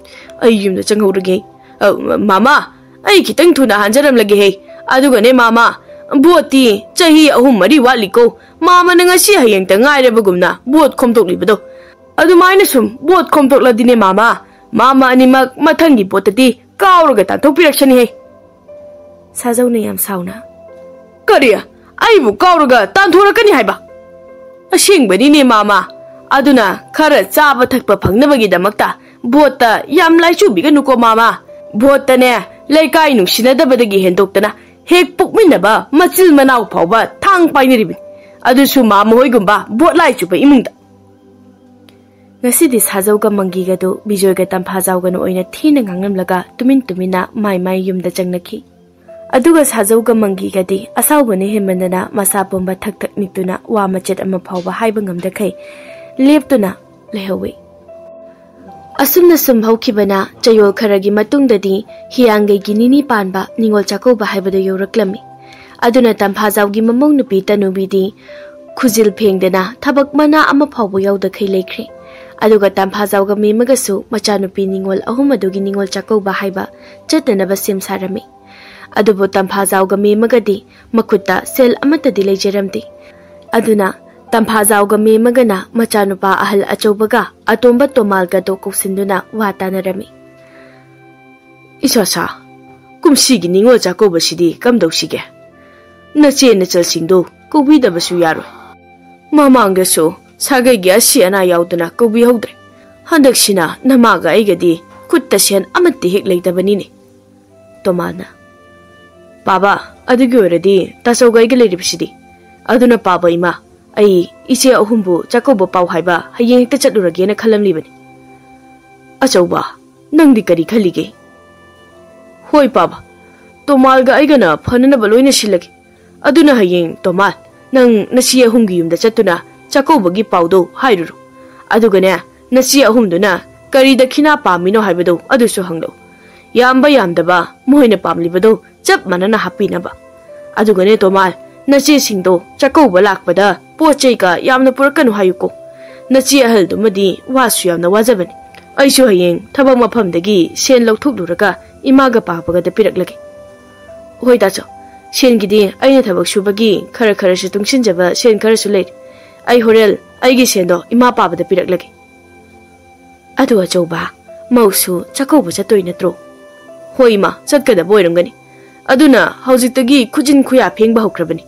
ꯑꯩ ꯌꯨꯝꯗ ꯆꯪꯍꯧꯔꯒꯦ꯫ ꯑ, ꯃꯥꯃ, ꯑꯩ ꯈꯤꯇꯪ ꯊꯨꯅ ꯍꯟꯖꯔꯝꯂꯒꯦꯍꯦ꯫ ꯑꯗꯨꯒꯅꯦ ꯃꯥꯃ, ꯚꯣꯠꯇꯤ ꯆꯍꯤ ꯑꯍꯨꯝ ꯃꯔꯤ ꯋꯥꯠꯂꯤꯀꯣ꯫ ꯃꯥꯃꯅ ꯉꯁꯤ ꯍꯌꯦꯡꯇ ꯉꯥꯏꯔꯕꯒꯨꯝꯅ ꯚꯣꯠ ꯈꯣꯝꯗꯣꯛꯂꯤꯕꯗꯣ꯫ ꯑꯗꯨꯃꯥꯏꯅ ꯁꯨꯝ ꯚꯣꯠ ꯈꯣꯝꯗꯣꯛꯂꯗꯤꯅꯦ ꯃꯥꯃ, ꯃꯥꯃ ꯑꯅꯤꯃꯛ ꯃꯊꯪꯒꯤ ꯚꯣꯠꯇꯗꯤ ꯀꯥꯎꯔꯒ ꯇꯥꯟꯊꯣꯛꯄꯤꯔꯛꯁꯅꯤꯍꯦ꯫ ꯁꯥꯖꯧꯅ ꯌꯥꯝ ꯁꯥꯎꯅ, ꯀꯔꯤ? ꯑꯩꯕꯨ ꯀꯥꯎꯔꯒ ꯇꯥꯟꯊꯣꯔꯛꯀꯅꯤ ꯍꯥꯏꯕ? ꯑꯁꯦꯡꯕꯅꯤꯅꯦ ꯃꯥꯃ꯫ ꯑꯗꯨꯅ ꯈꯔ ꯆꯥꯕ ꯊꯛꯄ ꯐꯪꯅꯕꯒꯤꯗꯃꯛꯇ ꯚꯣꯠꯇ ꯌꯥꯝ ꯂꯥꯏꯆꯨꯕꯤꯒꯅꯨꯀꯣ ꯃꯥꯃ꯫ ꯚꯣꯠꯇꯅꯦ, ꯂꯩꯀꯥꯏ ꯅꯨꯡꯁꯤꯅꯗꯕꯗꯒꯤ ꯍꯦꯟꯗꯣꯛꯇꯅ ꯍꯦꯛ ꯄꯣꯛꯃꯤꯟꯅꯕ ꯃꯆꯤꯜ ꯃꯅꯥꯎ ꯐꯥꯎꯕ ꯊꯥꯡ ꯄꯥꯏꯅꯔꯤꯕꯅꯤ꯫ ꯑꯗꯨꯁꯨ ꯃꯥꯃ ꯍꯣꯏꯒꯨꯝꯕ ꯚꯣꯠ ꯂꯥꯏꯆꯨꯕ ꯏꯃꯨꯡꯗ꯫ ꯉꯁꯤꯗꯤ ꯁꯥꯖꯧꯒ ꯃꯪꯒꯤꯒꯗꯨ ꯕꯤꯖꯣꯏꯒ ꯇꯝꯐꯥꯖꯥꯎꯒꯅ ꯑꯣꯏꯅ ꯊꯤꯅ ꯉꯥꯡꯂꯝꯂꯒ ꯇꯨꯃꯤꯟ ꯇꯨꯃꯤꯟꯅ ꯃꯥꯏ ꯃꯥꯏ ꯌꯨꯝꯗ ꯆꯪꯅꯈꯤ꯫ ꯑꯗꯨꯒ ꯁꯥꯖꯧꯒ ꯃꯪꯒꯤꯒꯗꯤ ꯑꯁꯥꯎꯕꯅ ꯍꯦꯟꯃꯟꯗꯅ ꯃꯁꯥ ꯄꯨꯝꯕ ꯊꯛ ꯊꯛ ꯅꯤꯛꯇꯨꯅ ꯋꯥ ꯃꯆꯦꯠ ꯑꯃ ꯐꯥꯎꯕ ꯍꯥꯏꯕ ꯉꯝꯗꯈꯩ ꯂꯦꯞꯇꯨꯅ ꯂꯩꯍꯧꯏ꯫ ꯑꯁꯨꯝꯅ ꯁꯨꯝ ꯍꯧꯈꯤꯕꯅ ꯆꯌꯣꯜ ꯈꯔꯒꯤ ꯃꯇꯨꯡꯗꯗꯤ ꯍꯤꯌꯥꯡꯒꯩꯒꯤ ꯅꯤꯅꯤ ꯄꯥꯟꯕ ꯅꯤꯉꯣꯜ ꯆꯥꯛꯀꯧꯕ ꯍꯥꯏꯕꯗꯨ ꯌꯧꯔꯛꯂꯝꯃꯤ꯫ ꯑꯗꯨꯅ ꯇꯝꯐꯥꯖꯥꯎꯒꯤ ꯃꯃꯧ ꯅꯨꯄꯤ ꯇꯅꯨꯕꯤꯗꯤ ꯈꯨꯖꯤꯜ ꯐꯦꯡꯗꯅ ꯊꯕꯛ ꯃꯅꯥ ꯑꯃ ꯐꯥꯎꯕ ꯌꯥꯎꯗꯈꯩ ꯂꯩꯈ꯭ꯔꯦ꯫ ꯑꯗꯨꯒ ꯇꯝꯐꯥꯖꯥꯎꯒ ꯃꯦꯝꯃꯒꯁꯨ ꯃꯆꯥꯅꯨꯄꯤ ꯅꯤꯉꯣꯜ ꯑꯍꯨꯝ ꯑꯗꯨꯒꯤ ꯅꯤꯉꯣꯜ ꯆꯥꯛꯀꯧꯕ ꯍꯥꯏꯕ ꯆꯠꯅꯅꯕ ꯁꯦꯝ ꯁꯥꯔꯝꯃꯤ꯫ ꯑꯗꯨꯕꯨ ꯇꯝꯐꯥꯖꯥꯎꯒ ꯃꯦꯝꯃꯒꯗꯤ ꯃꯈꯨꯠꯇ ꯁꯦꯜ ꯑꯃꯠꯇꯗꯤ ꯂꯩꯖꯔꯝꯗꯦ꯫ ꯑꯗꯨꯅ ꯇꯝꯐꯥꯖꯥꯎꯒ ꯃꯦꯝꯃꯒꯅ ꯃꯆꯥꯅꯨꯄꯥ ꯑꯍꯜ ꯑꯆꯧꯕꯒ ꯑꯇꯣꯝꯕ ꯇꯣꯃꯥꯜꯒꯗꯣ ꯀꯧꯁꯤꯟꯗꯨꯅ ꯋꯥ ꯇꯥꯅꯔꯝꯃꯤ꯫ "ꯏꯁꯥꯁꯥ, ꯀꯨꯝꯁꯤꯒꯤ ꯅꯤꯉꯣꯜ ꯆꯥꯛꯀꯧꯕꯁꯤꯗꯤ ꯀꯝꯗꯧꯁꯤꯒꯦ? ꯅꯆꯦ ꯅꯆꯜꯁꯤꯡꯗꯨ ꯀꯧꯕꯤꯗꯕꯁꯨ ꯌꯥꯔꯣꯏ꯫ ꯃꯃꯥꯡꯗꯁꯨ ꯁꯥꯒꯩꯒꯤ ꯑꯁꯤ ꯑꯅꯥ ꯌꯥꯎꯗꯅ ꯀꯧꯕꯤꯍꯧꯗ꯭ꯔꯦ꯫ ꯍꯟꯗꯛꯁꯤꯅ ꯅꯃꯥꯒ ꯑꯩꯒꯗꯤ ꯈꯨꯠꯇ ꯁꯦꯟ ꯑꯃꯠꯇ ꯍꯦꯛ ꯂꯩꯇꯕꯅꯤꯅꯦ꯫" ꯇꯣꯃꯥꯜꯅ, "ꯄꯥꯕ, ꯑꯗꯨꯒꯤ ꯑꯣꯏꯔꯗꯤ ꯇꯥꯆꯧꯒ ꯑꯩꯒ ꯂꯩꯔꯤꯕꯁꯤꯗꯤ? ꯑꯗꯨꯅ ꯄꯥꯕ ꯏꯃꯥ, ꯑꯩ ꯏꯆꯦ ꯑꯍꯨꯝꯕꯨ ꯆꯥꯛꯀꯧꯕ ꯄꯥꯎ ꯍꯥꯏꯕ ꯍꯌꯦꯡ ꯍꯦꯛꯇ ꯆꯠꯂꯨꯔꯒꯦꯅ ꯈꯜꯂꯝꯂꯤꯕꯅꯤ꯫" "ꯑꯆꯧꯕ, ꯅꯪꯗꯤ ꯀꯔꯤ ꯈꯜꯂꯤꯒꯦ?" "ꯍꯣꯏ ꯄꯥꯕ, ꯇꯣꯃꯥꯜꯒ ꯑꯩꯒꯅ ꯐꯅꯅꯕ ꯂꯣꯏꯅ ꯁꯤꯜꯂꯒꯦ꯫ ꯑꯗꯨꯅ ꯍꯌꯦꯡ ꯇꯣꯃꯥꯜ, ꯅꯪ ꯅꯆꯦ ꯑꯍꯨꯝꯒꯤ ꯌꯨꯝꯗ ꯆꯠꯇꯨꯅ ꯆꯥꯛꯀꯧꯕꯒꯤ ꯄꯥꯎꯗꯣ ꯍꯥꯏꯔꯨꯔꯣ꯫ ꯑꯗꯨꯒꯅꯦ, ꯅꯆꯦ ꯑꯍꯨꯝꯗꯨꯅ ꯀꯔꯤ ꯗꯈꯤꯅꯥ ꯄꯥꯝꯃꯤꯅꯣ ꯍꯥꯏꯕꯗꯣ ꯑꯗꯨꯁꯨ ꯍꯪꯂꯛꯎ꯫ ꯌꯥꯝꯕ ꯌꯥꯝꯗꯕ ꯃꯈꯣꯏꯅ ꯄꯥꯝꯂꯤꯕꯗꯣ ꯆꯞ ꯃꯥꯟꯅꯅ ꯍꯥꯞꯄꯤꯅꯕ꯫ ꯑꯗꯨꯒꯅꯦ ꯇꯣꯃꯥꯜ, ꯅꯆꯦꯁꯤꯡꯗꯣ ꯆꯥꯛꯀꯧꯕ ꯂꯥꯛꯄꯗ ꯄꯣꯠ ꯆꯩꯒ ꯌꯥꯝꯅ ꯄꯨꯔꯛꯀꯅꯨ ꯍꯥꯏꯌꯨꯀꯣ꯫ ꯅꯆꯦ ꯑꯍꯜꯗꯨꯃꯗꯤ ꯋꯥꯁꯨ ꯌꯥꯝꯅ ꯋꯥꯖꯕꯅꯤ꯫ ꯑꯩꯁꯨ ꯍꯌꯦꯡ ꯊꯕꯛ ꯃꯐꯝꯗꯒꯤ ꯁꯦꯟ ꯂꯧꯊꯣꯛꯂꯨꯔꯒ ꯏꯃꯥꯒ ꯄꯥꯕꯒꯗ ꯄꯤꯔꯛꯂꯒꯦ꯫" "ꯍꯣꯏ ꯇꯥꯆꯧ, ꯁꯦꯟꯒꯤꯗꯤ ꯑꯩꯅ ꯊꯕꯛ ꯁꯨꯕꯒꯤ ꯈꯔ ꯈꯔꯁꯨ ꯇꯨꯡꯁꯤꯟꯖꯕ ꯁꯦꯟ ꯈꯔꯁꯨ ꯂꯩꯔꯤ꯫ ꯑꯩ ꯍꯣꯔꯦꯟ ꯑꯩꯒꯤ ꯁꯦꯟꯗꯣ ꯏꯃꯥ ꯄꯥꯕꯗ ꯄꯤꯔꯛꯂꯒꯦ꯫" "ꯑꯗꯨ ꯑꯆꯧꯕ, ꯃꯧꯁꯨ ꯆꯥꯛꯀꯧꯕ ꯆꯠꯇꯣꯏ ꯅꯠꯇ꯭ꯔꯣ?" "ꯍꯣꯏ ꯏꯃꯥ, ꯆꯠꯀꯗꯕ ꯑꯣꯏꯔꯝꯒꯅꯤ꯫ ꯑꯗꯨꯅ ꯍꯧꯖꯤꯛꯇꯒꯤ ꯈꯨꯖꯤꯟ ꯈꯨꯌꯥ ꯐꯦꯡꯕ ꯍꯧꯈ꯭ꯔꯕꯅꯤ꯫"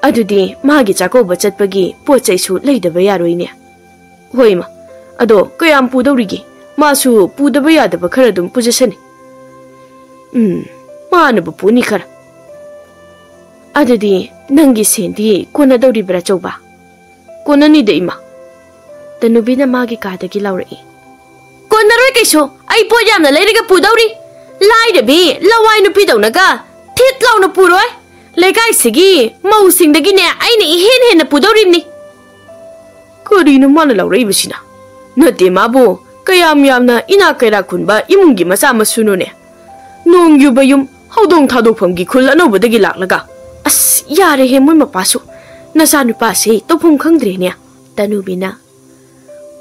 ꯑꯗꯨꯗꯤ ꯃꯥꯒꯤ ꯆꯥꯛꯀꯧꯕ ꯆꯠꯄꯒꯤ ꯄꯣꯠ ꯆꯩꯁꯨ ꯂꯩꯗꯕ ꯌꯥꯔꯣꯏꯅꯦ꯫ ꯍꯣꯏ ꯏꯃꯥ, ꯑꯗꯣ ꯀꯌꯥꯝ ꯄꯨꯗꯧꯔꯤꯒꯦ? ꯃꯥꯁꯨ ꯄꯨꯗꯕ ꯌꯥꯗꯕ ꯈꯔ ꯑꯗꯨꯝ ꯄꯨꯖꯁꯅꯤ꯫ ꯎꯝ, ꯃꯥꯅꯕꯨ ꯄꯨꯅꯤ ꯈꯔ꯫ ꯑꯗꯨꯗꯤ ꯅꯪꯒꯤ ꯁꯦꯟꯗꯤ ꯀꯣꯟꯅꯗꯧꯔꯤꯕ꯭ꯔꯥ ꯑꯆꯧꯕ? ꯀꯣꯟꯅꯅꯤꯗ ꯏꯃꯥ꯫ ꯇꯅꯨꯕꯤꯅ ꯃꯥꯒꯤ ꯀꯥꯗꯒꯤ ꯂꯥꯎꯔꯛꯏ꯫ ꯀꯣꯟꯅꯔꯣꯏ ꯀꯩꯁꯨ, ꯑꯩ ꯄꯣꯠ ꯌꯥꯝꯅ ꯂꯩꯔꯒ ꯄꯨꯗꯧꯔꯤ꯫ ꯂꯥꯏꯔꯕꯤ ꯂꯋꯥꯏ ꯅꯨꯄꯤꯗꯧꯅꯒ ꯊꯤꯠ ꯂꯥꯎꯅ ꯄꯨꯔꯣꯏ꯫ ꯂꯩꯀꯥꯏꯁꯤꯒꯤ ꯃꯧꯁꯤꯡꯗꯒꯤꯅꯦ ꯑꯩꯅ ꯏꯍꯦꯟ ꯍꯦꯟꯅ ꯄꯨꯗꯧꯔꯤꯕꯅꯤ꯫ ꯀꯔꯤꯅꯣ ꯃꯥꯅ ꯂꯥꯎꯔꯛꯏꯕꯁꯤꯅ? ꯅꯠꯇꯦ ꯃꯥꯕꯨ, ꯀꯌꯥꯝ ꯌꯥꯝꯅ ꯏꯅꯥꯛ ꯀꯩꯔꯥꯛ ꯈꯨꯟꯕ ꯏꯃꯨꯡꯒꯤ ꯃꯆꯥ ꯃꯁꯨꯅꯣꯅꯦ? ꯅꯣꯡ ꯌꯨꯕ ꯌꯨꯝ, ꯍꯧꯗꯣꯡ ꯊꯥꯗꯣꯛꯐꯝꯒꯤ ꯈꯨꯜ ꯑꯅꯧꯕꯗꯒꯤ ꯂꯥꯛꯂꯒ꯫ ꯑꯁ, ꯌꯥꯔꯦꯍꯦ ꯃꯣꯏ ꯃꯄꯥꯁꯨ꯫ ꯅꯆꯥꯅꯨꯄꯥꯁꯦ ꯇꯧꯐꯝ ꯈꯪꯗ꯭ꯔꯦꯅꯦ꯫ ꯇꯅꯨꯕꯤꯅ,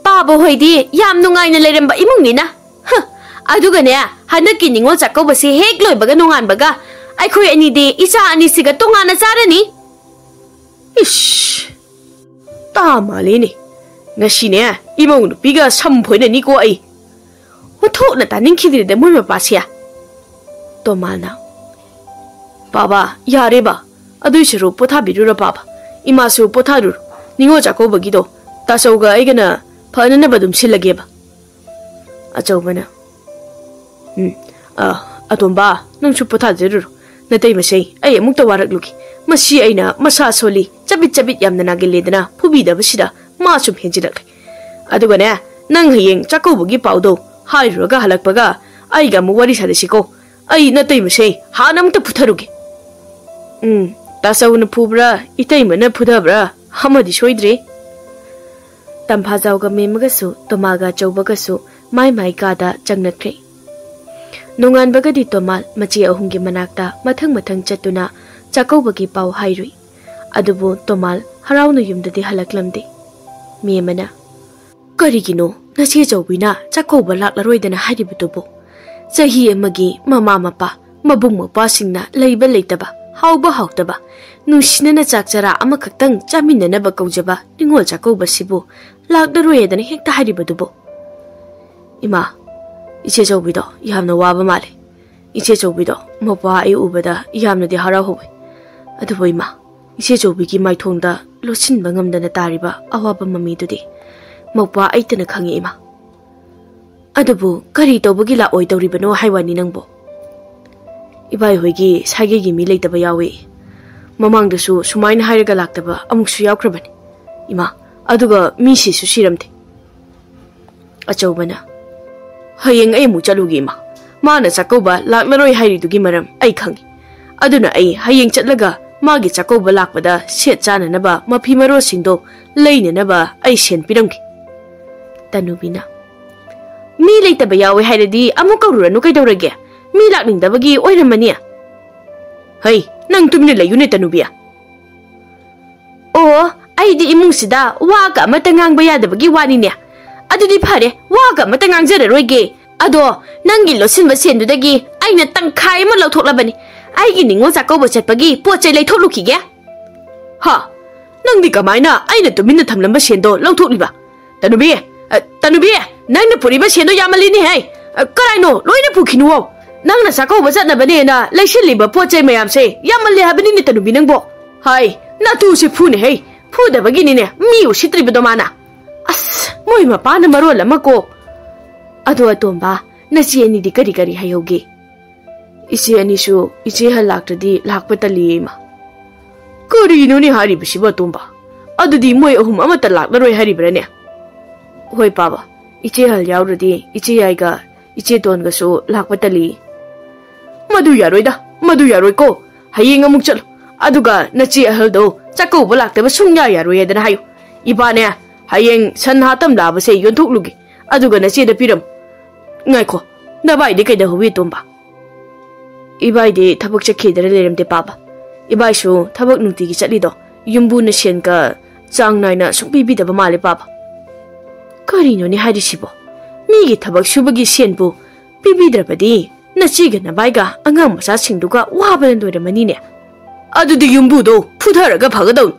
ꯄꯥꯕ ꯍꯣꯏꯗꯤ ꯌꯥꯝ ꯅꯨꯡꯉꯥꯏꯅ ꯂꯩꯔꯝꯕ ꯏꯃꯨꯡꯅꯤꯅ꯫ ꯍ, ꯑꯗꯨꯒꯅꯦ, ꯍꯟꯗꯛꯀꯤ ꯅꯤꯉꯣꯜ ꯆꯥꯛꯀꯧꯕꯁꯤ ꯍꯦꯛ ꯂꯣꯏꯕꯒ ꯅꯣꯡꯉꯥꯟꯕꯒ ꯑꯩꯈꯣꯏ ꯑꯅꯤꯗꯤ ꯏꯆꯥ ꯑꯅꯤꯁꯤꯒ ꯇꯣꯉꯥꯟꯅ ꯆꯥꯔꯅꯤ꯫ ꯏꯁ, ꯇꯥ ꯃꯥꯜꯂꯦꯅꯦ꯫ ꯉꯁꯤꯅꯦ, ꯏꯃꯧ ꯅꯨꯄꯤꯒ ꯁꯝ ꯐꯣꯏꯅꯅꯤꯀꯣ ꯑꯩ꯫ ꯑꯣꯟꯊꯣꯛꯅ ꯇꯥꯅꯤꯡꯈꯤꯗ꯭ꯔꯦꯗ ꯃꯣꯏ ꯃꯄꯥꯁꯦ꯫ ꯇꯣꯃꯥꯅ, ꯄꯥꯕ, ꯌꯥꯔꯦꯕ꯫ ꯑꯗꯨꯏ ꯁꯔꯨꯛ ꯄꯣꯊꯥꯕꯤꯔꯨꯔꯣ ꯄꯥꯕ꯫ ꯏꯃꯥꯁꯨ ꯄꯣꯊꯥꯔꯨꯔꯣ꯫ ꯅꯤꯉꯣꯜ ꯆꯥꯛꯀꯧꯕꯒꯤꯗꯣ ꯇꯥꯆꯧꯒ ꯑꯩꯒꯅ ꯐꯅꯅꯕ ꯑꯗꯨꯝ ꯁꯤꯜꯂꯒꯦꯕ꯫ ꯑꯆꯧꯕꯅ, ꯎꯝ, ꯑ, ꯑꯇꯣꯝꯕ, ꯅꯪꯁꯨ ꯄꯣꯊꯥꯖꯔꯨꯔꯣ꯫ ꯅꯇꯩ ꯃꯁꯩ, ꯑꯩ ꯑꯃꯨꯛꯇ ꯋꯥꯔꯛꯂꯨꯒꯦ꯫ ꯃꯁꯤ ꯑꯩꯅ ꯃꯁꯥ ꯁꯣꯜꯂꯤ, ꯆꯕꯤꯠ ꯆꯕꯤꯠ ꯌꯥꯝꯅ ꯅꯥꯒꯜꯂꯦꯗꯅ ꯐꯨꯕꯤꯗꯕꯁꯤꯗ ꯃꯥ ꯁꯨꯝ ꯍꯦꯟꯖꯤꯜꯂꯛꯂꯦ꯫ ꯑꯗꯨꯒꯅꯦ, ꯅꯪ ꯍꯌꯦꯡ ꯆꯥꯛꯀꯧꯕꯒꯤ ꯄꯥꯎꯗꯣ ꯍꯥꯏꯔꯨꯔꯒ ꯍꯜꯂꯛꯄꯒ ꯑꯩꯒ ꯑꯃꯨꯛ ꯋꯥꯔꯤ ꯁꯥꯟꯅꯁꯤꯀꯣ꯫ ꯑꯩ ꯅꯇꯩ ꯃꯁꯩ ꯍꯥꯟꯅ ꯑꯃꯨꯛꯇ ꯐꯨꯊꯔꯨꯒꯦ꯫ ꯎꯝ, ꯇꯥꯆꯧꯅ ꯐꯨꯕ꯭ꯔꯥ, ꯏꯇꯩꯃꯅ ꯐꯨꯊꯕ꯭ꯔꯥ, ꯑꯃꯗꯤ ꯁꯣꯏꯗ꯭ꯔꯦ꯫ ꯇꯝꯐꯥꯖꯥꯎꯒ ꯃꯦꯝꯃꯒꯁꯨ ꯇꯣꯃꯥꯒ ꯑꯆꯧꯕꯒꯁꯨ ꯃꯥꯏ ꯃꯥꯏ ꯀꯥꯗ ꯆꯪꯅꯈ꯭ꯔꯦ꯫ ꯅꯣꯡꯉꯥꯟꯕꯒꯗꯤ ꯇꯣꯃꯥꯜ ꯃꯆꯦ ꯑꯍꯨꯝꯒꯤ ꯃꯅꯥꯛꯇ ꯃꯊꯪ ꯃꯊꯪ ꯆꯠꯇꯨꯅ ꯆꯥꯛꯀꯧꯕꯒꯤ ꯄꯥꯎ ꯍꯥꯏꯔꯨꯏ꯫ ꯑꯗꯨꯕꯨ ꯇꯣꯃꯥꯜ ꯍꯔꯥꯎꯅ ꯌꯨꯝꯗꯗꯤ ꯍꯜꯂꯛꯂꯝꯗꯦ꯫ ꯃꯦꯝꯃꯅ, "ꯀꯔꯤꯒꯤꯅꯣ ꯅꯆꯦ ꯆꯧꯕꯤꯅ ꯆꯥꯛꯀꯧꯕ ꯂꯥꯛꯂꯔꯣꯏꯗꯅ ꯍꯥꯏꯔꯤꯕꯗꯨꯕꯨ? ꯆꯍꯤ ꯑꯃꯒꯤ ꯃꯃꯥ ꯃꯄꯥ, ꯃꯕꯨꯡ ꯃꯧꯄ꯭ꯋꯥꯁꯤꯡꯅ ꯂꯩꯕ ꯂꯩꯇꯕ, ꯍꯥꯎꯕ ꯍꯥꯎꯇꯕ, ꯅꯨꯡꯁꯤꯅꯅ ꯆꯥꯛ ꯆꯔꯥ ꯑꯃꯈꯛꯇꯪ ꯆꯥꯃꯤꯟꯅꯅꯕ ꯀꯧꯖꯕ ꯅꯤꯉꯣꯜ ꯆꯥꯛꯀꯧꯕꯁꯤꯕꯨ ꯂꯥꯛꯂꯔꯣꯏ ꯍꯥꯏꯗꯅ ꯍꯦꯛꯇ ꯍꯥꯏꯔꯤꯕꯗꯨꯕꯨ?" ꯏꯃꯥ, ꯏꯆꯦ ꯆꯧꯕꯤꯗꯣ ꯌꯥꯝꯅ ꯋꯥꯕ ꯃꯥꯜꯂꯦ꯫ ꯏꯆꯦ ꯆꯧꯕꯤꯗꯣ ꯃꯄꯥ ꯑꯩ ꯎꯕꯗ ꯌꯥꯝꯅꯗꯤ ꯍꯔꯥꯎꯍꯧꯋꯦ꯫ ꯑꯗꯨꯕꯨ ꯏꯃꯥ, ꯏꯆꯦ ꯆꯧꯕꯤꯒꯤ ꯃꯥꯏꯊꯣꯡꯗ ꯂꯣꯠꯁꯤꯟꯕ ꯉꯝꯗꯅ ꯇꯥꯔꯤꯕ ꯑꯋꯥꯕ ꯃꯃꯤꯗꯨꯗꯤ ꯃꯧꯄ꯭ꯋꯥ ꯑꯩꯇꯅ ꯈꯪꯉꯤ, ꯏꯃꯥ꯫ ꯑꯗꯨꯕꯨ ꯀꯔꯤ ꯇꯧꯕꯒꯤ ꯂꯥꯛꯑꯣꯏꯗꯧꯔꯤꯕꯅꯣ ꯍꯥꯏ ꯋꯥꯅꯤ ꯅꯪꯕꯨ? ꯏꯕꯥꯏꯍꯣꯏꯒꯤ ꯁꯥꯒꯩꯒꯤ ꯃꯤ ꯂꯩꯇꯕ ꯌꯥꯎꯏ꯫ ꯃꯃꯥꯡꯗꯁꯨ ꯁꯨꯃꯥꯏꯅ ꯍꯥꯏꯔꯒ ꯂꯥꯛꯇꯕ ꯑꯃꯨꯛꯁꯨ ꯌꯥꯎꯈ꯭ꯔꯕꯅꯤ, ꯏꯃꯥ꯫ ꯑꯗꯨꯒ ꯃꯤ ꯁꯤꯁꯨ ꯁꯤꯔꯝꯗꯦ꯫ ꯑꯆꯧꯕꯅ, "ꯍꯌꯦꯡ ꯑꯩ ꯑꯃꯨꯛ ꯆꯠꯂꯨꯒꯦ, ꯏꯃꯥ꯫ ꯃꯥꯅ ꯆꯥꯛꯀꯧꯕ ꯂꯥꯛꯂꯔꯣꯏ ꯍꯥꯏꯔꯤꯗꯨꯒꯤ ꯃꯔꯝ ꯑꯩ ꯈꯪꯏ꯫ ꯑꯗꯨꯅ ꯑꯩ ꯍꯌꯦꯡ ꯆꯠꯂꯒ ꯃꯥꯒꯤ ꯆꯥꯛꯀꯧꯕ ꯂꯥꯛꯄꯗ ꯁꯦꯠ ꯆꯥꯅꯅꯕ ꯃꯐꯤ ꯃꯔꯣꯜꯁꯤꯡꯗꯣ ꯂꯩꯅꯅꯕ ꯑꯩ ꯁꯦꯟ ꯄꯤꯔꯝꯒꯦ꯫" ꯇꯅꯨꯕꯤꯅ, "ꯃꯤ ꯂꯩꯇꯕ ꯌꯥꯎꯋꯦ ꯍꯥꯏꯔꯗꯤ ꯑꯃꯨꯛ ꯀꯧꯔꯨꯔꯅꯨ ꯀꯩꯗꯧꯔꯒꯦ? ꯃꯤ ꯂꯥꯛꯅꯤꯡꯗꯕꯒꯤ ꯑꯣꯏꯔꯝꯃꯅꯤ꯫" "ꯍꯩ, ꯅꯪ ꯇꯨꯃꯤꯟꯅ ꯂꯩꯌꯨꯅꯦ, ꯇꯅꯨꯕꯤ꯫ ꯑꯣ, ꯑꯩꯗꯤ ꯏꯃꯨꯡꯁꯤꯗ ꯋꯥꯒ ꯑꯃꯠꯇ ꯉꯥꯡꯕ ꯌꯥꯗꯕꯒꯤ ꯋꯥꯅꯤꯅꯦ꯫ ꯑꯗꯨꯗꯤ ꯐꯔꯦ, ꯋꯥꯒ ꯑꯃꯠꯇ ꯉꯥꯡꯖꯔꯔꯣꯏꯒꯦ꯫ ꯑꯗꯣ ꯅꯪꯒꯤ ꯂꯣꯠꯁꯤꯟꯕ ꯁꯦꯟꯗꯨꯗꯒꯤ ꯑꯩꯅ ꯇꯪꯈꯥꯏ ꯑꯃ ꯂꯧꯊꯣꯛꯂꯕꯅꯤ꯫ ꯑꯩꯒꯤ ꯅꯤꯉꯣꯜ ꯆꯥꯛꯀꯧꯕ ꯆꯠꯄꯒꯤ ꯄꯣꯠ ꯆꯩ ꯂꯩꯊꯣꯛꯂꯨꯈꯤꯒꯦ꯫" "ꯍꯥ? ꯅꯪꯗꯤ ꯀꯃꯥꯏꯅ ꯑꯩꯅ ꯇꯨꯃꯤꯟꯅ ꯊꯝꯂꯝꯕ ꯁꯦꯟꯗꯣ ꯂꯧꯊꯣꯛꯂꯤꯕ? ꯇꯅꯨꯕꯤ, ꯑ, ꯇꯅꯨꯕꯤ, ꯅꯪꯅ ꯄꯨꯔꯤꯕ ꯁꯦꯟꯗꯣ ꯌꯥꯝꯃꯜꯂꯤꯅꯦꯍꯦ꯫ ꯑ, ꯀꯔꯥꯏꯅꯣ? ꯂꯣꯏꯅ ꯄꯨꯈꯤꯅꯨꯋꯣ꯫ ꯅꯪꯅ ꯆꯥꯛꯀꯧꯕ ꯆꯠꯅꯕꯅꯦꯅ ꯂꯩꯁꯤꯜꯂꯤꯕ ꯄꯣꯠ ꯆꯩ ꯃꯌꯥꯝꯁꯦ ꯌꯥꯝꯃꯜꯂꯦ ꯍꯥꯏꯕꯅꯤꯅꯦ, ꯇꯅꯨꯕꯤ ꯅꯪꯕꯣ꯫ ꯍꯥꯏ, ꯅꯇꯨꯁꯦ ꯐꯨꯅꯦꯍꯦ꯫ ꯐꯨꯗꯕꯒꯤꯅꯤꯅꯦ ꯃꯤ ꯎꯁꯤꯠꯇ꯭ꯔꯤꯕꯗꯣ ꯃꯥꯅ꯫ ꯑꯁ, ꯃꯣꯏ ꯃꯄꯥꯅ ꯃꯔꯣꯜ ꯑꯃ ꯀꯣ꯫" "ꯑꯗꯣ ꯑꯇꯣꯝꯕ, ꯅꯆꯦ ꯑꯅꯤꯗꯤ ꯀꯔꯤ ꯀꯔꯤ ꯍꯥꯏꯍꯧꯒꯦ?" "ꯏꯆꯦ ꯑꯅꯤꯁꯨ ꯏꯆꯦ ꯍꯜ ꯂꯥꯛꯇ꯭ꯔꯗꯤ ꯂꯥꯛꯄ ꯇꯜꯂꯤꯌꯦ, ꯏꯃꯥ꯫" "ꯀꯔꯤꯅꯣꯅꯦ ꯍꯥꯏꯔꯤꯕꯁꯤꯕꯨ, ꯑꯇꯣꯝꯕ? ꯑꯗꯨꯗꯤ ꯃꯣꯏ ꯑꯍꯨꯝ ꯑꯃꯠꯇ ꯂꯥꯛꯂꯔꯣꯏ ꯍꯥꯏꯔꯤꯕ꯭ꯔꯥꯅꯦ?" "ꯍꯣꯏ, ꯄꯥꯕ꯫ ꯏꯆꯦ ꯍꯜ ꯌꯥꯎꯗ꯭ꯔꯗꯤ ꯏꯆꯦ ꯌꯥꯏꯒ ꯏꯆꯦ ꯇꯣꯟꯒꯁꯨ ꯂꯥꯛꯄ ꯇꯜꯂꯤ꯫" "ꯃꯗꯨ ꯌꯥꯔꯣꯏꯗ, ꯃꯗꯨ ꯌꯥꯔꯣꯏꯀꯣ꯫ ꯍꯌꯦꯡ ꯑꯃꯨꯛ ꯆꯠꯂꯨ꯫ ꯑꯗꯨꯒ ꯅꯆꯦ ꯑꯍꯜꯗꯣ ꯆꯥꯛꯀꯧꯕ ꯂꯥꯛꯇꯕ ꯁꯨꯡꯌꯥ ꯌꯥꯔꯣꯏ ꯍꯥꯏꯗꯅ ꯍꯥꯏꯌꯨ꯫ ꯏꯕꯥꯅꯦ, ꯍꯌꯦꯡ ꯁꯟ ꯍꯥꯠꯇꯝ ꯂꯥꯕꯁꯦ ꯌꯣꯟꯊꯣꯛꯂꯨꯒꯦ꯫ ꯑꯗꯨꯒ ꯅꯆꯦꯗ ꯄꯤꯔꯝꯃꯨ꯫" "ꯉꯥꯏꯈꯣ, ꯅꯕꯥꯏꯗꯤ ꯀꯩꯗꯧꯍꯧꯋꯤ, ꯇꯣꯝꯕ?" "ꯏꯕꯥꯏꯗꯤ ꯊꯕꯛ ꯆꯠꯈꯤꯗꯅ ꯂꯩꯔꯝꯗꯦ, ꯄꯥꯕ꯫ ꯏꯕꯥꯏꯁꯨ ꯊꯕꯛ ꯅꯨꯡꯇꯤꯒꯤ ꯆꯠꯂꯤꯗꯣ ꯌꯨꯝꯕꯨꯅ ꯁꯦꯟꯒ ꯆꯥꯡ ꯅꯥꯏꯅ ꯁꯨꯡ ꯄꯤꯕꯤꯗꯕ ꯃꯥꯜꯂꯦ, ꯄꯥꯕ꯫" "ꯀꯔꯤꯅꯣꯅꯦ ꯍꯥꯏꯔꯤꯁꯤꯕꯣ? ꯃꯤꯒꯤ ꯊꯕꯛ ꯁꯨꯕꯒꯤ ꯁꯦꯟꯕꯨ ꯄꯤꯕꯤꯗ꯭ꯔꯕꯗꯤ ꯅꯆꯦꯒ ꯅꯕꯥꯏꯒ ꯑꯉꯥꯡ ꯃꯆꯥꯁꯤꯡꯗꯨꯒ ꯋꯥꯕꯅ ꯂꯣꯏꯔꯝꯃꯅꯤꯅꯦ꯫" "ꯑꯗꯨꯗꯤ ꯌꯨꯝꯕꯨꯗꯣ ꯐꯨꯊꯔꯒ ꯐꯒꯗꯧꯅꯤ꯫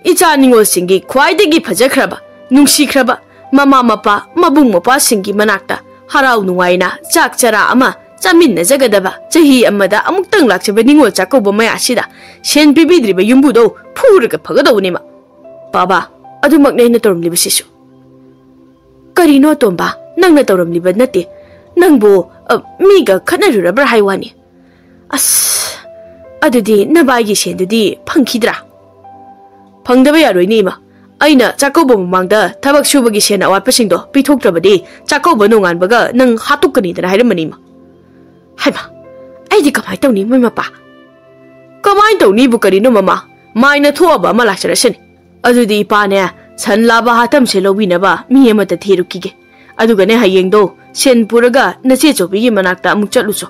ꯏꯆꯥ ꯅꯤꯉꯣꯜꯁꯤꯡꯒꯤ ꯈ꯭ꯋꯥꯏꯗꯒꯤ ꯐꯖꯈ꯭ꯔꯕ, ꯅꯨꯡꯁꯤꯈ꯭ꯔꯕ, ꯃꯃꯥ ꯃꯄꯥ, ꯃꯕꯨꯡ ꯃꯧꯄ꯭ꯋꯥꯁꯤꯡꯒꯤ ꯃꯅꯥꯛꯇ ꯍꯔꯥꯎ ꯅꯨꯡꯉꯥꯏꯅ ꯆꯥꯛ ꯆꯔꯥ ꯑꯃ ꯆꯥꯃꯤꯟꯅꯖꯒꯗꯕ, ꯆꯍꯤ ꯑꯃꯗ ꯑꯃꯨꯛꯇꯪ ꯂꯥꯛꯆꯕ ꯅꯤꯉꯣꯜ ꯆꯥꯛꯀꯧꯕ ꯃꯌꯥꯁꯤꯗ ꯁꯦꯟ ꯄꯤꯕꯤꯗ꯭ꯔꯤꯕ ꯌꯨꯝꯕꯨꯗꯧ ꯐꯨꯔꯒ ꯐꯒꯗꯧꯕꯅꯤ ꯃꯥ꯫ ꯕꯥꯕꯥ, ꯑꯗꯨꯃꯛꯅꯦ ꯑꯩꯅ ꯇꯧꯔꯝꯂꯤꯕꯁꯤꯁꯨ꯫ ꯀꯔꯤꯅꯣ ꯇꯣꯝꯕ, ꯅꯪꯅ ꯇꯧꯔꯝꯂꯤꯕ ꯅꯠꯇꯦ꯫ ꯅꯪꯕꯨ, ꯑ, ꯃꯤꯒ ꯈꯠꯅꯔꯨꯔꯕ꯭ꯔꯥ ꯍꯥꯏ ꯋꯥꯅꯤ꯫ ꯑꯁ, ꯑꯗꯨꯗꯤ ꯅꯕꯥꯏꯒꯤ ꯁꯦꯟꯗꯨꯗꯤ ꯐꯪꯈꯤꯗ꯭ꯔꯥ? ꯐꯪꯗꯕ ꯌꯥꯔꯣꯏꯅꯦ ꯏꯃꯥ꯫ ꯑꯩꯅ ꯆꯥꯛꯀꯧꯕ ꯃꯃꯥꯡꯗ ꯊꯕꯛ ꯁꯨꯕꯒꯤ ꯁꯦꯟ ꯑꯋꯥꯠꯄꯁꯤꯡꯗꯣ ꯄꯤꯊꯣꯛꯇ꯭ꯔꯕꯗꯤ ꯆꯥꯛꯀꯧꯕ ꯅꯣꯡꯉꯥꯟꯕꯒ ꯅꯪ ꯍꯥꯠꯇꯣꯛꯀꯅꯤꯗꯅ ꯍꯥꯏꯔꯝꯕꯅꯤ ꯏꯃꯥ꯫ ꯍꯥꯏꯃ, ꯑꯩꯗꯤ ꯀꯃꯥꯏꯅ ꯇꯧꯅꯤ ꯃꯣꯏ ꯃꯄꯥ? ꯀꯃꯥꯏꯅ ꯇꯧꯅꯤꯕꯨ ꯀꯔꯤꯅꯣ ꯃꯃꯥ? ꯃꯥꯏꯅ ꯊꯣꯛꯑꯕ ꯑꯃ ꯂꯥꯛꯆꯔꯁꯅꯤ꯫ ꯑꯗꯨꯗꯤ ꯏꯄꯥꯅꯦ, ꯁꯟ ꯂꯥꯕ ꯍꯥꯇꯝꯁꯦ ꯂꯧꯕꯤꯅꯕ ꯃꯤ ꯑꯃꯇ ꯊꯤꯔꯨꯈꯤꯒꯦ꯫ ꯑꯗꯨꯒꯅꯦ, ꯍꯌꯦꯡꯗꯣ ꯁꯦꯟ ꯄꯨꯔꯒ ꯅꯆꯦ ꯆꯧꯕꯤꯒꯤ ꯃꯅꯥꯛꯇ ꯑꯃꯨꯛ ꯆꯠꯂꯨꯆꯣ꯫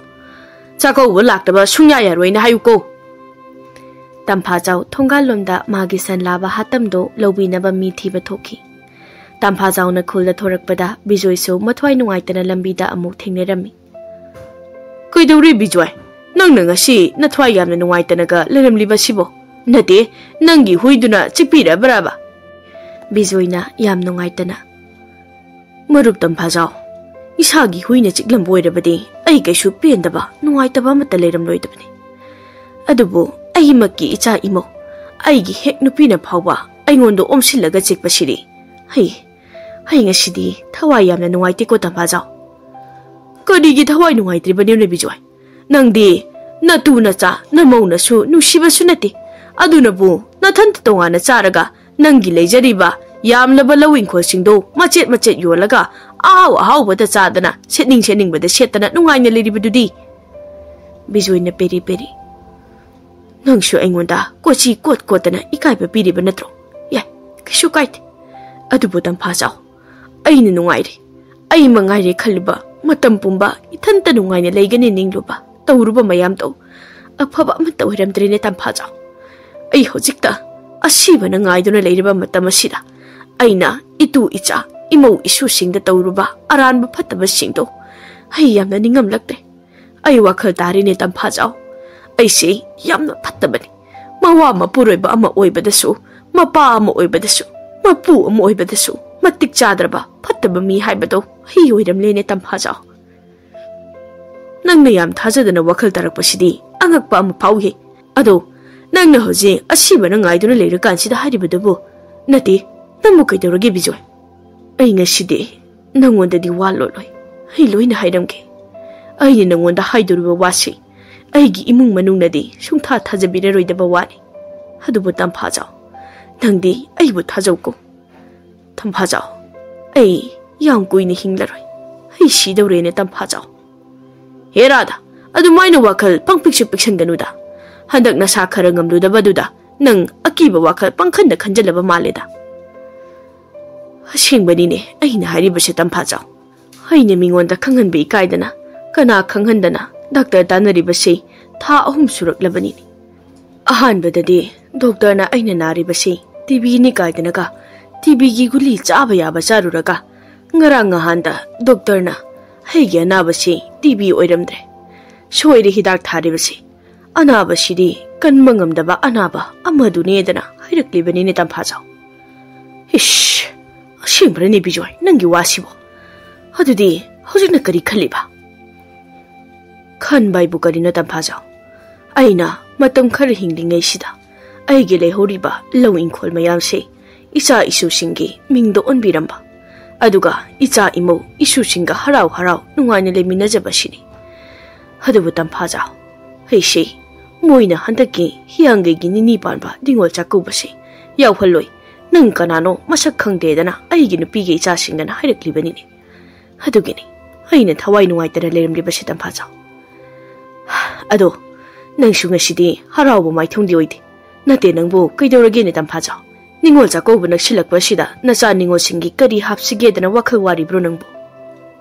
ꯆꯥꯛꯀꯧꯕ ꯂꯥꯛꯇꯕ ꯁꯨꯡꯌꯥ ꯌꯥꯔꯣꯏꯅ ꯍꯥꯏꯌꯨꯀꯣ꯫ ꯇꯝꯐꯥꯖꯥꯎ ꯊꯣꯡꯒꯥꯜꯂꯣꯝꯗ ꯃꯥꯒꯤ ꯁꯟ ꯂꯥꯕ ꯍꯥꯇꯝꯗꯣ ꯂꯧꯕꯤꯅꯕ ꯃꯤ ꯊꯤꯕ ꯊꯣꯛꯈꯤ꯫ ꯇꯝꯐꯥꯖꯥꯎꯅ ꯈꯨꯜꯗ ꯊꯣꯔꯛꯄꯗ ꯕꯤꯖꯣꯏꯁꯨ ꯃꯊ꯭ꯋꯥꯏ ꯅꯨꯡꯉꯥꯏꯇꯅ ꯂꯝꯕꯤꯗ ꯑꯃꯨꯛ ꯊꯦꯡꯅꯔꯝꯃꯤ꯫ "ꯀꯩꯗꯧꯔꯦ ꯕꯤꯖꯣꯏ? ꯅꯪꯅ ꯉꯁꯤ ꯅꯊ꯭ꯋꯥꯏ ꯌꯥꯝꯅ ꯅꯨꯡꯉꯥꯏꯇꯅꯒ ꯂꯩꯔꯝꯂꯤꯕꯁꯤꯕꯣ? ꯅꯠꯇꯦ, ꯅꯪꯒꯤ ꯍꯨꯏꯗꯨꯅ ꯆꯤꯛꯄꯤꯔꯕ꯭ꯔꯥꯕ?" ꯕꯤꯖꯣꯏꯅ ꯌꯥꯝ ꯅꯨꯡꯉꯥꯏꯇꯅ, "ꯃꯔꯨꯞ ꯇꯝꯐꯥꯖꯥꯎ, ꯏꯁꯥꯒꯤ ꯍꯨꯏꯅ ꯆꯤꯛꯂꯝꯕ ꯑꯣꯏꯔꯕꯗꯤ ꯑꯩ ꯀꯩꯁꯨ ꯄꯦꯟꯗꯕ, ꯅꯨꯡꯉꯥꯏꯇꯕ ꯑꯃꯠꯇ ꯂꯩꯔꯝꯂꯣꯏꯗꯕꯅꯤ꯫ ꯑꯗꯨꯕꯨ ꯑꯩꯃꯛꯀꯤ ꯏꯆꯥ ꯏꯃꯧ, ꯑꯩꯒꯤ ꯍꯦꯛ ꯅꯨꯄꯤꯅ ꯐꯥꯎꯕ ꯑꯩꯉꯣꯟꯗ ꯑꯣꯝꯁꯤꯜꯂꯒ ꯆꯤꯛꯄꯁꯤꯗꯤ ꯑꯩ, ꯑꯩ ꯉꯁꯤꯗꯤ ꯊꯋꯥꯏ ꯌꯥꯝꯅ ꯅꯨꯡꯉꯥꯏꯇꯦꯀꯣ ꯇꯝꯐꯥꯖꯥꯎ꯫" "ꯀꯔꯤꯒꯤ ꯊꯋꯥꯏ ꯅꯨꯡꯉꯥꯏꯇ꯭ꯔꯤꯕꯅꯣꯅꯦ ꯕꯤꯖꯣꯏ? ꯅꯪꯗꯤ ꯅꯇꯨ ꯅꯆꯥ ꯅꯃꯧꯅꯁꯨ ꯅꯨꯡꯁꯤꯕꯁꯨ ꯅꯠꯇꯦ꯫ ꯑꯗꯨꯅꯕꯨ ꯅꯊꯟꯇ ꯇꯣꯉꯥꯟꯅ ꯆꯥꯔꯒ ꯅꯪꯒꯤ ꯂꯩꯖꯔꯤꯕ ꯌꯥꯝꯂꯕ ꯂꯧ ꯏꯪꯈꯣꯜꯁꯤꯡꯗꯣ ꯃꯆꯦꯠ ꯃꯆꯦꯠ ꯌꯣꯜꯂꯒ ꯑꯍꯥꯎ ꯑꯍꯥꯎꯕꯗ ꯆꯥꯗꯅ ꯁꯦꯠꯅꯤꯡ ꯁꯦꯠꯅꯤꯡꯕꯗ ꯁꯦꯠꯇꯅ ꯅꯨꯡꯉꯥꯏꯅ ꯂꯩꯔꯤꯕꯗꯨꯗꯤ?" ꯕꯤꯖꯣꯏꯅ ꯄꯦꯔꯤ ꯄꯦꯔꯤ, "ꯅꯪꯁꯨ ꯑꯩꯉꯣꯟꯗ ꯀꯣꯆꯤ ꯀꯣꯠ ꯀꯣꯠꯇꯅ ꯏꯀꯥꯏꯕ ꯄꯤꯔꯤꯕ ꯅꯠꯇ꯭ꯔꯣ? ꯌꯥꯏ, ꯀꯩꯁꯨ ꯀꯥꯏꯗꯦ꯫ ꯑꯗꯨꯕꯨ ꯇꯝꯐꯥꯖꯥꯎ, ꯑꯩꯅ ꯅꯨꯡꯉꯥꯏꯔꯦ, ꯑꯩ ꯃꯉꯥꯏꯔꯦ ꯈꯜꯂꯨꯕ ꯃꯇꯝ ꯄꯨꯝꯕ ꯏꯊꯟꯇ ꯅꯨꯡꯉꯥꯏꯅ ꯂꯩꯒꯅꯤ ꯅꯤꯡꯂꯨꯕ, ꯇꯧꯔꯨꯕ ꯃꯌꯥꯝꯗꯣ ꯑꯐꯕ ꯑꯃꯠꯇ ꯑꯣꯏꯔꯝꯗ꯭ꯔꯦꯅꯦ ꯇꯝꯐꯥꯖꯥꯎ꯫ ꯑꯩ ꯍꯧꯖꯤꯛꯇ ꯑꯁꯤꯕꯅ ꯉꯥꯏꯗꯨꯅ ꯂꯩꯔꯤꯕ ꯃꯇꯝ ꯑꯁꯤꯗ ꯑꯩꯅ ꯏꯇꯨ ꯏꯆꯥ, ꯏꯃꯧ ꯏꯁꯨꯁꯤꯡꯗ ꯇꯧꯔꯨꯕ ꯑꯔꯥꯟꯕ ꯐꯠꯇꯕꯁꯤꯡꯗꯣ ꯑꯩ ꯌꯥꯝꯅ ꯅꯤꯡꯉꯝꯂꯛꯇ꯭ꯔꯦ꯫ ꯑꯩ ꯋꯥꯈꯜ ꯇꯥꯔꯦꯅꯦ ꯇꯝꯐꯥꯖꯥꯎ꯫ ꯑꯩꯁꯦ ꯌꯥꯝꯅ ꯐꯠꯇꯕꯅꯤ꯫ ꯃꯋꯥ ꯃꯄꯨꯔꯣꯏꯕ ꯑꯃ ꯑꯣꯏꯕꯗꯁꯨ, ꯃꯄꯥ ꯑꯃ ꯑꯣꯏꯕꯗꯁꯨ, ꯃꯄꯨ ꯑꯃ ꯑꯣꯏꯕꯗꯁꯨ ꯃꯇꯤꯛ ꯆꯥꯗ꯭ꯔꯕ ꯐꯠꯇꯕ ꯃꯤ ꯍꯥꯏꯕꯗꯣ ꯑꯩ ꯑꯣꯏꯔꯝꯂꯦꯅꯦ ꯇꯝꯐꯥꯖꯥꯎ꯫" ꯅꯪꯅ ꯌꯥꯝ ꯊꯥꯖꯗꯅ ꯋꯥꯈꯜ ꯇꯥꯔꯛꯄꯁꯤꯗꯤ ꯑꯉꯛꯄ ꯑꯃ ꯐꯥꯎꯏ꯫ ꯑꯗꯣ ꯅꯪꯅ ꯍꯧꯖꯤꯛ ꯑꯁꯤꯕꯅ ꯉꯥꯏꯗꯨꯅ ꯂꯩꯔꯀꯥꯟꯁꯤꯗ ꯍꯥꯏꯔꯤꯕꯗꯨꯕꯨ? ꯅꯠꯇꯦ, ꯅꯪꯕꯨ ꯀꯩꯗꯧꯔꯒꯦ ꯕꯤꯖꯣꯏ? ꯑꯩ ꯉꯁꯤꯗꯤ ꯅꯪꯉꯣꯟꯗꯗꯤ ꯋꯥ ꯂꯣꯠꯂꯣꯏ꯫ ꯑꯩ ꯂꯣꯏꯅ ꯍꯥꯏꯔꯝꯒꯦ꯫ ꯑꯩꯅ ꯅꯪꯉꯣꯟꯗ ꯍꯥꯏꯗꯣꯔꯤꯕ ꯋꯥꯁꯤ ꯑꯩꯒꯤ ꯏꯃꯨꯡ ꯃꯅꯨꯡꯅꯗꯤ ꯁꯨꯡꯊꯥ ꯊꯥꯖꯕꯤꯔꯔꯣꯏꯗꯕ ꯋꯥꯅꯤ꯫ ꯑꯗꯨꯕꯨ ꯇꯝꯐꯥꯖꯥꯎ, ꯅꯪꯗꯤ ꯑꯩꯕꯨ ꯊꯥꯖꯧꯀꯣ꯫ ꯇꯝꯐꯥꯖꯥꯎ, ꯑꯩ ꯌꯥꯝ ꯀꯨꯏꯅ ꯍꯤꯡꯂꯔꯣꯏ꯫ ꯑꯩ ꯁꯤꯗꯧꯔꯦꯅꯦ ꯇꯝꯐꯥꯖꯥꯎ꯫ ꯍꯦ ꯔꯥꯙꯥ, ꯑꯗꯨꯃꯥꯏꯅ ꯋꯥꯈꯜ ꯄꯪꯄꯤꯛꯁꯨ ꯄꯤꯛꯁꯟꯒꯅꯨꯗ꯫ ꯍꯟꯗꯛ ꯅꯁꯥ ꯈꯔ ꯉꯝꯂꯨꯗꯕꯗꯨꯗ ꯅꯪ ꯑꯀꯤꯕ ꯋꯥꯈꯜ ꯄꯪꯈꯟꯗ ꯈꯟꯖꯜꯂꯕ ꯃꯥꯜꯂꯦꯗ꯫ ꯑꯁꯦꯡꯕꯅꯤꯅꯦ ꯑꯩꯅ ꯍꯥꯏꯔꯤꯕꯁꯦ ꯇꯝꯐꯥꯖꯥꯎ꯫ ꯑꯩꯅ ꯃꯤꯉꯣꯟꯗ ꯈꯪꯍꯟꯕ ꯏꯀꯥꯏꯗꯅ, ꯀꯅꯥ ꯈꯪꯍꯟꯗꯅ ꯗꯥꯛꯇꯔ ꯇꯥꯟꯅꯔꯤꯕꯁꯤ ꯊꯥ ꯑꯍꯨꯝ ꯁꯨꯔꯛꯂꯕꯅꯤꯅꯦ꯫ ꯑꯍꯥꯟꯕꯗꯗꯤ ꯗꯣꯛꯇꯔꯅ ꯑꯩꯅ ꯅꯥꯔꯤꯕꯁꯤ ꯇꯤꯕꯤꯅꯤ ꯀꯥꯏꯗꯅꯒ ꯇꯤꯕꯤꯒꯤ ꯒꯨꯂꯤ ꯆꯥꯕ ꯌꯥꯕ ꯆꯥꯔꯨꯔꯒ, ꯉꯔꯥꯡ ꯉꯍꯥꯟꯗ ꯗꯣꯛꯇꯔꯅ ꯑꯩꯒꯤ ꯑꯅꯥꯕꯁꯤ ꯇꯤꯕꯤ ꯑꯣꯏꯔꯝꯗ꯭ꯔꯦ, ꯁꯣꯏꯔꯦ ꯍꯤꯗꯥꯛ ꯊꯥꯔꯤꯕꯁꯤ, ꯑꯅꯥꯕꯁꯤꯗꯤ ꯀꯟꯕ ꯉꯝꯗꯕ ꯑꯅꯥꯕ ꯑꯃꯗꯨꯅꯦꯗꯅ ꯍꯥꯏꯔꯛꯂꯤꯕꯅꯤꯅꯦ ꯇꯝꯐꯥꯖꯥꯎ꯫ ꯏꯁ, ꯑꯁꯦꯡꯕ꯭ꯔꯅꯦ ꯕꯤꯖꯣꯏ ꯅꯪꯒꯤ ꯋꯥꯁꯤꯕꯣ? ꯑꯗꯨꯗꯤ ꯍꯧꯖꯤꯛꯅ ꯀꯔꯤ ꯈꯜꯂꯤꯕ? ꯈꯟꯕ ꯍꯥꯏꯕꯨ ꯀꯔꯤꯅꯣ ꯇꯝꯐꯥꯖꯥꯎ? ꯑꯩꯅ ꯃꯇꯝ ꯈꯔ ꯍꯤꯡꯂꯤꯉꯩꯁꯤꯗ ꯑꯩꯒꯤ ꯂꯩꯍꯧꯔꯤꯕ ꯂꯧ ꯏꯪꯈꯣꯜ ꯃꯌꯥꯝꯁꯦ ꯏꯆꯥ ꯏꯁꯨꯁꯤꯡꯒꯤ ꯃꯤꯡꯗ ꯑꯣꯟꯕꯤꯔꯝꯕ, ꯑꯗꯨꯒ ꯏꯆꯥ ꯏꯃꯧ ꯏꯁꯨꯁꯤꯡꯒ ꯍꯔꯥꯎ ꯍꯔꯥꯎ ꯅꯨꯡꯉꯥꯏꯅ ꯂꯩꯃꯤꯟꯅꯖꯕꯁꯤꯅꯤ꯫ ꯑꯗꯨꯕꯨ ꯇꯝꯐꯥꯖꯥꯎ, ꯑꯩꯁꯦ ꯃꯣꯏꯅ ꯍꯟꯗꯛꯀꯤ ꯍꯤꯌꯥꯡꯒꯩꯒꯤ ꯅꯤꯅꯤ ꯄꯥꯟꯕ ꯅꯤꯉꯣꯜ ꯆꯥꯛꯀꯧꯕꯁꯦ ꯌꯥꯎꯍꯜꯂꯣꯏ, ꯅꯪ ꯀꯅꯥꯅꯣ ꯃꯁꯛ ꯈꯪꯗꯦꯗꯅ ꯑꯩꯒꯤ ꯅꯨꯄꯤꯒꯤ ꯏꯆꯥꯁꯤꯡꯗꯅ ꯍꯥꯏꯔꯛꯂꯤꯕꯅꯤꯅꯦ꯫ ꯑꯗꯨꯒꯤꯅꯤ ꯑꯩꯅ ꯊꯋꯥꯏ ꯅꯨꯡꯉꯥꯏꯇꯅ ꯂꯩꯔꯝꯂꯤꯕꯁꯦ ꯇꯝꯐꯥꯖꯥꯎ꯫ ꯑꯗꯣ ꯅꯪꯁꯨ ꯉꯁꯤꯗꯤ ꯍꯔꯥꯎꯕ ꯃꯥꯏꯊꯣꯡꯗꯤ ꯑꯣꯏꯗꯦ꯫ ꯅꯠꯇꯦ, ꯅꯪꯕꯨ ꯀꯩꯗꯧꯔꯒꯦꯅꯦ ꯇꯝꯐꯥꯖꯥꯎ? ꯅꯤꯉꯣꯜ ꯆꯥꯛꯀꯧꯕ ꯅꯛꯁꯤꯜꯂꯛꯄ ꯑꯁꯤꯗ ꯅꯆꯥ ꯅꯤꯉꯣꯜꯁꯤꯡꯒꯤ ꯀꯔꯤ ꯍꯥꯞꯁꯤꯒꯦꯗꯅ ꯋꯥꯈꯜ ꯋꯥꯔꯤꯕ꯭ꯔꯣ ꯅꯪꯕꯨ?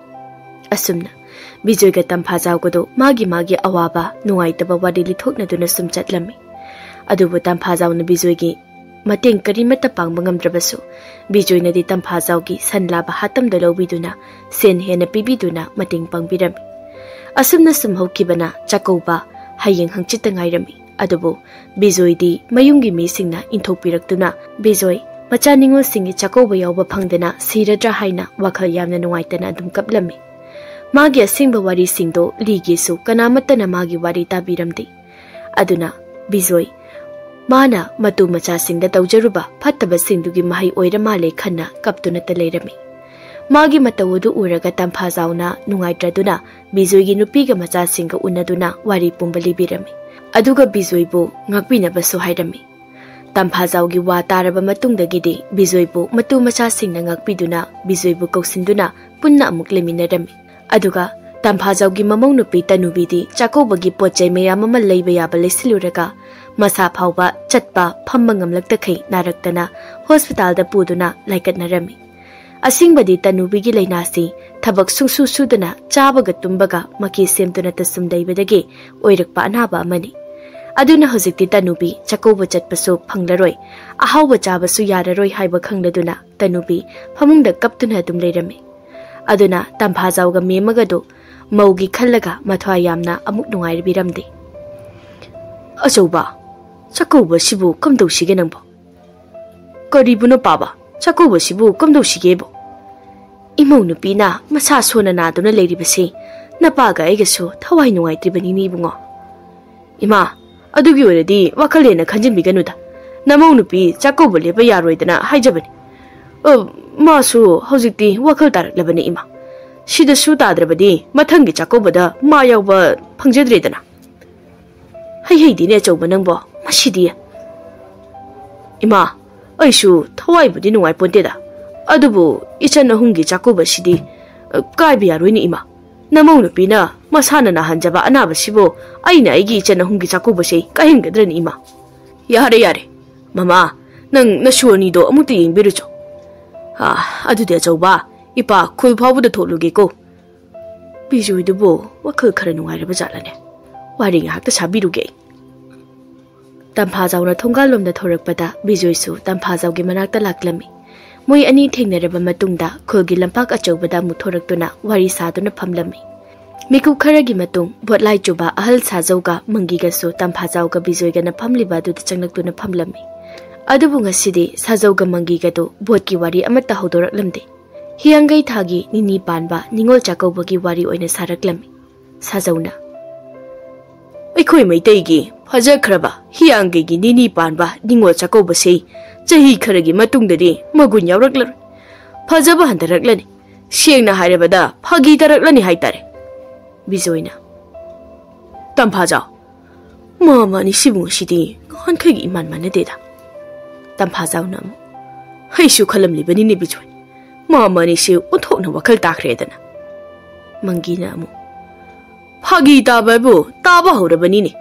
ꯑꯁꯨꯝꯅ ꯕꯤꯖꯣꯏꯒ ꯇꯝꯐꯥꯖꯥꯎꯒꯗꯨ ꯃꯥꯒꯤ ꯃꯥꯒꯤ ꯑꯋꯥꯕ ꯅꯨꯡꯉꯥꯏꯇꯕ ꯋꯥꯔꯤ ꯂꯤꯊꯣꯛꯅꯗꯨꯅ ꯁꯨꯝ ꯆꯠꯂꯝꯃꯤ꯫ ꯑꯗꯨꯕꯨ ꯇꯝꯐꯥꯖꯥꯎꯅ ꯕꯤꯖꯣꯏꯒꯤ ꯃꯇꯦꯡ ꯀꯔꯤꯃꯠꯇ ꯄꯥꯡꯕ ꯉꯝꯗ꯭ꯔꯕꯁꯨ, ꯕꯤꯖꯣꯏꯅꯗꯤ ꯇꯝꯐꯥꯖꯥꯎꯒꯤ ꯁꯟ ꯂꯥꯕ ꯍꯥꯠꯇꯝꯗ ꯂꯧꯕꯤꯗꯨꯅ ꯁꯦꯟ ꯍꯦꯟꯅ ꯄꯤꯕꯤꯗꯨꯅ ꯃꯇꯦꯡ ꯄꯥꯡꯕꯤꯔꯝꯃꯤ꯫ ꯑꯁꯨꯝꯅ ꯁꯨꯝ ꯍꯧꯈꯤꯕꯅ ꯆꯥꯛꯀꯧꯕ ꯍꯌꯦꯡ ꯍꯪꯆꯤꯠꯇ ꯉꯥꯏꯔꯝꯃꯤ꯫ ꯑꯗꯨꯕꯨ ꯕꯤꯖꯣꯏꯗꯤ ꯃꯌꯨꯝꯒꯤ ꯃꯤꯁꯤꯡꯅ ꯏꯟꯊꯣꯛꯄꯤꯔꯛꯇꯨꯅ ꯕꯤꯖꯣꯏ ꯃꯆꯥ ꯅꯤꯉꯣꯜꯁꯤꯡꯒꯤ ꯆꯥꯛꯀꯧꯕ ꯌꯥꯎꯕ ꯐꯪꯗꯅ ꯁꯤꯔꯗ꯭ꯔꯥ ꯍꯥꯏꯅ ꯋꯥꯈꯜ ꯌꯥꯝꯅ ꯅꯨꯡꯉꯥꯏꯇꯅ ꯑꯗꯨꯝ ꯀꯞꯂꯝꯃꯤ꯫ ꯃꯥꯒꯤ ꯑꯁꯦꯡꯕ ꯋꯥꯔꯤꯁꯤꯡꯗꯣ ꯂꯤꯒꯦꯁꯨ ꯀꯅꯥꯃꯠꯇꯅ ꯃꯥꯒꯤ ꯋꯥꯔꯤ ꯇꯥꯕꯤꯔꯝꯗꯦ꯫ ꯑꯗꯨꯅ ꯕꯤꯖꯣꯏ ꯃꯥꯅ ꯃꯇꯨ ꯃꯆꯥꯁꯤꯡꯗ ꯇꯧꯖꯔꯨꯕ ꯐꯠꯇꯕꯁꯤꯡꯗꯨꯒꯤ ꯃꯍꯩ ꯑꯣꯏꯔ ꯃꯥꯜꯂꯦ ꯈꯟꯅ ꯀꯞꯇꯨꯅꯇ ꯂꯩꯔꯝꯃꯤ꯫ ꯃꯥꯒꯤ ꯃꯇꯧ ꯑꯗꯨ ꯎꯔꯒ ꯇꯝꯐꯥꯖꯥꯎꯅ ꯅꯨꯡꯉꯥꯏꯇ꯭ꯔꯗꯨꯅ ꯕꯤꯖꯣꯏꯒꯤ ꯅꯨꯄꯤꯒ ꯃꯆꯥꯁꯤꯡꯒ ꯎꯅꯗꯨꯅ ꯋꯥꯔꯤ ꯄꯨꯝꯕ ꯂꯤꯕꯤꯔꯝꯃꯤ꯫ ꯑꯗꯨꯒ ꯕꯤꯖꯣꯏꯕꯨ ꯉꯥꯛꯄꯤꯅꯕꯁꯨ ꯍꯥꯏꯔꯝꯃꯤ꯫ ꯇꯝꯐꯥꯖꯥꯎꯒꯤ ꯋꯥ ꯇꯥꯔꯕ ꯃꯇꯨꯡꯗꯒꯤꯗꯤ ꯕꯤꯖꯣꯏꯕꯨ ꯃꯇꯨ ꯃꯆꯥꯁꯤꯡꯅ ꯉꯥꯛꯄꯤꯗꯨꯅ ꯕꯤꯖꯣꯏꯕꯨ ꯀꯧꯁꯤꯟꯗꯨꯅ ꯄꯨꯟꯅ ꯑꯃꯨꯛ ꯂꯩꯃꯤꯟꯅꯔꯝꯃꯤ꯫ ꯑꯗꯨꯒ ꯇꯝꯐꯥꯖꯥꯎꯒꯤ ꯃꯃꯧ ꯅꯨꯄꯤ ꯇꯅꯨꯕꯤꯗꯤ ꯆꯥꯛꯀꯧꯕꯒꯤ ꯄꯣꯠ ꯆꯩ ꯃꯌꯥꯝ ꯑꯃ ꯂꯩꯕ ꯌꯥꯕ ꯂꯩꯁꯤꯜꯂꯨꯔꯒ ꯃꯁꯥ ꯐꯥꯎꯕ ꯆꯠꯄ ꯐꯝꯕ ꯉꯝꯂꯛꯇꯈꯩ ꯅꯥꯔꯛꯇꯅ ꯍꯣꯁꯄꯤꯇꯥꯜꯗ ꯄꯨꯗꯨꯅ ꯂꯥꯏꯀꯠꯅꯔꯝꯃꯤ꯫ ꯑꯁꯦꯡꯕꯗꯤ ꯇꯅꯨꯕꯤꯒꯤ ꯂꯥꯏꯅꯥꯁꯤ ꯊꯕꯛ ꯁꯨꯡꯁꯨ ꯁꯨꯗꯅ ꯆꯥꯕꯒ ꯇꯨꯝꯕꯒ ꯃꯀꯤ ꯁꯦꯝꯗꯨꯅꯇ ꯁꯨꯝ ꯂꯩꯕꯗꯒꯤ ꯑꯣꯏꯔꯛꯄ ꯑꯅꯥꯕ ꯑꯃꯅꯤ꯫ ꯑꯗꯨꯅ ꯍꯧꯖꯤꯛꯇꯤ ꯇꯅꯨꯕꯤ ꯆꯥꯛꯀꯧꯕ ꯆꯠꯄꯁꯨ ꯐꯪꯂꯔꯣꯏ, ꯑꯍꯥꯎꯕ ꯆꯥꯕꯁꯨ ꯌꯥꯔꯔꯣꯏ ꯍꯥꯏꯕ ꯈꯪꯂꯗꯨꯅ ꯇꯅꯨꯕꯤ ꯐꯃꯨꯡꯗ ꯀꯞꯇꯨꯅ ꯑꯗꯨꯝ ꯂꯩꯔꯝꯃꯤ꯫ ꯑꯗꯨꯅ ꯇꯝꯐꯥꯖꯥꯎꯒ ꯃꯦꯝꯃꯒꯗꯨ ꯃꯧꯒꯤ ꯈꯜꯂꯒ ꯃꯊ꯭ꯋꯥꯏ ꯌꯥꯝꯅ ꯑꯃꯨꯛ ꯅꯨꯡꯉꯥꯏꯔꯕꯤꯔꯝꯗꯦ꯫ "ꯑꯆꯧꯕ, ꯆꯥꯛꯀꯧꯕꯁꯤꯕꯨ ꯀꯝꯗꯧꯁꯤꯒꯦ ꯅꯪꯕꯣ?" "ꯀꯔꯤꯕꯨꯅꯣ ꯄꯥꯕ? ꯆꯥꯛꯀꯧꯕꯁꯤꯕꯨ ꯀꯝꯗꯧꯁꯤꯒꯦꯕꯣ?" "ꯏꯃꯧ ꯅꯨꯄꯤꯅ ꯃꯁꯥ ꯁꯣꯟꯅ ꯅꯥꯗꯨꯅ ꯂꯩꯔꯤꯕꯁꯤ ꯅꯄꯥꯒ ꯑꯩꯒꯁꯨ ꯊꯋꯥꯏ ꯅꯨꯡꯉꯥꯏꯇ꯭ꯔꯤꯕꯅꯤꯅꯦ ꯏꯕꯨꯡꯉꯣ꯫" "ꯏꯃꯥ, ꯑꯗꯨꯒꯤ ꯑꯣꯏꯔꯗꯤ ꯋꯥꯈꯜ ꯍꯦꯟꯅ ꯈꯟꯖꯤꯟꯕꯤꯒꯅꯨꯗ꯫ ꯅꯃꯧ ꯅꯨꯄꯤ ꯆꯥꯛꯀꯧꯕ ꯂꯦꯞꯄ ꯌꯥꯔꯣꯏꯗꯅ ꯍꯥꯏꯖꯕꯅꯤ꯫ ꯑ, ꯃꯥꯁꯨ ꯍꯧꯖꯤꯛꯇꯤ ꯋꯥꯈꯜ ꯇꯥꯔꯛꯂꯕꯅꯤ ꯏꯃꯥ꯫ ꯁꯤꯗꯁꯨ ꯇꯥꯗ꯭ꯔꯕꯗꯤ ꯃꯊꯪꯒꯤ ꯆꯥꯛꯀꯧꯕꯗ ꯃꯥ ꯌꯥꯎꯕ ꯐꯪꯖꯗ꯭ꯔꯦꯗꯅ꯫" "ꯍꯩ ꯍꯩꯗꯤꯅꯦ ꯑꯆꯧꯕ ꯅꯪꯕꯣ, ꯃꯁꯤꯗꯤ꯫" "ꯏꯃꯥ, ꯑꯩꯁꯨ ꯊꯋꯥꯏꯕꯨꯗꯤ ꯅꯨꯡꯉꯥꯏꯄꯣꯟꯇꯦꯗ, ꯑꯗꯨꯕꯨ ꯏꯆꯟ ꯑꯍꯨꯝꯒꯤ ꯆꯥꯛꯀꯧꯕꯁꯤꯗꯤ, ꯑ, ꯀꯥꯏꯕ ꯌꯥꯔꯣꯏꯅꯦ ꯏꯃꯥ꯫ ꯅꯃꯧ ꯅꯨꯄꯤꯅ ꯃꯁꯥꯅ ꯅꯥꯍꯟꯖꯕ ꯑꯅꯥꯕꯁꯤꯕꯨ ꯑꯩꯅ ꯑꯩꯒꯤ ꯏꯆꯟ ꯑꯍꯨꯝꯒꯤ ꯆꯥꯛꯀꯧꯕꯁꯦ ꯀꯥꯏꯍꯟꯒꯗ꯭ꯔꯅꯤ ꯏꯃꯥ꯫" "ꯌꯥꯔꯦ, ꯌꯥꯔꯦ꯫ ꯃꯃꯥ, ꯅꯪ ꯅꯁꯨ ꯑꯅꯤꯗꯣ ꯑꯃꯨꯛꯇ ꯌꯦꯡꯕꯤꯔꯨꯆꯣ꯫ ꯑ, ꯑꯗꯨꯗꯤ ꯑꯆꯧꯕ, ꯏꯄꯥ ꯈꯨꯜ ꯐꯥꯎꯕꯗ ꯊꯣꯛꯂꯨꯒꯦꯀꯣ꯫" "ꯕꯤꯖꯣꯏꯗꯨꯕꯨ ꯋꯥꯈꯜ ꯈꯔ ꯅꯨꯡꯉꯥꯏꯔꯕ ꯖꯥꯠꯂꯅꯦ? ꯋꯥꯔꯤ ꯉꯥꯏꯍꯥꯛꯇ ꯁꯥꯕꯤꯔꯨꯒꯦ ꯑꯩ꯫" ꯇꯝꯐꯥꯖꯥꯎꯅ ꯊꯣꯡꯒꯥꯜꯂꯣꯝꯗ ꯊꯧꯔꯛꯄꯗ ꯕꯤꯖꯣꯏꯁꯨ ꯇꯝꯐꯥꯖꯥꯎꯒꯤ ꯃꯅꯥꯛꯇ ꯂꯥꯛꯂꯝꯃꯤ꯫ ꯃꯣꯏ ꯑꯅꯤ ꯊꯦꯡꯅꯔꯕ ꯃꯇꯨꯡꯗ ꯈꯨꯜꯒꯤ ꯂꯝꯄꯥꯛ ꯑꯆꯧꯕꯗ ꯑꯃꯨꯛ ꯊꯣꯔꯛꯇꯨꯅ ꯋꯥꯔꯤ ꯁꯥꯗꯨꯅ ꯐꯝꯂꯝꯃꯤ꯫ ꯃꯤꯀꯨꯞ ꯈꯔꯒꯤ ꯃꯇꯨꯡ ꯚꯣꯠ ꯂꯥꯏ ꯆꯨꯕ ꯑꯍꯜ ꯁꯥꯖꯧꯒ ꯃꯪꯒꯤꯒꯁꯨ ꯇꯝꯐꯥꯖꯥꯎꯒ ꯕꯤꯖꯣꯏꯒꯅ ꯐꯝꯂꯤꯕ ꯑꯗꯨꯗ ꯆꯪꯂꯛꯇꯨꯅ ꯐꯝꯂꯝꯃꯤ꯫ ꯑꯗꯨꯕꯨ ꯉꯁꯤꯗꯤ ꯁꯥꯖꯧꯒ ꯃꯪꯒꯤꯒꯗꯨ ꯚꯣꯠꯀꯤ ꯋꯥꯔꯤ ꯑꯃꯠꯇ ꯍꯧꯗꯣꯔꯛꯂꯝꯗꯦ꯫ ꯍꯤꯌꯥꯡꯒꯩ ꯊꯥꯒꯤ ꯅꯤꯅꯤ ꯄꯥꯟꯕ ꯅꯤꯉꯣꯜ ꯆꯥꯛꯀꯧꯕꯒꯤ ꯋꯥꯔꯤ ꯑꯣꯏꯅ ꯁꯥꯔꯛꯂꯝꯃꯤ꯫ ꯁꯥꯖꯧꯅ꯫ ꯑꯩꯈꯣꯏ ꯃꯩꯇꯩꯒꯤ ꯐꯖꯈ꯭ꯔꯕ ꯍꯤꯌꯥꯡꯒꯩꯒꯤ ꯅꯤꯅꯤ ꯄꯥꯟꯕ ꯅꯤꯉꯣꯜ ꯆꯥꯛꯀꯧꯕꯁꯤ ꯆꯍꯤ ꯈꯔꯒꯤ ꯃꯇꯨꯡꯗꯗꯤ ꯃꯒꯨꯟ ꯌꯥꯎꯔꯛꯂꯔꯣꯏ꯫ ꯐꯖꯕ ꯍꯟꯊꯔꯛꯂꯅꯤ꯫ ꯁꯦꯡꯅ ꯍꯥꯏꯔꯕꯗ ꯐꯥꯒꯤ ꯇꯥꯔꯛꯂꯅꯤ ꯍꯥꯏꯇꯥꯔꯦ꯫ ꯕꯤꯖꯣꯏꯅ꯫ ꯇꯝꯐꯥꯖꯥꯎ, ꯃꯥ ꯃꯥꯅꯤ ꯁꯤꯕꯨ ꯉꯁꯤꯗꯤ ꯅꯍꯥꯟꯈꯩꯒ ꯏꯃꯥꯟ ꯃꯥꯟꯅꯗꯦꯗ꯫ ꯇꯝꯐꯥꯖꯥꯎꯅ ꯑꯃꯨꯛ꯫ ꯑꯩꯁꯨ ꯈꯜꯂꯝꯂꯤꯕꯅꯤꯅꯦ ꯕꯤꯖꯣꯏ꯫ ꯃꯥ ꯃꯥꯅꯤꯁꯤ ꯑꯣꯟꯊꯣꯛꯅ ꯋꯥꯈꯜ ꯇꯥꯈ꯭ꯔꯦꯗꯅ꯫ ꯃꯪꯒꯤꯅ ꯑꯃꯨꯛ꯫ ꯐꯥꯒꯤ ꯇꯥꯕ ꯍꯥꯏꯕꯨ ꯇꯥꯕ ꯍꯧꯔꯕꯅꯤꯅꯦ꯫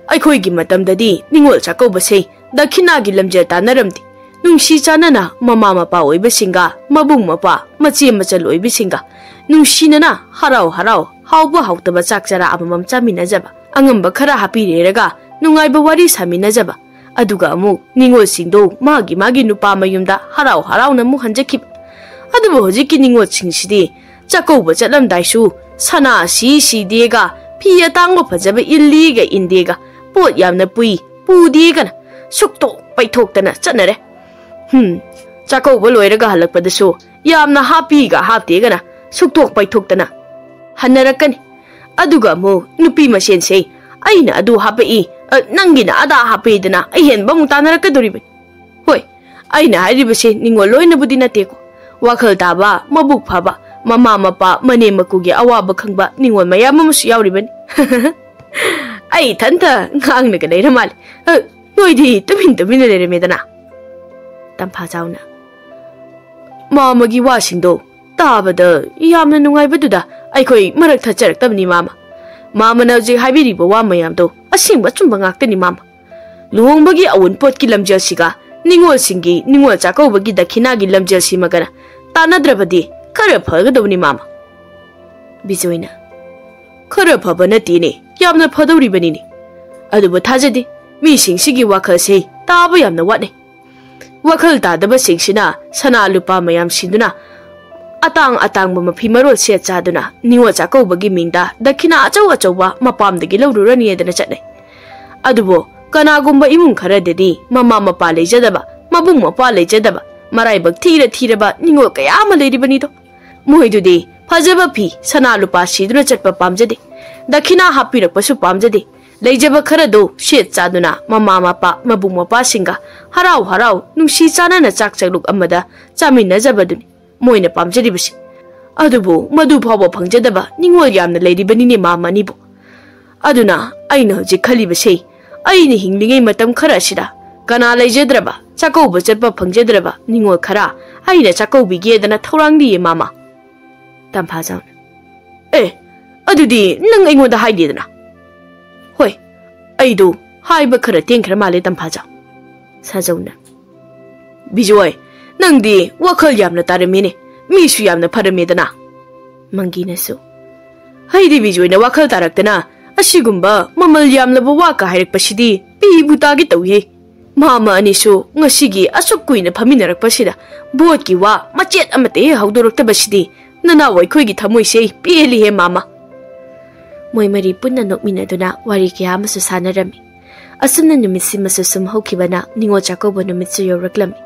ꯑꯩꯈꯣꯏꯒꯤ ꯃꯇꯝꯗꯗꯤ ꯅꯤꯉꯣꯜ ꯆꯥꯛꯀꯧꯕꯁꯦ ꯗꯈꯤꯅꯥꯒꯤ ꯂꯝꯖꯦꯜ ꯇꯥꯟꯅꯔꯝꯗꯦ꯫ ꯅꯨꯡꯁꯤ ꯆꯥꯟꯅꯅ ꯃꯃꯥ ꯃꯄꯥ ꯑꯣꯏꯕꯁꯤꯡꯒ, ꯃꯕꯨꯡ ꯃꯧꯄ꯭ꯋꯥ, ꯃꯆꯦ ꯃꯆꯜ ꯑꯣꯏꯕꯁꯤꯡꯒ ꯅꯨꯡꯁꯤꯅꯅ ꯍꯔꯥꯎ ꯍꯔꯥꯎ ꯍꯥꯎꯕ ꯍꯥꯎꯇꯕ ꯆꯥꯛ ꯆꯔꯥ ꯑꯃꯃꯝ ꯆꯥꯃꯤꯟꯅꯖꯕ, ꯑꯉꯝꯕ ꯈꯔ ꯍꯥꯞꯄꯤꯔꯦꯔꯒ ꯅꯨꯡꯉꯥꯏꯕ ꯋꯥꯔꯤ ꯁꯥꯃꯤꯟꯅꯖꯕ, ꯑꯗꯨꯒ ꯑꯃꯨꯛ ꯅꯤꯉꯣꯜꯁꯤꯡꯗꯣ ꯃꯥꯒꯤ ꯃꯥꯒꯤ ꯅꯨꯄꯥ ꯃꯌꯨꯝꯗ ꯍꯔꯥꯎ ꯍꯔꯥꯎꯅ ꯑꯃꯨꯛ ꯍꯟꯖꯈꯤꯕ꯫ ꯑꯗꯨꯕꯨ ꯍꯧꯖꯤꯛꯀꯤ ꯅꯤꯉꯣꯜꯁꯤꯡꯁꯤꯗꯤ ꯆꯥꯛꯀꯧꯕ ꯆꯠꯂꯝꯗꯥꯏꯁꯨ ꯁꯅꯥ ꯁꯤ ꯁꯤꯗꯦꯒ, ꯐꯤ ꯑꯇꯥꯡꯕ ꯐꯖꯕ ꯏꯜꯂꯤꯒ ꯏꯟꯗꯦꯒ, ꯄꯣꯠ ꯌꯥꯝꯅ ꯄꯨꯏ ꯄꯨꯗꯦꯒꯅ ꯁꯨꯛꯇꯣꯛ ꯄꯩꯊꯣꯛꯇꯅ ꯆꯠꯅꯔꯦ꯫ ꯍꯨꯝ, ꯆꯥꯛꯀꯧꯕ ꯂꯣꯏꯔꯒ ꯍꯜꯂꯛꯄꯗꯁꯨ ꯌꯥꯝꯅ ꯍꯥꯞꯄꯤꯒ ꯍꯥꯞꯇꯦꯒꯅ ꯁꯨꯛꯇꯣꯛ ꯄꯩꯊꯣꯛꯇꯅ ꯍꯟꯅꯔꯛꯀꯅꯤ꯫ ꯑꯗꯨꯒ ꯑꯃꯨꯛ ꯅꯨꯄꯤ ꯃꯁꯦꯟꯁꯦ ꯑꯩꯅ ꯑꯗꯨ ꯍꯥꯞꯄꯛꯏ, ꯑ, ꯅꯪꯒꯤꯅ ꯑꯗꯥ ꯍꯥꯞꯄꯛꯏꯗꯅ ꯑꯍꯦꯟꯕ ꯑꯃꯨꯛ ꯇꯥꯟꯅꯔꯛꯀꯗꯧꯔꯤꯕꯅꯤ꯫ ꯍꯣꯏ, ꯑꯩꯅ ꯍꯥꯏꯔꯤꯕꯁꯦ ꯅꯤꯉꯣꯜ ꯂꯣꯏꯅꯕꯨꯗꯤ ꯅꯠꯇꯦꯀꯣ꯫ ꯋꯥꯈꯜ ꯇꯥꯕ, ꯃꯕꯨꯛ ꯐꯕ, ꯃꯃꯥ ꯃꯄꯥ, ꯃꯅꯦꯝ ꯃꯀꯨꯒꯤ ꯑꯋꯥꯕ ꯈꯪꯕ ꯅꯤꯉꯣꯜ ꯃꯌꯥꯝ ꯑꯃꯁꯨ ꯌꯥꯎꯔꯤꯕꯅꯤ꯫ ꯑꯩ ꯏꯊꯟꯇ ꯉꯥꯡꯂꯒ ꯂꯩꯔ ꯃꯥꯜꯂꯦ꯫ ꯑ, ꯅꯣꯏꯗꯤ ꯇꯨꯃꯤꯟ ꯇꯨꯃꯤꯟꯅ ꯂꯩꯔꯝꯃꯦꯗꯅ꯫ ꯇꯝꯐꯥ ꯆꯥꯎꯅ꯫ ꯃꯥꯃꯒꯤ ꯋꯥꯁꯤꯡꯗꯣ ꯇꯥꯕꯗ ꯌꯥꯝꯅ ꯅꯨꯡꯉꯥꯏꯕꯗꯨꯗ ꯑꯩꯈꯣꯏ ꯃꯔꯛ ꯊꯠꯆꯔꯛꯇꯕꯅꯤ, ꯃꯥꯃ꯫ ꯃꯥꯃꯅ ꯍꯧꯖꯤꯛ ꯍꯥꯏꯕꯤꯔꯤꯕ ꯋꯥ ꯃꯌꯥꯝꯗꯣ ꯑꯁꯦꯡꯕ ꯑꯆꯨꯝꯕ ꯉꯥꯛꯇꯅꯤ, ꯃꯥꯃ꯫ ꯂꯨꯍꯣꯡꯕꯒꯤ ꯑꯋꯨꯟꯄꯣꯠꯀꯤ ꯂꯝꯖꯦꯜꯁꯤꯒ ꯅꯤꯉꯣꯜꯁꯤꯡꯒꯤ ꯅꯤꯉꯣꯜ ꯆꯥꯛꯀꯧꯕꯒꯤ ꯗꯈꯤꯅꯥꯒꯤ ꯂꯝꯖꯦꯜꯁꯤꯃꯒꯅ ꯇꯥꯟꯅꯗ꯭ꯔꯕꯗꯤ ꯈꯔ ꯐꯒꯗꯧꯕꯅꯤ, ꯃꯥꯃ꯫ ꯕꯤꯖꯣꯏꯅ, "ꯈꯔ ꯐꯕ ꯅꯠꯇꯦꯅꯦ, ꯌꯥꯝꯅ ꯐꯗꯧꯔꯤꯕꯅꯤꯅꯦ꯫ ꯑꯗꯨꯕꯨ ꯊꯥꯖꯗꯦ, ꯃꯤꯁꯤꯡꯁꯤꯒꯤ ꯋꯥꯈꯜꯁꯦ ꯇꯥꯕ ꯌꯥꯝꯅ ꯋꯥꯠꯂꯦ꯫ ꯋꯥꯈꯜ ꯇꯥꯗꯕꯁꯤꯡꯁꯤꯅ ꯁꯅꯥ ꯂꯨꯄꯥ ꯃꯌꯥꯝ ꯁꯤꯟꯗꯨꯅ, ꯑꯇꯥꯡ ꯑꯇꯥꯡꯕ ꯃꯐꯤ ꯃꯔꯣꯜ ꯁꯦꯠ ꯆꯥꯗꯨꯅ ꯅꯤꯉꯣꯜ ꯆꯥꯛꯀꯧꯕꯒꯤ ꯃꯤꯡꯗ ꯗꯈꯤꯅꯥ ꯑꯆꯧ ꯑꯆꯧꯕ ꯃꯄꯥꯝꯗꯒꯤ ꯂꯧꯔꯨꯔꯅꯤꯗꯅ ꯆꯠꯅꯩ꯫ ꯑꯗꯨꯕꯨ ꯀꯅꯥꯒꯨꯝꯕ ꯏꯃꯨꯡ ꯈꯔꯗꯗꯤ ꯃꯃꯥ ꯃꯄꯥ ꯂꯩꯖꯗꯕ, ꯃꯕꯨꯡ ꯃꯧꯄ꯭ꯋꯥ ꯂꯩꯖꯗꯕ, ꯃꯔꯥꯏꯕꯛ ꯊꯤꯔ ꯊꯤꯔꯕ ꯅꯤꯉꯣꯜ ꯀꯌꯥ ꯑꯃ ꯂꯩꯔꯤꯕꯅꯤꯗꯣ꯫ ꯃꯣꯏꯗꯨꯗꯤ ꯐꯖꯕ ꯐꯤ, ꯁꯅꯥ ꯂꯨꯄꯥ ꯁꯤꯗꯨꯅ ꯆꯠꯄ ꯄꯥꯝꯖꯗꯦ, ꯗꯈꯤꯅꯥ ꯍꯥꯞꯄꯤꯔꯛꯄꯁꯨ ꯄꯥꯝꯖꯗꯦ, ꯂꯩꯖꯕ ꯈꯔꯗꯨ ꯁꯦꯠ ꯆꯥꯗꯨꯅ ꯃꯃꯥ ꯃꯄꯥ, ꯃꯕꯨꯡ ꯃꯧꯄ꯭ꯋꯥꯁꯤꯡꯒ ꯍꯔꯥꯎ ꯍꯔꯥꯎ ꯅꯨꯡꯁꯤ ꯆꯥꯟꯅꯅ ꯆꯥꯛ ꯆꯥꯛꯂꯨꯛ ꯑꯃꯗ ꯆꯥꯃꯤꯟꯅꯖꯕꯗꯨꯅꯤ ꯃꯣꯏꯅ ꯄꯥꯝꯖꯔꯤꯕꯁꯤ꯫ ꯑꯗꯨꯕꯨ ꯃꯗꯨ ꯐꯥꯎꯕ ꯐꯪꯖꯗꯕ ꯅꯤꯉꯣꯜ ꯌꯥꯝꯅ ꯂꯩꯔꯤꯕꯅꯤꯅꯦ ꯃꯥꯃ ꯑꯅꯤꯕꯨ꯫ ꯑꯗꯨꯅ ꯑꯩꯅ ꯍꯧꯖꯤꯛ ꯈꯜꯂꯤꯕꯁꯤ, ꯑꯩꯅ ꯍꯤꯡꯂꯤꯉꯩ ꯃꯇꯝ ꯈꯔ ꯑꯁꯤꯗ ꯀꯅꯥ ꯂꯩꯖꯗ꯭ꯔꯕ, ꯆꯥꯛꯀꯧꯕ ꯆꯠꯄ ꯐꯪꯖꯗ꯭ꯔꯕ ꯅꯤꯉꯣꯜ ꯈꯔ ꯑꯩꯅ ꯆꯥꯛꯀꯧꯕꯤꯒꯦꯗꯅ ꯊꯧꯔꯥꯡꯂꯤꯌꯦ ꯃꯥꯃ꯫ ꯇꯝꯐꯥꯖꯥꯎꯅ, "ꯑꯦ, ꯑꯗꯨꯗꯤ ꯅꯪ ꯑꯩꯉꯣꯟꯗ ꯍꯥꯏꯗꯦꯗꯅ?" "ꯍꯣꯏ, ꯑꯩꯗꯣ ꯍꯥꯏꯕ ꯈꯔ ꯇꯦꯟꯈ꯭ꯔ ꯃꯥꯜꯂꯦ ꯇꯝꯐꯥꯖꯥꯎ꯫" ꯁꯥꯖꯧꯅ, "ꯕꯤꯖꯣꯏ, ꯅꯪꯗꯤ ꯋꯥꯈꯜ ꯌꯥꯝꯅ ꯇꯥꯔꯝꯃꯤꯅꯦ, ꯃꯤꯁꯨ ꯌꯥꯝꯅ ꯐꯔꯝꯃꯦꯗꯅ꯫" ꯃꯪꯒꯤꯅꯁꯨ, "ꯍꯩꯗꯤ ꯕꯤꯖꯣꯏꯅ ꯋꯥꯈꯜ ꯇꯥꯔꯛꯇꯅ ꯑꯁꯤꯒꯨꯝꯕ ꯃꯃꯜ ꯌꯥꯝꯂꯕ ꯋꯥ ꯀ ꯍꯥꯏꯔꯛꯄꯁꯤꯗꯤ ꯄꯤꯕꯨ ꯇꯥꯒꯦ ꯇꯧꯏꯍꯦ꯫ ꯃꯥꯃ ꯑꯅꯤꯁꯨ ꯉꯁꯤꯒꯤ ꯑꯁꯨꯛ ꯀꯨꯏꯅ ꯐꯝꯃꯤꯟꯅꯔꯛꯄꯁꯤꯗ ꯚꯣꯠꯀꯤ ꯋꯥ ꯃꯆꯦꯠ ꯑꯃꯠꯇ ꯍꯦꯛ ꯍꯧꯗꯣꯔꯛꯇꯕꯁꯤꯗꯤ ꯅꯅꯥꯎ ꯑꯩꯈꯣꯏꯒꯤ ꯊꯃꯣꯏꯁꯦ ꯄꯦꯜꯂꯤꯍꯦ ꯃꯥꯃ꯫" ꯃꯣꯏ ꯃꯔꯤ ꯄꯨꯟꯅ ꯅꯣꯛꯃꯤꯟꯅꯗꯨꯅ ꯋꯥꯔꯤ ꯀꯌꯥ ꯑꯃꯁꯨ ꯁꯥꯟꯅꯔꯝꯃꯤ꯫ ꯑꯁꯨꯝꯅ ꯅꯨꯃꯤꯠꯁꯤꯃꯁꯨ ꯁꯨꯝ ꯍꯧꯈꯤꯕꯅ ꯅꯤꯉꯣꯜ ꯆꯥꯛꯀꯧꯕ ꯅꯨꯃꯤꯠꯁꯨ ꯌꯧꯔꯛꯂꯝꯃꯤ꯫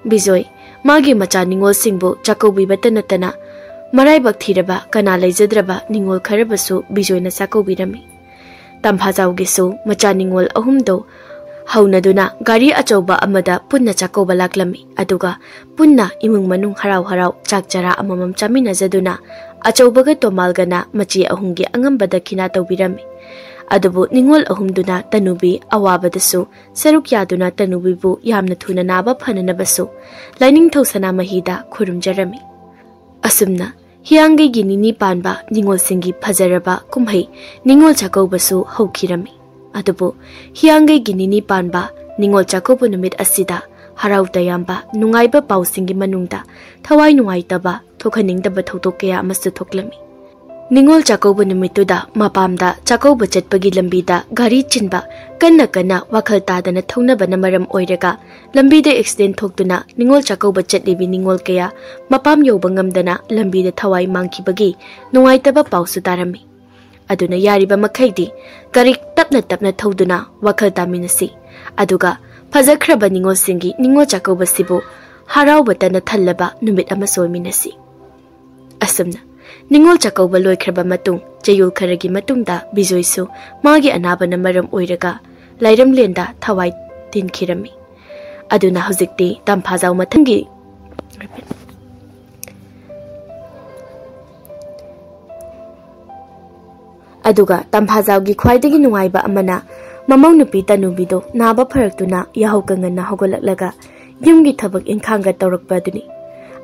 ꯕꯤꯖꯣꯏ ꯃꯥꯒꯤ ꯃꯆꯥ ꯅꯤꯉꯣꯜꯁꯤꯡꯕꯨ ꯆꯥꯛꯀꯧꯕꯤꯕꯇ ꯅꯠꯇꯅ ꯃꯔꯥꯏꯕꯛ ꯊꯤꯔꯕ ꯀꯅꯥ ꯂꯩꯖꯗ꯭ꯔꯕ ꯅꯤꯉꯣꯜ ꯈꯔꯕꯨꯁꯨ ꯕꯤꯖꯣꯏꯅ ꯆꯥꯛꯀꯧꯕꯤꯔꯝꯃꯤ꯫ ꯇꯝꯐꯥꯖꯥꯎꯒꯤꯁꯨ ꯃꯆꯥ ꯅꯤꯉꯣꯜ ꯑꯍꯨꯝꯗꯣ ꯍꯧꯅꯗꯨꯅ ꯒꯥꯔꯤ ꯑꯆꯧꯕ ꯑꯃꯗ ꯄꯨꯟꯅ ꯆꯥꯛꯀꯧꯕ ꯂꯥꯛꯂꯝꯃꯤ꯫ ꯑꯗꯨꯒ ꯄꯨꯟꯅ ꯏꯃꯨꯡ ꯃꯅꯨꯡ ꯍꯔꯥꯎ ꯍꯔꯥꯎ ꯆꯥꯛ ꯆꯔꯥ ꯑꯃꯃꯝ ꯆꯥꯃꯤꯟꯅꯖꯗꯨꯅ ꯑꯆꯧꯕꯒ ꯇꯣꯃꯥꯜꯒꯅ ꯃꯆꯦ ꯑꯍꯨꯝꯒꯤ ꯑꯉꯝꯕ ꯗꯈꯤꯅꯥ ꯇꯧꯕꯤꯔꯝꯃꯤ꯫ ꯑꯗꯨꯕꯨ ꯅꯤꯉꯣꯜ ꯑꯍꯨꯝꯗꯨꯅ ꯇꯅꯨꯕꯤ ꯑꯋꯥꯕꯗꯁꯨ ꯁꯔꯨꯛ ꯌꯥꯗꯨꯅ ꯇꯅꯨꯕꯤꯕꯨ ꯌꯥꯝꯅ ꯊꯨꯅ ꯅꯥꯕ ꯐꯅꯅꯕꯁꯨ ꯂꯥꯏꯅꯤꯡꯊꯧ ꯁꯅꯥꯃꯍꯤꯗ ꯈꯨꯔꯨꯝꯖꯔꯝꯃꯤ꯫ ꯑꯁꯨꯝꯅ ꯍꯤꯌꯥꯡꯒꯩꯒꯤ ꯅꯤꯅꯤ ꯄꯥꯟꯕ ꯅꯤꯉꯣꯜꯁꯤꯡꯒꯤ ꯐꯖꯔꯕ ꯀꯨꯝꯍꯩ ꯅꯤꯉꯣꯜ ꯆꯥꯛꯀꯧꯕꯁꯨ ꯍꯧꯈꯤꯔꯝꯃꯤ꯫ ꯑꯗꯨꯕꯨ ꯍꯤꯌꯥꯡꯒꯩꯒꯤ ꯅꯤꯅꯤ ꯄꯥꯟꯕ ꯅꯤꯉꯣꯜ ꯆꯥꯛꯀꯧꯕ ꯅꯨꯃꯤꯠ ꯑꯁꯤꯗ ꯍꯔꯥꯎ ꯇꯌꯥꯝꯕ, ꯅꯨꯡꯉꯥꯏꯕ ꯄꯥꯎꯁꯤꯡꯒꯤ ꯃꯅꯨꯡꯗ ꯊꯋꯥꯏ ꯅꯨꯡꯉꯥꯏꯇꯕ ꯊꯣꯛꯍꯟꯅꯤꯡꯗꯕ ꯊꯧꯗꯣꯛ ꯀꯌꯥ ꯑꯃꯁꯨ ꯊꯣꯛꯂꯝꯃꯤ꯫ ꯅꯤꯉꯣꯜ ꯆꯥꯛꯀꯧꯕ ꯅꯨꯃꯤꯠꯇꯨꯗ ꯃꯄꯥꯝꯗ ꯆꯥꯛꯀꯧꯕ ꯆꯠꯄꯒꯤ ꯂꯝꯕꯤꯗ ꯒꯥꯔꯤ ꯆꯤꯟꯕ ꯀꯟꯅ ꯀꯟꯅ ꯋꯥꯈꯜ ꯇꯥꯗꯅ ꯊꯧꯅꯕꯅ ꯃꯔꯝ ꯑꯣꯏꯔꯒ ꯂꯝꯕꯤꯗ ꯑꯦꯛꯁꯤꯗꯦꯟ ꯊꯣꯛꯇꯨꯅ ꯅꯤꯉꯣꯜ ꯆꯥꯛꯀꯧꯕ ꯆꯠꯂꯤꯕꯤ ꯅꯤꯉꯣꯜ ꯀꯌꯥ ꯃꯄꯥꯝ ꯌꯧꯕ ꯉꯝꯗꯅ ꯂꯝꯕꯤꯗ ꯊꯋꯥꯏ ꯃꯥꯡꯈꯤꯕꯒꯤ ꯅꯨꯡꯉꯥꯏꯇꯕ ꯄꯥꯎꯁꯨ ꯇꯥꯔꯝꯃꯤ꯫ ꯑꯗꯨꯅ ꯌꯥꯔꯤꯕ ꯃꯈꯩꯗꯤ ꯒꯥꯔꯤ ꯇꯞꯅ ꯇꯞꯅ ꯊꯧꯗꯨꯅ ꯋꯥꯈꯜ ꯇꯥꯃꯤꯟꯅꯁꯤ꯫ ꯑꯗꯨꯒ ꯐꯖꯈ꯭ꯔꯕ ꯅꯤꯉꯣꯜꯁꯤꯡꯒꯤ ꯅꯤꯉꯣꯜ ꯆꯥꯛꯀꯧꯕꯁꯤꯕꯨ ꯍꯔꯥꯎꯕꯇꯅ ꯊꯜꯂꯕ ꯅꯨꯃꯤꯠ ꯑꯃꯁꯨ ꯑꯣꯏꯃꯤꯟꯅꯁꯤ꯫ ꯑꯁꯨꯝꯅ ꯅꯤꯉꯣꯜ ꯆꯥꯛꯀꯧꯕ ꯂꯣꯏꯈ꯭ꯔꯕ ꯃꯇꯨꯡ, ꯆꯌꯣꯜ ꯈꯔꯒꯤ ꯃꯇꯨꯡꯗ ꯕꯤꯖꯣꯏꯁꯨ ꯃꯥꯒꯤ ꯑꯅꯥꯕꯅ ꯃꯔꯝ ꯑꯣꯏꯔꯒ ꯂꯥꯏꯔꯝꯂꯦꯟꯗ ꯊꯋꯥꯏ ꯇꯤꯟꯈꯤꯔꯝꯃꯤ꯫ ꯑꯗꯨꯅ ꯍꯧꯖꯤꯛꯇꯤ ꯇꯝꯐꯥꯖꯥꯎ ꯃꯊꯪꯒꯤ ꯑꯗꯨꯒ ꯇꯝꯐꯥꯖꯥꯎꯒꯤ ꯈ꯭ꯋꯥꯏꯗꯒꯤ ꯅꯨꯡꯉꯥꯏꯕ ꯑꯃꯅ, ꯃꯃꯧ ꯅꯨꯄꯤ ꯇꯅꯨꯕꯤꯗꯣ ꯅꯥꯕ ꯐꯔꯛꯇꯨꯅ ꯌꯥꯍꯧ ꯀꯉꯟꯅ ꯍꯧꯒꯠꯂꯛꯂꯒ ꯌꯨꯝꯒꯤ ꯊꯕꯛ ꯏꯪꯈꯥꯡꯒ ꯇꯧꯔꯛꯄ ꯑꯗꯨꯅꯤ꯫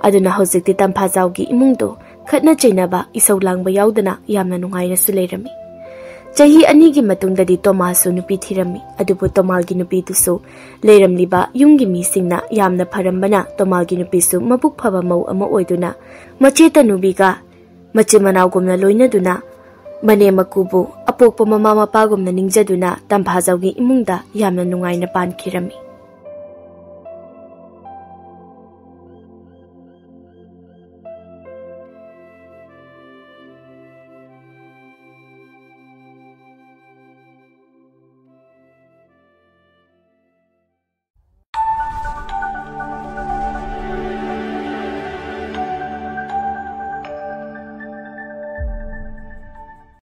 ꯑꯗꯨꯅ ꯍꯧꯖꯤꯛꯇꯤ ꯇꯝꯐꯥꯖꯥꯎꯒꯤ ꯏꯃꯨꯡꯗꯣ ꯈꯠꯅ ꯆꯩꯅꯕ, ꯏꯁꯧ ꯂꯥꯡꯕ ꯌꯥꯎꯗꯅ ꯌꯥꯝꯅ ꯅꯨꯡꯉꯥꯏꯅꯁꯨ ꯂꯩꯔꯝꯃꯤ꯫ ꯆꯍꯤ ꯑꯅꯤꯒꯤ ꯃꯇꯨꯡꯗꯗꯤ ꯇꯣꯃꯥꯁꯁꯨ ꯅꯨꯄꯤ ꯊꯤꯔꯝꯃꯤ꯫ ꯑꯗꯨꯕꯨ ꯇꯣꯃꯥꯒꯤ ꯅꯨꯄꯤꯗꯨꯁꯨ ꯂꯩꯔꯝꯂꯤꯕ ꯌꯨꯝꯒꯤ ꯃꯤꯁꯤꯡꯅ ꯌꯥꯝꯅ ꯐꯔꯝꯕꯅ, ꯇꯣꯃꯥꯒꯤ ꯅꯨꯄꯤꯁꯨ ꯃꯕꯨꯛ ꯐꯕ ꯃꯧ ꯑꯃ ꯑꯣꯏꯗꯨꯅ ꯃꯆꯦ ꯇꯅꯨꯕꯤꯒ ꯃꯆꯤꯟ ꯃꯅꯥꯎꯒꯨꯝꯅ ꯂꯣꯏꯅꯗꯨꯅ, ꯃꯅꯦꯝ ꯃꯀꯨꯕꯨ ꯑꯄꯣꯛꯄ ꯃꯃꯥ ꯃꯄꯥꯒꯨꯝꯅ ꯅꯤꯡꯖꯗꯨꯅ ꯇꯝꯐꯥꯖꯧꯒꯤ ꯏꯃꯨꯡꯗ ꯌꯥꯝꯅ ꯅꯨꯡꯉꯥꯏꯅ ꯄꯥꯟꯈꯤꯔꯝꯃꯤ꯫